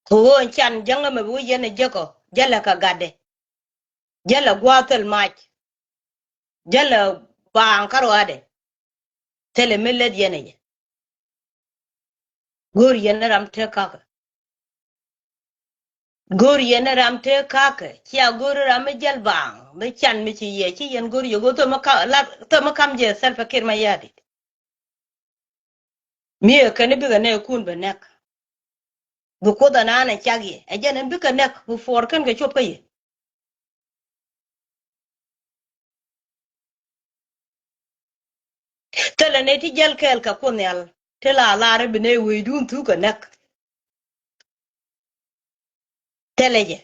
Kɛ ɣöö can jäŋä mɛ bi wä yɛn ɛ jäkä jälɛ kɛ gatdɛ. Jälɛ gua̱a̱th thil mac. Jälɛ baaŋ kä ruaadɛ. Thilɛ mi lät yɛn ɛ jɛ. Go̱o̱r yɛn ram tëë ka̱kä. Go̱o̱r yɛn ram tëë ka̱kä cia go̱o̱r ram mi jäl baaŋ mi can mi ci yɛ ci yɛn go̱o̱r yɛ go̱o̱r thom mi kam jɛ Salva Kiir Mayardit. Mi ɛ kɛn bikɛ nɛɛkun bɛ nɛk. Bi Kuoth ɛ naan ɛ cak yɛ ɛ jɛn ɛn bikɛ nɛk bi puɔr kɛn kɛ cop kä yɛ. Thilɛ ni ti jäl kɛɛl kɛ Kuoth Nhial ti la lar i̱ bi nɛy wecdun thuk kɛ näk. Thilɛ jɛ.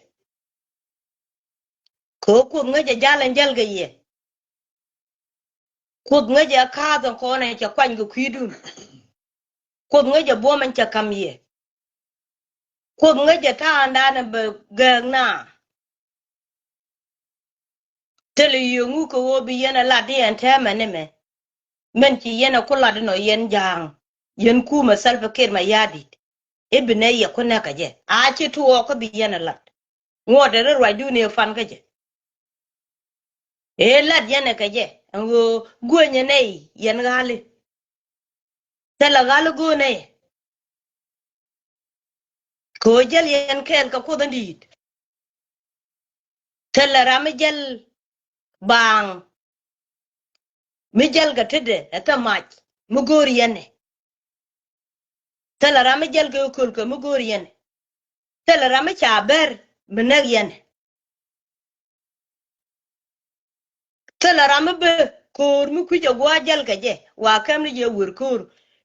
Kɛ ɣöö Kuoth ŋäcɛ jäl ɛn jäl kɛ yɛ. Kuoth ŋäcɛ kaath ɛn kɔn ɛn cɛ kuany kɛ kui̱dun. Kuoth ŋäcɛ buɔ̱m ɛn cɛ ka̱m yɛ. Kuoth ŋäcɛ ta̱a̱ŋdan ɛn bɛ gääk na. Thilɛ yio̱ŋ ŋuk kɛ ɣöö bi yɛn ɛ lat i̱ ɛn täämɛ ni mɛ. Min ci yɛn ɛ ku lat inɔ yɛn ja̱a̱ŋ. Yɛn kumɛ Salva Kiir Mayardit. I̱ bi nɛy yɛ ku näk kɛ jɛ a ci tuɔɔk kä bi yɛn ɛ lat. Ŋuɔ̱t ɛ ri ruacdun i̱ ɛ pan kä jɛ. Ëë lat yɛn ɛ kɛ jɛ ɛn ɣöö guänyɛ nɛy yɛn ɣa̱li. Thilɛ ɣa̱li go̱o̱nɛ yɛ. Kɛ ɣöö jäl yɛn kɛɛl kɛ Kuoth in di̱i̱t. Thilɛ ram mi jäl baaŋ mi jäl kɛ tetdɛ ɛ thil mac mi go̱o̱r yɛn ɛ. Thilɛ ram mi jäl kɛ köl kɛ mi go̱o̱r yɛn ɛ. Thilɛ ram mi ca bär mi näk yɛn ɛ. Thilɛ ram mi bi ko̱o̱r mi kui̱c a gua̱a̱ jäl kɛ jɛ wa kɛm ni jɛ wër ko̱o̱r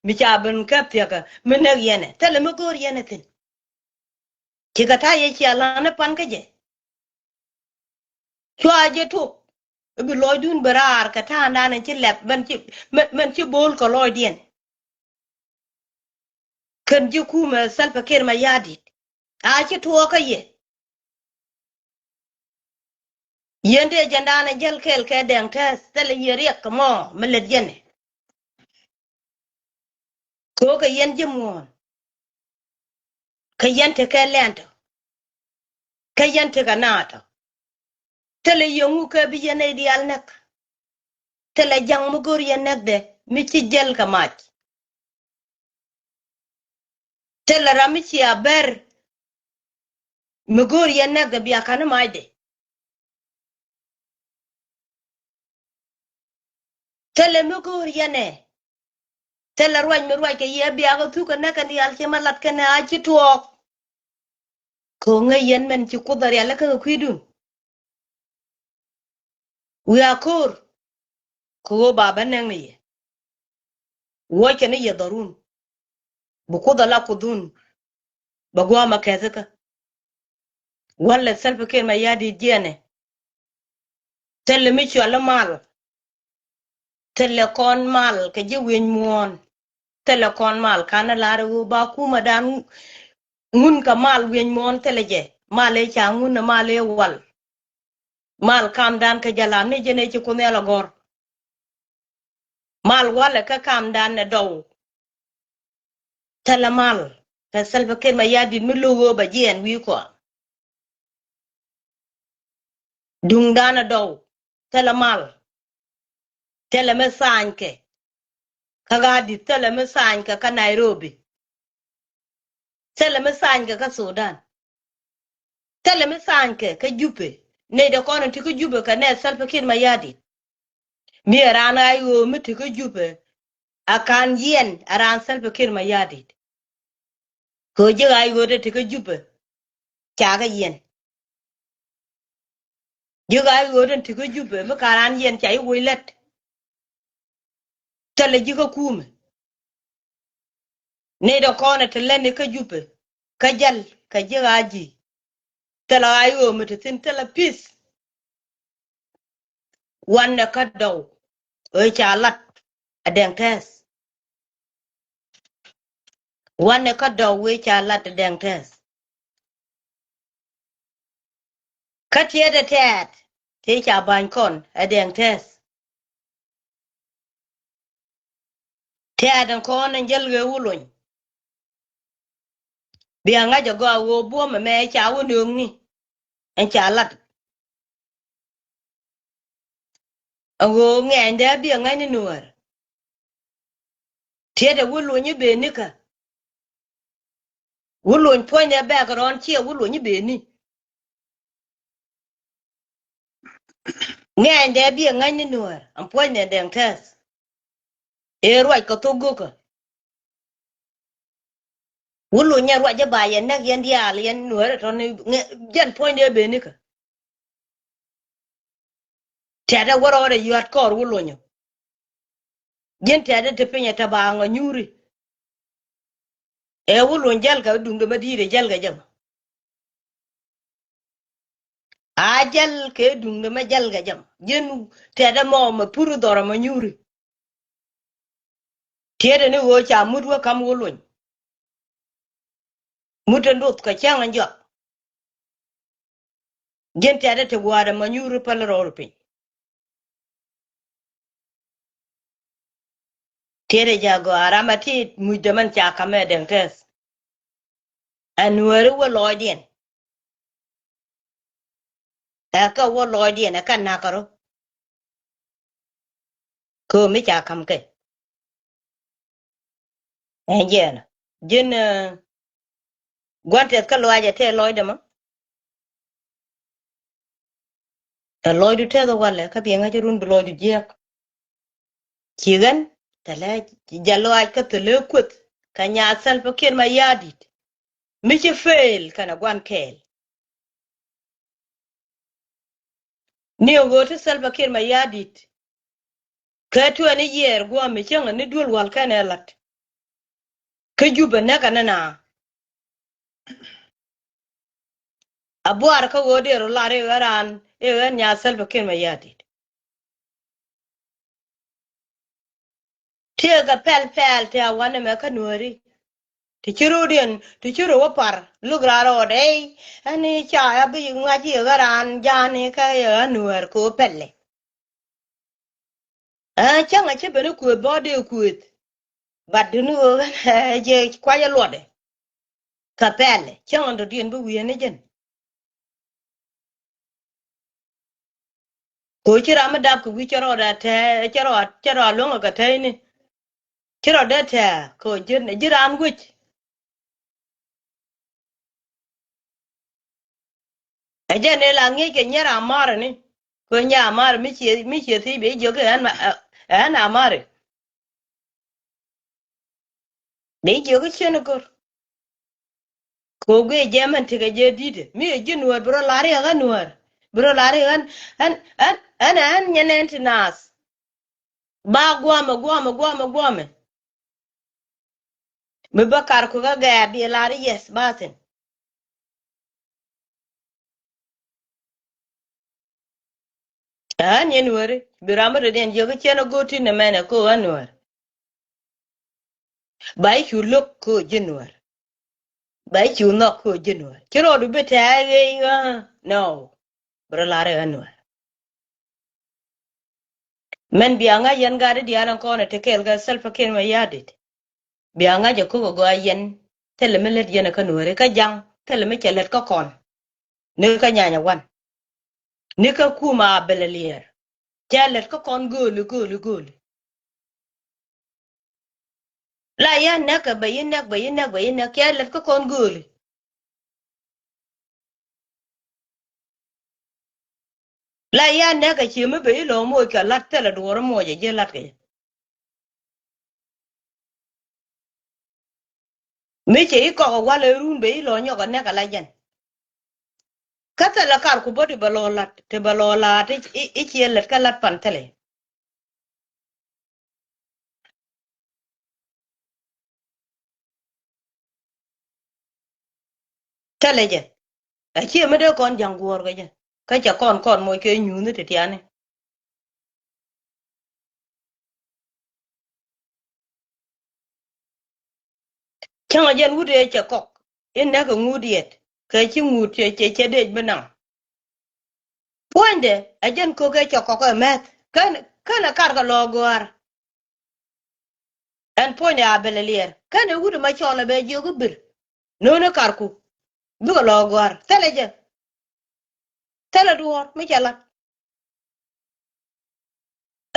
mi ca ben kɛp thiakä mi näk yɛnɛ. Thilɛ mi go̱o̱r yɛnɛ thi̱n. Cikɛ ta̱a̱ yɛ cia la̱n ni pan kä jɛ. Cua jɛ tok i̱ bi lɔcdun bi raar kɛ ta̱a̱ndan in ci lɛp mɛn ci, mɛn, mɛn ci bo̱o̱l kɛ lɔcdiɛn. Kɛn ji̱ kumɛ Salva Kiir Mayardit a ci tuɔɔk kä yɛ. Yɛn dee jɛndan in jäl kɛɛl kɛ Dɛŋ Tɛth, thilɛ yɛ riɛk kɛ mɔ mi lät yɛn ɛ. Kɛ ɣöö kɛ yɛn ji̱ muɔ̱ɔ̱n, kɛ yɛn tekɛ lɛn tɔ, kɛ yɛn tekɛ naatɔ. Thilɛ yɛŋu kɛ bi yɛn nɛy diaal näk. Thilɛ ja̱ŋ mi go̱o̱r yɛn näkdɛ mi ci jäl kɛ mac. Thilɛ ram mi cia ber mi go̱o̱r yɛn näkdɛ bia ka̱n ni macdɛ. Thilɛ mi go̱o̱r yɛn ɛ. Thilɛ ruac mi ruac kɛ yɛ bia kɛ thuk kɛ näk kɛn diaal ci ma lat kɛn ɛ a ci tuɔɔk. Kɛ ɣöö ŋäc yɛn mɛn ci Kuoth a rial kä kɛ kui̱dun. Wiaa ko̱o̱r kɛ ɣöö ba bä nɛŋ ni yɛ. Wuɔckɛ ni yɛ dhɔrun. Bi Kuoth a la Kuothun. Bɛ gua̱a̱mɛ kɛthikä. Walɛ Salva Kiir Mayardit jiɛnɛ. Thilɛ mi cual i̱ mal. Thilɛ kɔn mal kɛ ji̱ wi̱eny muɔ̱ɔ̱n. Thilɛ kɔn mal ka̱n i̱ lar i̱ ɣöö ba kumɛdan ŋun kɛ mal wi̱eny muɔ̱ɔ̱n thilɛ jɛ. Mal ëë ca ŋun i̱ mal ëë wal. Mal kamdan kɛ jɛ lam ni jɛn ëë ci Kuoth Nhial a gɔ̱r. Mal walɛ kä kamdan ɛ dɔw. Thilɛ mal kɛ Salva Kiir Mayardit mi lo̱k ɣöö bɛ jiɛɛn wi̱i̱ kɔa. Duŋdan ɛ dɔw. Thilɛ mal. Thilɛ mi tha̱a̱nykɛ kä Addis, thilɛ mi tha̱a̱nykɛ kä Nairobi. Thilɛ mi tha̱a̱nykɛ kä Sudan. Thilɛ mi tha̱a̱nykɛ kä Jubɛ. Nɛy dee kɔn in ti kä Jubɛ kɛ nɛ Salva Kiir Mayardit. Mi ɛ raan a ɣöö mi ti kä Jubɛ a ka̱n yiɛn a raan Salva Kiir Mayardit. Kɛ ɣöö ji̱ ɣaac ɣööt in ti kä Jubɛ ca kɛ yiɛn. Ji̱ ɣaac ɣööt in ti kä Jubɛ mi ka̱n raan yiɛn ca ji̱ woc lät. Thilɛ ji̱ kä kumɛ. Nɛy dee kɔn in ti lätni kä Jubɛ kä jäl kɛ ji̱ ɣaac ji̱. Thilɛ ɣaac ɣöö mi ti thi̱n thilɛ peace. Wanɛ kä dɔw ëë ca lat ɛ Dɛŋ Tɛth. Wanɛ kä dɔw ëë ca lat ɛ Dɛŋ Tɛth. Kä tiɛɛt ɛ tɛɛt tëë ca ba̱ny kɔn ɛ Dɛŋ Tɛth. Tɛɛt ɛn kɔn ɛn jäl ɣee Wulony. Bia ŋa̱c ɛ gɔaa ɣöö buɔ̱m ɛmɛ ca wä nööŋni ɛn ca lat. Ɛ ɣöö ŋɛɛnydɛ bia ŋa̱c ni Nuäär. Tiɛtɛ Wulony i̱ beni kä. Wulony puɔ̱nydɛ bɛɛk rɔ̱ɔ̱n ciɛ Wulony i̱ beni. Ŋɛɛnydɛ bia ŋa̱c ni Nuäär ɛn puɔ̱nydɛ Dɛŋ Tɛth. Ëë ruac kɛ thok gökä. Wulony ɛ ruac ɛ ba yɛn näk yɛn diaal yɛn Nuäär ɛ tɔ̱ni jɛn puɔ̱nydɛ beni kä. Tɛ̈t ɛ wä rɔɔdɛ yua̱t kɔɔr Wulony ɔ. Ji̱n tɛ̈t ɛ te piny ɛ te ba ŋɔ nyuuri. Ɛ Wulony jäl kɛ duŋdɛ mɛ di̱i̱t ɛ jäl kɛ jɛ mɔ. A jäl kɛ duŋdɛ mɛ jäl kɛ jɛ mɔ. Ji̱n tɛ̈t ɛ mɔ mɛ pur dhɔrɛ mɛ nyuuri. Tiɛtɛ ni ɣöö ca mut wä ka̱m Wulony. Mut te ndoth kɛ cäŋ in jɔak. Ji̱n tɛ̈tdä te gua̱a̱r ɛmɔ nyuuri päl rɔɔr piny. Tiɛtdä jɛ gɔaa ram a ti mucdä mɛn ca ka̱m ɛ Dɛŋ Tɛth. Ɛ Nuääri wä lɔɔcdiɛn. Ɛ kɛ wä lɔɔcdiɛn ɛ kɛ na̱k kärɔ. Kɛ ɣöö mi ca ka̱m kɛ. Ɛn jɛɛn ji̱n, eh, gua̱n tɛth kä lɔaac ɛ tɛth lɔcdɛ mɔ. Ɛ lɔcdu tɛth walɛ kä biɛ ŋa̱c run bi lɔcdu jiääk. Ci ɣän tɛ lɛ jɛ lɔaac kä thilɛ kueth kɛ nyaat Salva Kiir Mayardit. Mi ci fail kɛnɛ gua̱n kɛɛl. Ni ɣöö ti Salva Kiir Mayardit kɛ twenty year guɔ mi cäŋ ni duel wal kɛnɛ lat. Kä Jubɛ näkɛ ni na. A buar kä ɣöö dee rɔ lar i̱ ɣän raan i̱ ɣän nya Salva Kiir Mayardit. Tiee kɛ pɛl pɛl ti a wanɛ mɛ kä Nuääri. Ti ci rot diɛn ti ci rot wä par luk raan rɔɔdɛ i̱ ɛn i̱ ca a bi ŋa̱c i̱ ɣän raan ja̱a̱n i̱ kä i̱ ɣän Nuäär kɛ ɣöö pɛlɛ. Ɛ cäŋ a cä ben i̱ kuëth bä dee kuëth. But duni ɣöö ɣän ɛ jɛ kuac ɛ luɔtdɛ. Kɛ pɛlɛ cäŋ a dɔ̱diɛn bi wi̱i̱ ni jɛn. Kɛ ɣöö ci ram mi dap kɛ wi̱i̱ cä rɔɔdɛ tɛɛ cä rɔɔd cä rɔɔd luäŋ kɛ tɛɛni. Ci rɔ dee tɛ̈ɛ̈ kɛ ɣöö ji̱ ji̱ raan wec. Ɛ jɛn ëë la ŋi̱eec kɛ nyɛr amaari ni kɛ ɣöö nyɛ amaari mi cie mi cie thiec bɛ jiök kɛ ɛn ɛn amaari. Bɛ jiök kɛ cien go̱r. Kɛ ɣöö guiɛ jɛ mɛn tekɛ jɛ di̱t mi ɛ ji̱ Nuäär bi rɔ lar i̱ ɣän Nuäär bi rɔ lar i̱ ɣän ɛn ɛn ɛn ɛn nyɛ nɛn ti naath. Ba guamɛ guamɛ guamɛ guamɛ. Mi bä kar ku kä gɛɛ bi lar i̱ yes ba thin. Ɛ ɣän yɛn weri bi ram mi rɔ diɛn jiök i̱ cien a go̱o̱r tin ɛmɛnɛ ko ɣän Nuäär. Ba i̱ cu lo̱k ko ji̱ Nuäär. Ba i̱ cu nhɔk ko ji̱ Nuäär ci rɔɔdu bi tɛ̈ɛ̈ ɣeec ɣä. No. Bi rɔ lar i̱ ɣän Nuäär. Mɛn bia ŋa̱c yɛn gat i̱ diaal ɛn kɔn ɛ te kɛɛl kɛ Salva Kiir Mayardit. Bia ŋa̱c ɛ ko̱k ɛ gɔaa yɛn thilɛ mi lät yɛn ɛ kä Nuääri kä ja̱ŋ thilɛ mi cɛ lät kä kɔn. Ni kä nyanya wan ni kä kum a bɛl ɛ liɛɛr. Cɛ lät kä kɔn gööli gööli gööli. La yɛ näk kɛ bɛ yi näk bɛ yi näk bɛ yi näk cɛ lät kä kɔn gööli. La ya nɛk a cie mi ben i̱ lɔ moc kɛ lat thilɛ duɔ̱ɔ̱r moc a ji̱ lat kɛ jɛ. Mi cɛ i̱ kɔk a wal a run ben i̱ lɔ nyɔk a nɛk a la jɛn. Kä thilɛ kar ku bä ti bɛ lɔ lat ti bɛ lɔ lat i̱ i̱ ciɛ lät kä lat pan thilɛ. Thilɛ jɛ a ciɛ mi dee kɔn ja̱ŋ guɔ̱ɔ̱r kɛ jɛ kä cɛ kɔn kɔn moc kɛ nyuuth ni ti tiani. Cäŋ a jɛn wut ëë cɛ kɔk in näk kɛ ŋut yɛt kɛ ci ŋut cɛ cɛ cɛ dec bi naŋ. Puɔ̱nydɛ a jɛn ko̱k ëë cɛ kɔk ɛ mɛth kän kän a kar kɛ lɔ gɔ̱a̱r. Ɛn puɔ̱nydɛ a bɛl a liɛɛr kän ɛ wut ma cɔl a bɛ jiök i̱ bir. No̱o̱n ɛ karku bikɛ lɔ gɔ̱a̱r thilɛ jɛ. Thilɛ duɔ̱ɔ̱r mi cɛ lat.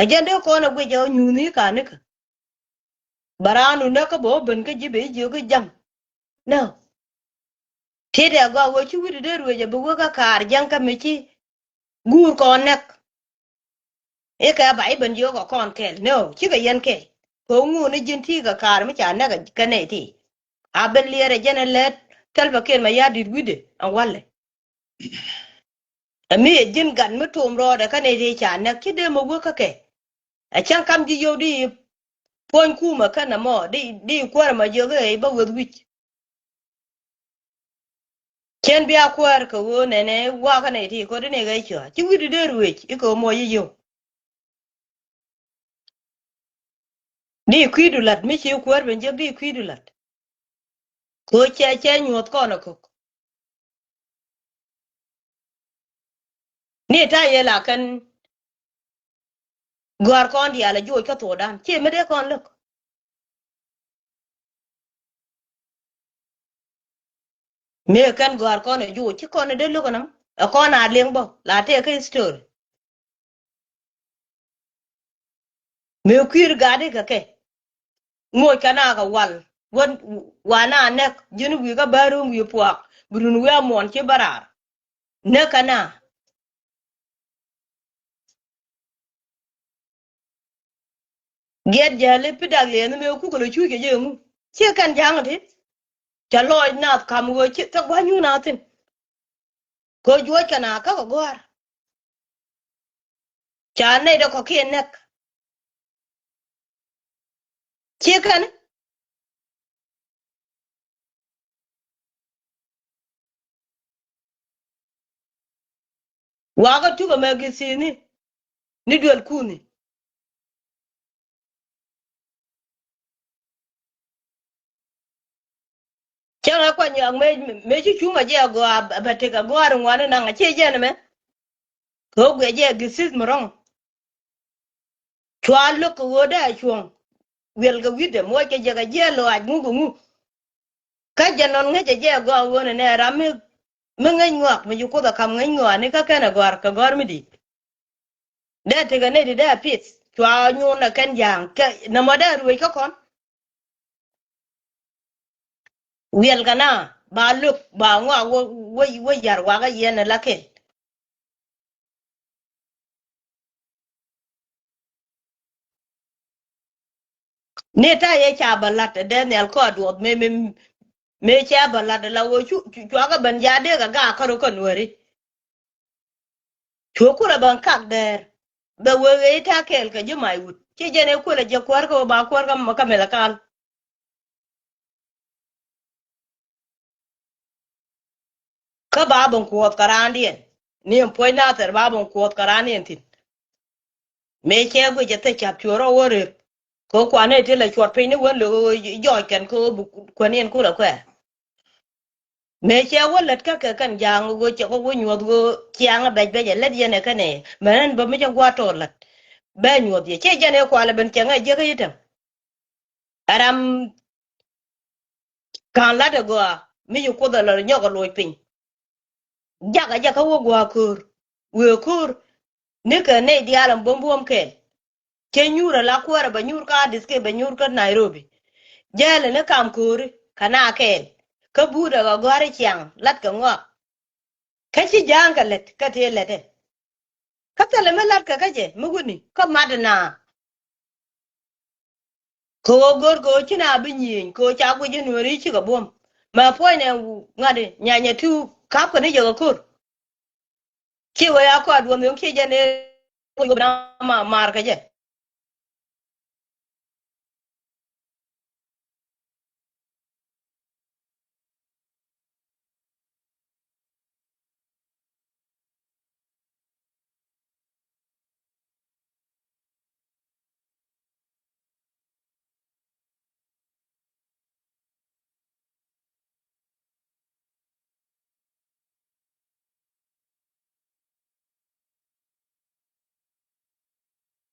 A jɛn dee kɔn a guic a nyuuth ni ka nikä. Ba raan wun näk kä bɛ wä ben kä ji̱ bɛ jiök i̱ ja̱ŋ. Nä. Tiet ɛ gɔaa wee ci wi̱cdɛ dee ruëc a bi wek kä kaar ja̱ŋ kä mi ci guur kɔn näk. I̱ kɛ ba i̱ ben jiök ɔ kɔn kɛl nä cikɛ yɛn kɛ. Kɛ ŋuun i̱ ji̱n ti kɛ kaar mi ca näk kä nɛy ti. A ben liɛɛr ɛ jɛn ɛ lät Salva Kiir Mayardit wi̱cdɛ ɛn walɛ. Ɛ mi ɛ ji̱n gat mi tom rɔɔdɛ kä nɛy ti ca näk ci dee mi wek kä kɛ. Ɛ cäŋ kam ji̱ yio̱w di puɔ̱ny kumɛ känɛ mɔ di di kuäär ma jiök i̱ bä weth wi̱c. Cien bia kuäär kɛ ɣöö nɛnɛ wakä nɛy ti ko̱r di ni ɣɛc cua ci wi̱cdu dee ruëëc i̱ kɛ ɣöö muɔc i̱ yio̱w. Di kui̱du la̱t mi ci kuäär ben jiök di kui̱du la̱t. Kɛ ɣöö cɛ cɛ nyuɔ̱th kɔn ɛ kök. Ni ta̱a̱ yɛ la kɛn gɔ̱a̱r kɔn diaal ɛ joc kä thuɔɔdan ci mi dee kɔn lo̱k. Mi kɛn gɔ̱a̱r kɔn ɛ joc ci kɔn ɛ dee lo̱k ɛnam ɛ kɔn a liŋ bä la tëë kä history. Mi kui̱r gat ikɛ kɛ ŋoc kɛ na kɛ wal wän wa na nɛk ji̱n wi̱i̱ kä bäär rum wi̱i̱ puak bi run wi̱i̱ amuɔn ci bä raar. Näk kɛ na giɛt jäli pi dak liɛɛn mi kukɛ lɔ cuc kɛ jɛ ŋu ciɛ kɛn ja̱ŋ ti. Cɛ lɔɔc nath kam ɣöö ci thok gua̱nyun a thi̱n. Kɛ juɔc kɛ na käk ɛ gɔ̱a̱r. Ca nɛy dɔ kɔ̱kiɛn näk. Ciɛ kɛn. Wakä tuk ɛmɛ githini ni duel kuni. Cäŋ ɛ kuany yɔak mëë, mëë ci cuŋ a jɛ a gɔaa bɛ tek a gɔaa ri ŋuani naŋ a ciɛ jɛn ɛmɛ. Kɛ ɣöö guiɛ jɛ githith mi rɔ̱ŋ. Cua lo̱k kɛ ɣöö dee a cuɔ̱ŋ. Wiɛl kɛ wi̱cdɛ muɔc kɛ jɛ kɛ jiɛɛl lɔaac ŋuk kɛ ŋuk. Kä jɛ nɔn ŋäcɛ jɛ gɔaa ɣöö nɛ nɛ ram mi, mi ŋäc ŋɔak mi ci Kuoth ɛ ka̱m ŋäc ŋɔaani kä kɛn ɛ gɔ̱a̱r kɛ gɔ̱a̱r mi di̱i̱t. Dee tekɛ nɛy ti dee a pith cua nyuun ɛ kɛn ja̱a̱ŋ kɛ nɔmɔ dee a ruëëc kä kɔn. Wiɛl kɛ na ba lo̱k ba ŋɔak wä, wä, wä ya̱r wakä yɛn ɛ la kɛl. Ni ta yɛ ca bä la̱t ɛ dee nhial kɔɔt duɔth mëë, mëë, mëë ca bä la̱t ɛ la wä cu, cu, cuakä ben ja dee kɛ gaak kärɔ kä nuääri. Cu kulɛ ben kak dɛɛr bɛ wee ɣee ta kɛɛl kɛ ji̱ may wut ci jɛn ɛ kulɛ jɛ kuäär kä wä ba kuäär kä mɛ kä mɛlɛ kal. Kä ba ben kuɔth kɛ raandiɛn ni ɛn puɔ̱c Nathɛr ba ben kuɔth kɛ raandiɛn thi̱n. Mëë cɛ guic ɛ thil ca̱p cuɔr rɔ wä rep. Kɛ kuanɛ ti lɛ cuɔt piny ni wä lo̱k jɔɔc kɛn kɛ wä bi kuäniɛn kulɛ kuɛɛr. Mëë cɛ wä lät kä kɛ kɛn ja̱a̱ŋ ɣöö cɛ kɛ wä nyuɔth ɣöö ciaŋ ɛ bɛc bɛc ɛ lät yɛn ɛ kɛn ɛ mɛn ɛn bä mi cɛ gua̱a̱t tɔɔr lät. Bɛ nyuɔth yɛ cɛ jɛn ɛ kualɛ ben cɛ ŋɛ jiäk ɛ yi tɛm. Ɛ ram ka̱n la̱t ɛ gɔaa mi ci Kuoth ɛ lɔ nyɔk ɛ loc piny. Jakä jakä wä gua̱a̱ köör wëë köör. Nikɛ nɛy diaal ɛn buɔ̱m buɔ̱m kɛɛl. Cɛ nyuur ala kuäärä bɛ nyuur kä Addis kiɛ bɛ nyuur kä Nairobi. Jɛɛlɛ ni kam kööri kɛ na kɛɛl kä buudɛ kɛ gɔ̱a̱ri ciaŋ la̱t kɛ ŋɔak. Kä ci ja̱a̱ŋ kɛ lät kä tëë lät ɛ. Kä thilɛ mi la̱tkɛ kä jɛ mi wuni kä mat na. Kɛ ɣöö go̱r kɛ ɣöö ci na bi nyieny kɛ ɣöö ca guic in weri cikɛ buɔ̱m. Mɛ puɔ̱nynɛ ŋa̱t i̱ nyanyɛ ti ka̱pkɛ ni jɛ kɛ ko̱r. Ci wee a kɔaat duɔ̱n yɔ̱ŋ ci jɛn ëë wec wä bi na ma mar kɛ jɛ.